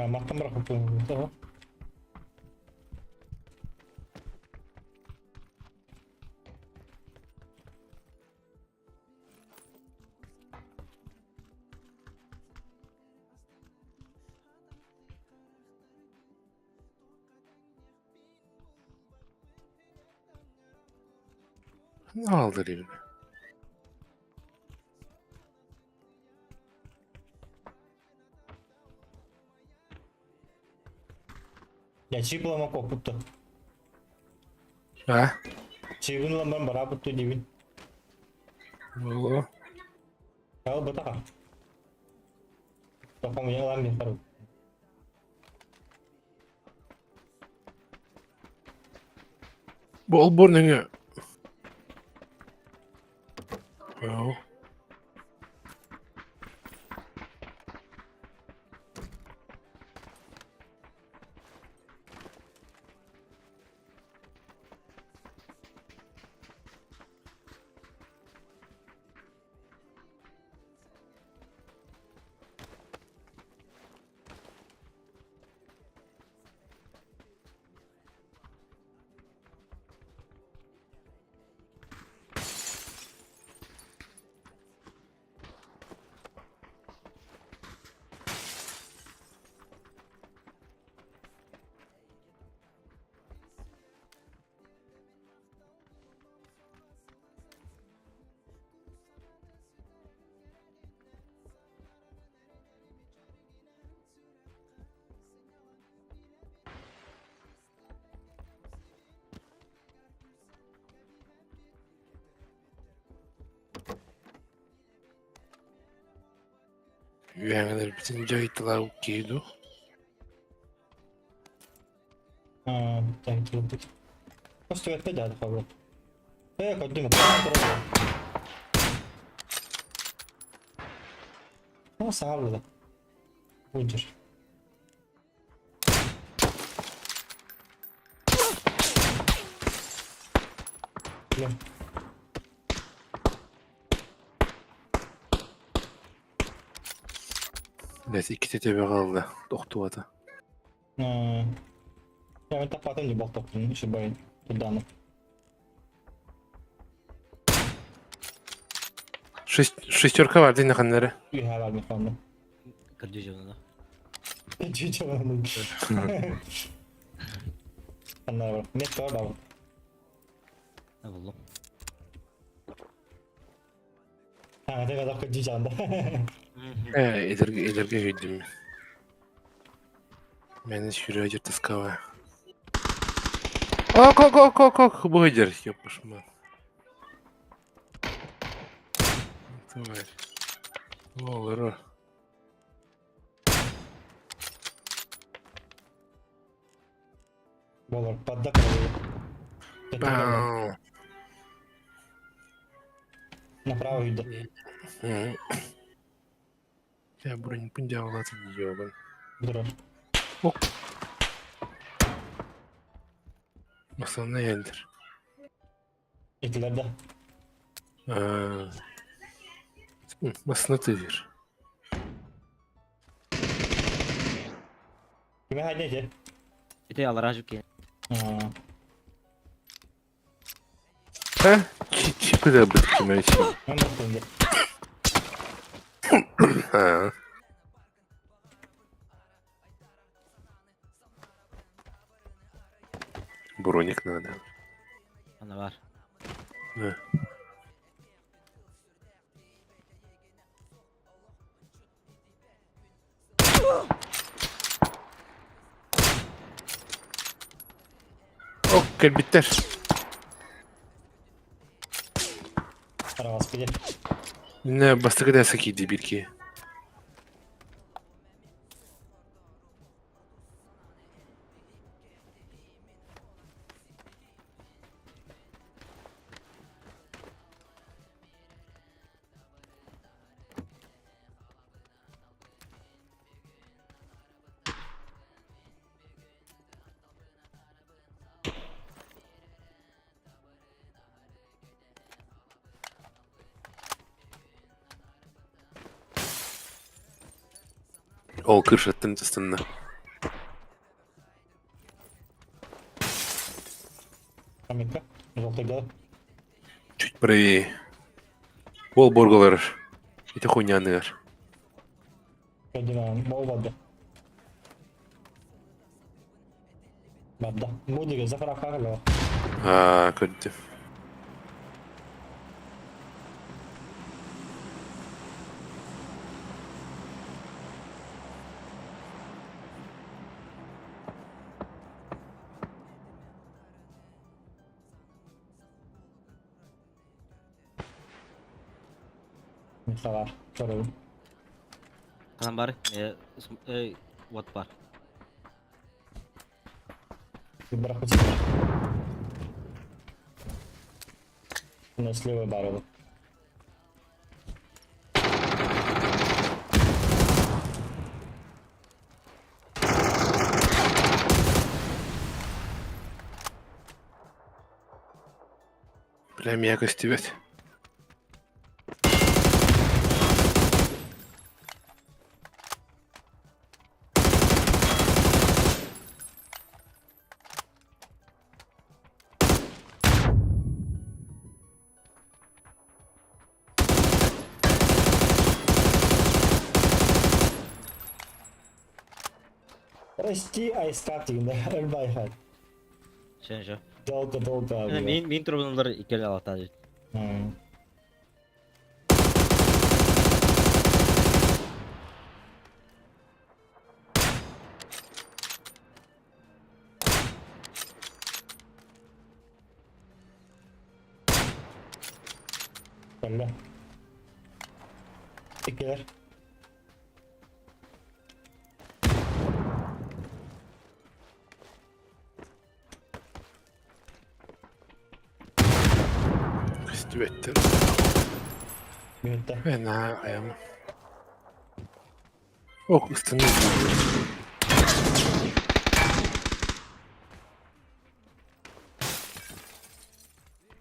Мактан бырахып Ne aldırayım? Я чип ылама коппутtu. А? Чибин ламбан барабытту дибин. О, Ал бытака. Тохом я лам мехару. Бу олбор нөҥүө. Оо. Үөһэҥэлэрбитин дьайыталаабыт киһи дуу? Дьайыталаабыт. Көстүбэккэ дьаады хаалбыт. Ээ, көрдүм. О, саҕаллыга. Будер. Бля. Блять, иккитэ төбө хаалла. Тохтубата. Я мен таппатым дии болтоппун үчүгэй турдааны. Шестерка бар дии ханнары. Үһэ бар механны. Кырдьыжанана. Кырдьыжанана. Ханнары бар. Мет бар бар. Буллум. Ha, ne kadar кырдьыжанда. Э, эдерге эдерге өйдүм. Мени сүүрэ тасковая. Ок, ок, ок, ок, ок, бу сылдьар, ёппашма. Тварь. Олоро. Болор, падда Бау. Направо үйді. Я бронь пындявалаты ёбан. Дұры. Ок. Основной элдер. Этилерде. Масына тыгыр. Киме хайда те? Ити алара жүке. А? Куда бы киме А. Броник надо. Ана бар. Да. Ок, кэлбиттэр. Араас бile. Не, бастакы да киирди биир киһи. Ол кыршаттан тастынна. Каменка. Желтый Чуть правее. Ол борголар. Ити хуйняныгар. Көрдүм, бол барды. Барда. Бу деген заправка кылы. Аа, көрдүм. Михалар, көрөбүн. Канан бар. Э, вот бар. Бирок На слева бар. Бля, меня костюмет. Расти айстак дегенде өлбай Шен жо. Долго долго. Мин мин турбуналар икеле алата. Кэллэ. Иккилэр. Көстүбэттэр. Бүттэ. Мен айам. Ох, ыстаны.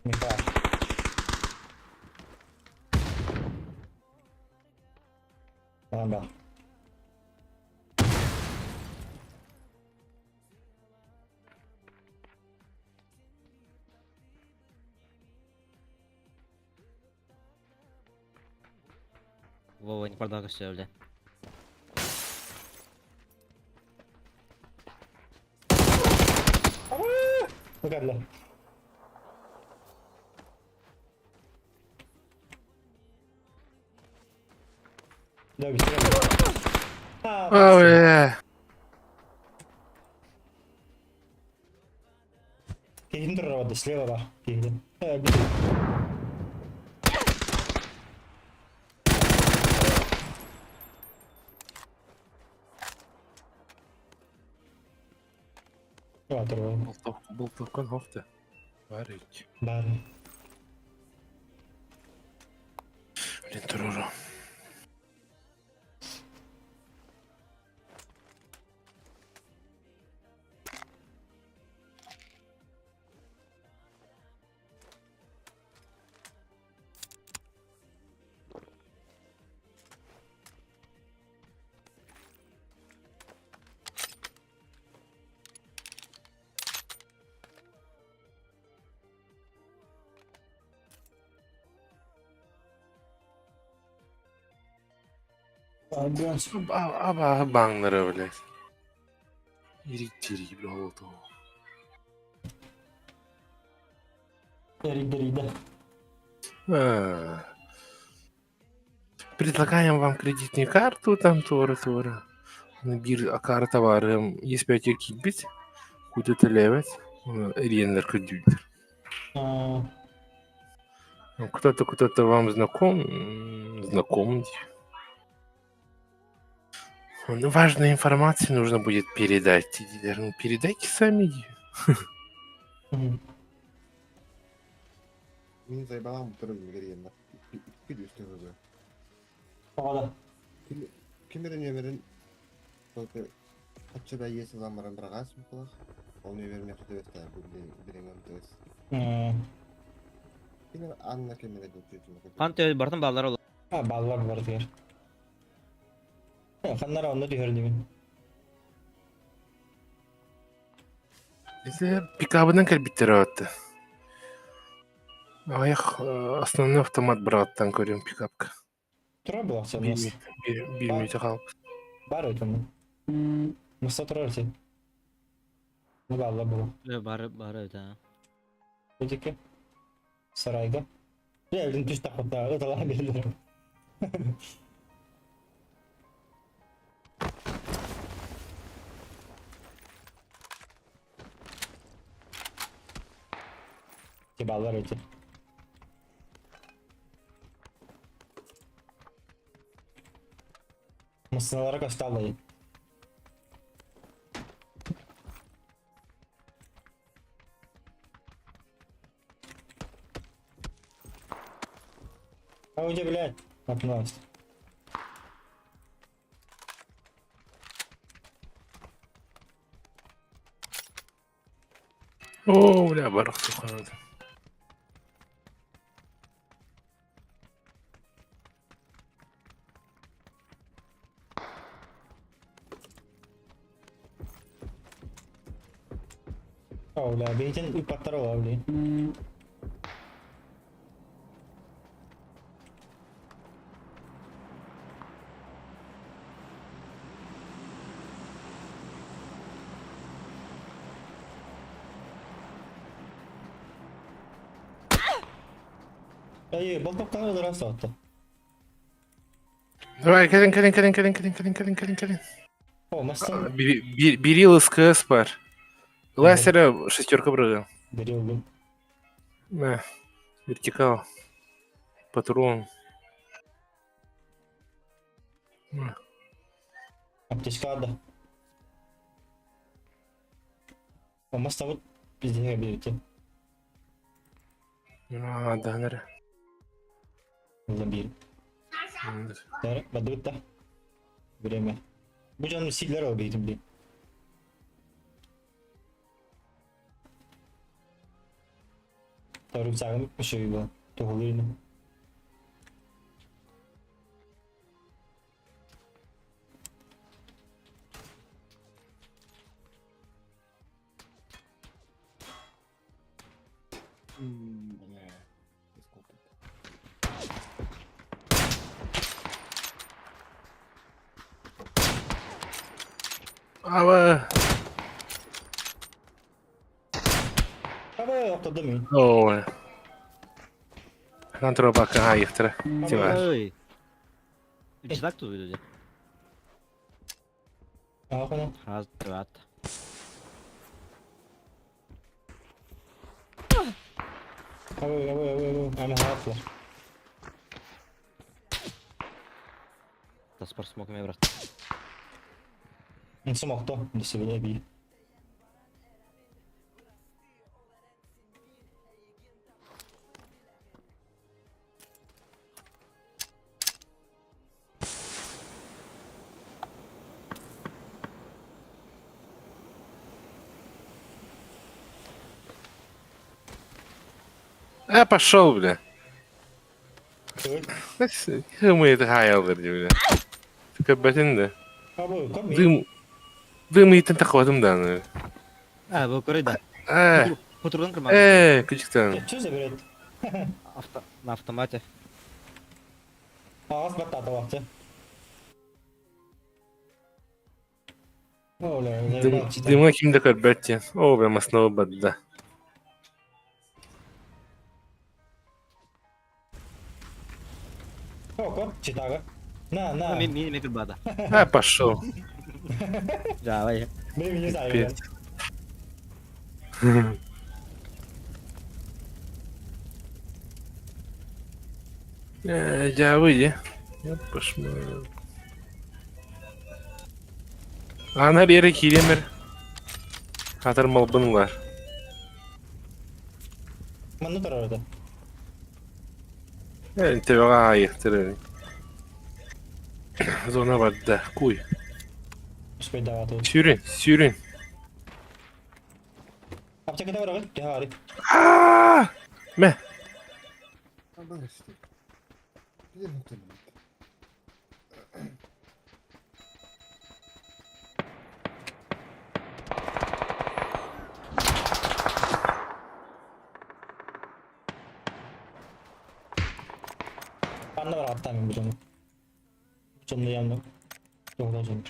Михаил. Ага. Вова, не продал все, бля. Бу кэллэ. Да, А, бля. Киһин турар слева бар. Киһин. Э, били. Бар, Болтовкан хофта. Бар ведь. Бар. Блин, туруру. Аба баңнары, блядь. Ирик-тирик, бля, oldu. Эрик-дерик, А. Предлагаем вам кредитную карту, там тура-тура. Бир карта бар, есть пять кибит, куда то левет, ренер кредит. Кто-то, кто-то вам знаком, знаком. Ну, важную информацию нужно будет передать. Ну, передайте сами. Мин заебалам турun берген. Икки үстүгө. Ода. Кимерин нөмерин только качча да ес ламаран брагас булах. Ол нөмерин яхты бу билген төс. Кимер Анна кемере деп жүрдүм. Хан төй бартын баллар ол. А, баллар бар дигер. Ханнар онны дигер дибин. Это пикабынан кэлбиттер атты. Аяқ основной автомат браттан көрем пикапка. Тура булак сен. Бир минута қалып. Бар өтөм. Мыста турар сен. Ну баллар бу. Бар бар өтө. Өтеке. Сарайга. Я билин түш тақпытта, ытала берилер. Баллар өте. Мısınalara kaçtı alayım. А где, блядь? Напнулась. О, бля, барах суханады. О, бля, бейтин үпаттар ола, бля. Эй, болтоктан ылдыра соқты. Давай, кэлин, кэлин, кэлин, кэлин, кэлин, кэлин, кэлин, кэлин, кэлин. О, мастан. Берил СКС бар. Ластера шестерка брыгал. Берил, бил. На, вертикал. Патрон. На. Аптечка да. О, маста вот пиздец берете. А, да, наверное. Ыллам биир. Бардыбыт да. Время. Бу дьон силлэр ол бейтим дии. Рюкзагым үчүгэй буолан туһулуур ини. Бля. Искупит. Ава. Аба охтордум мин. Оо. Ханан турабакка хаайыахтара. Тима. Ой. Читак тут люди. Аахана. Раз, два. Аба аба аба аба. Ама хаатла. Таспар смоками брат. Сомохто. Десебе би. Э, пошел, бля. Мы это хаялдыр бля. Көббэтин да. Аба ком. Дым. Дым итен тахватым да. А, бұл көреді. Э, Кутурдан кырмады. э, күчүктен. Что забирает? Авто... На автомате. Ағас баттата бақты. Оля, Дымга кимде көрбөт О, бля, маснова бадда. О, читага. На, на. Мен мен кырбады. А, пошел. Давай. Блин, не знаю. Пипец. Э, я выйди. Я пошел. Ана бері киремер. Хатыр малбынлар. Манны тұрар еді. Э, тебеға айықтыр. Зона бадда. Куй. Успей давать. Сюрин, сюрин. Аптекада бар ғой, тегari. А! Мә. Абарышты. Bir nokta Анна бар аттан мен бұл жоны. Жонды yandım. Жоғда жон.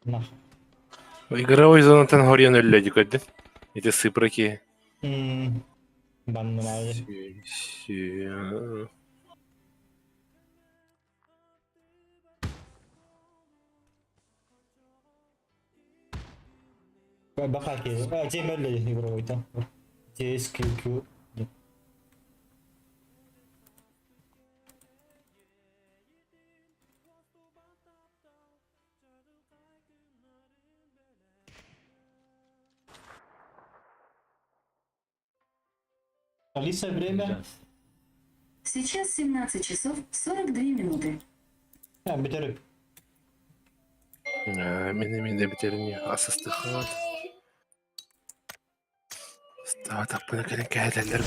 На. Игровой зонатан хорьян өллөдү көрдүн. Эти сыпраки. Банны майды. Сü- Баха ки. Темерлі игровой там. TSQQ. Алиса, время? Сейчас 17 часов 42 минуты. А, бітіріп. Мені мен де битерини асысты хават. Става таппына келен кәдәлер.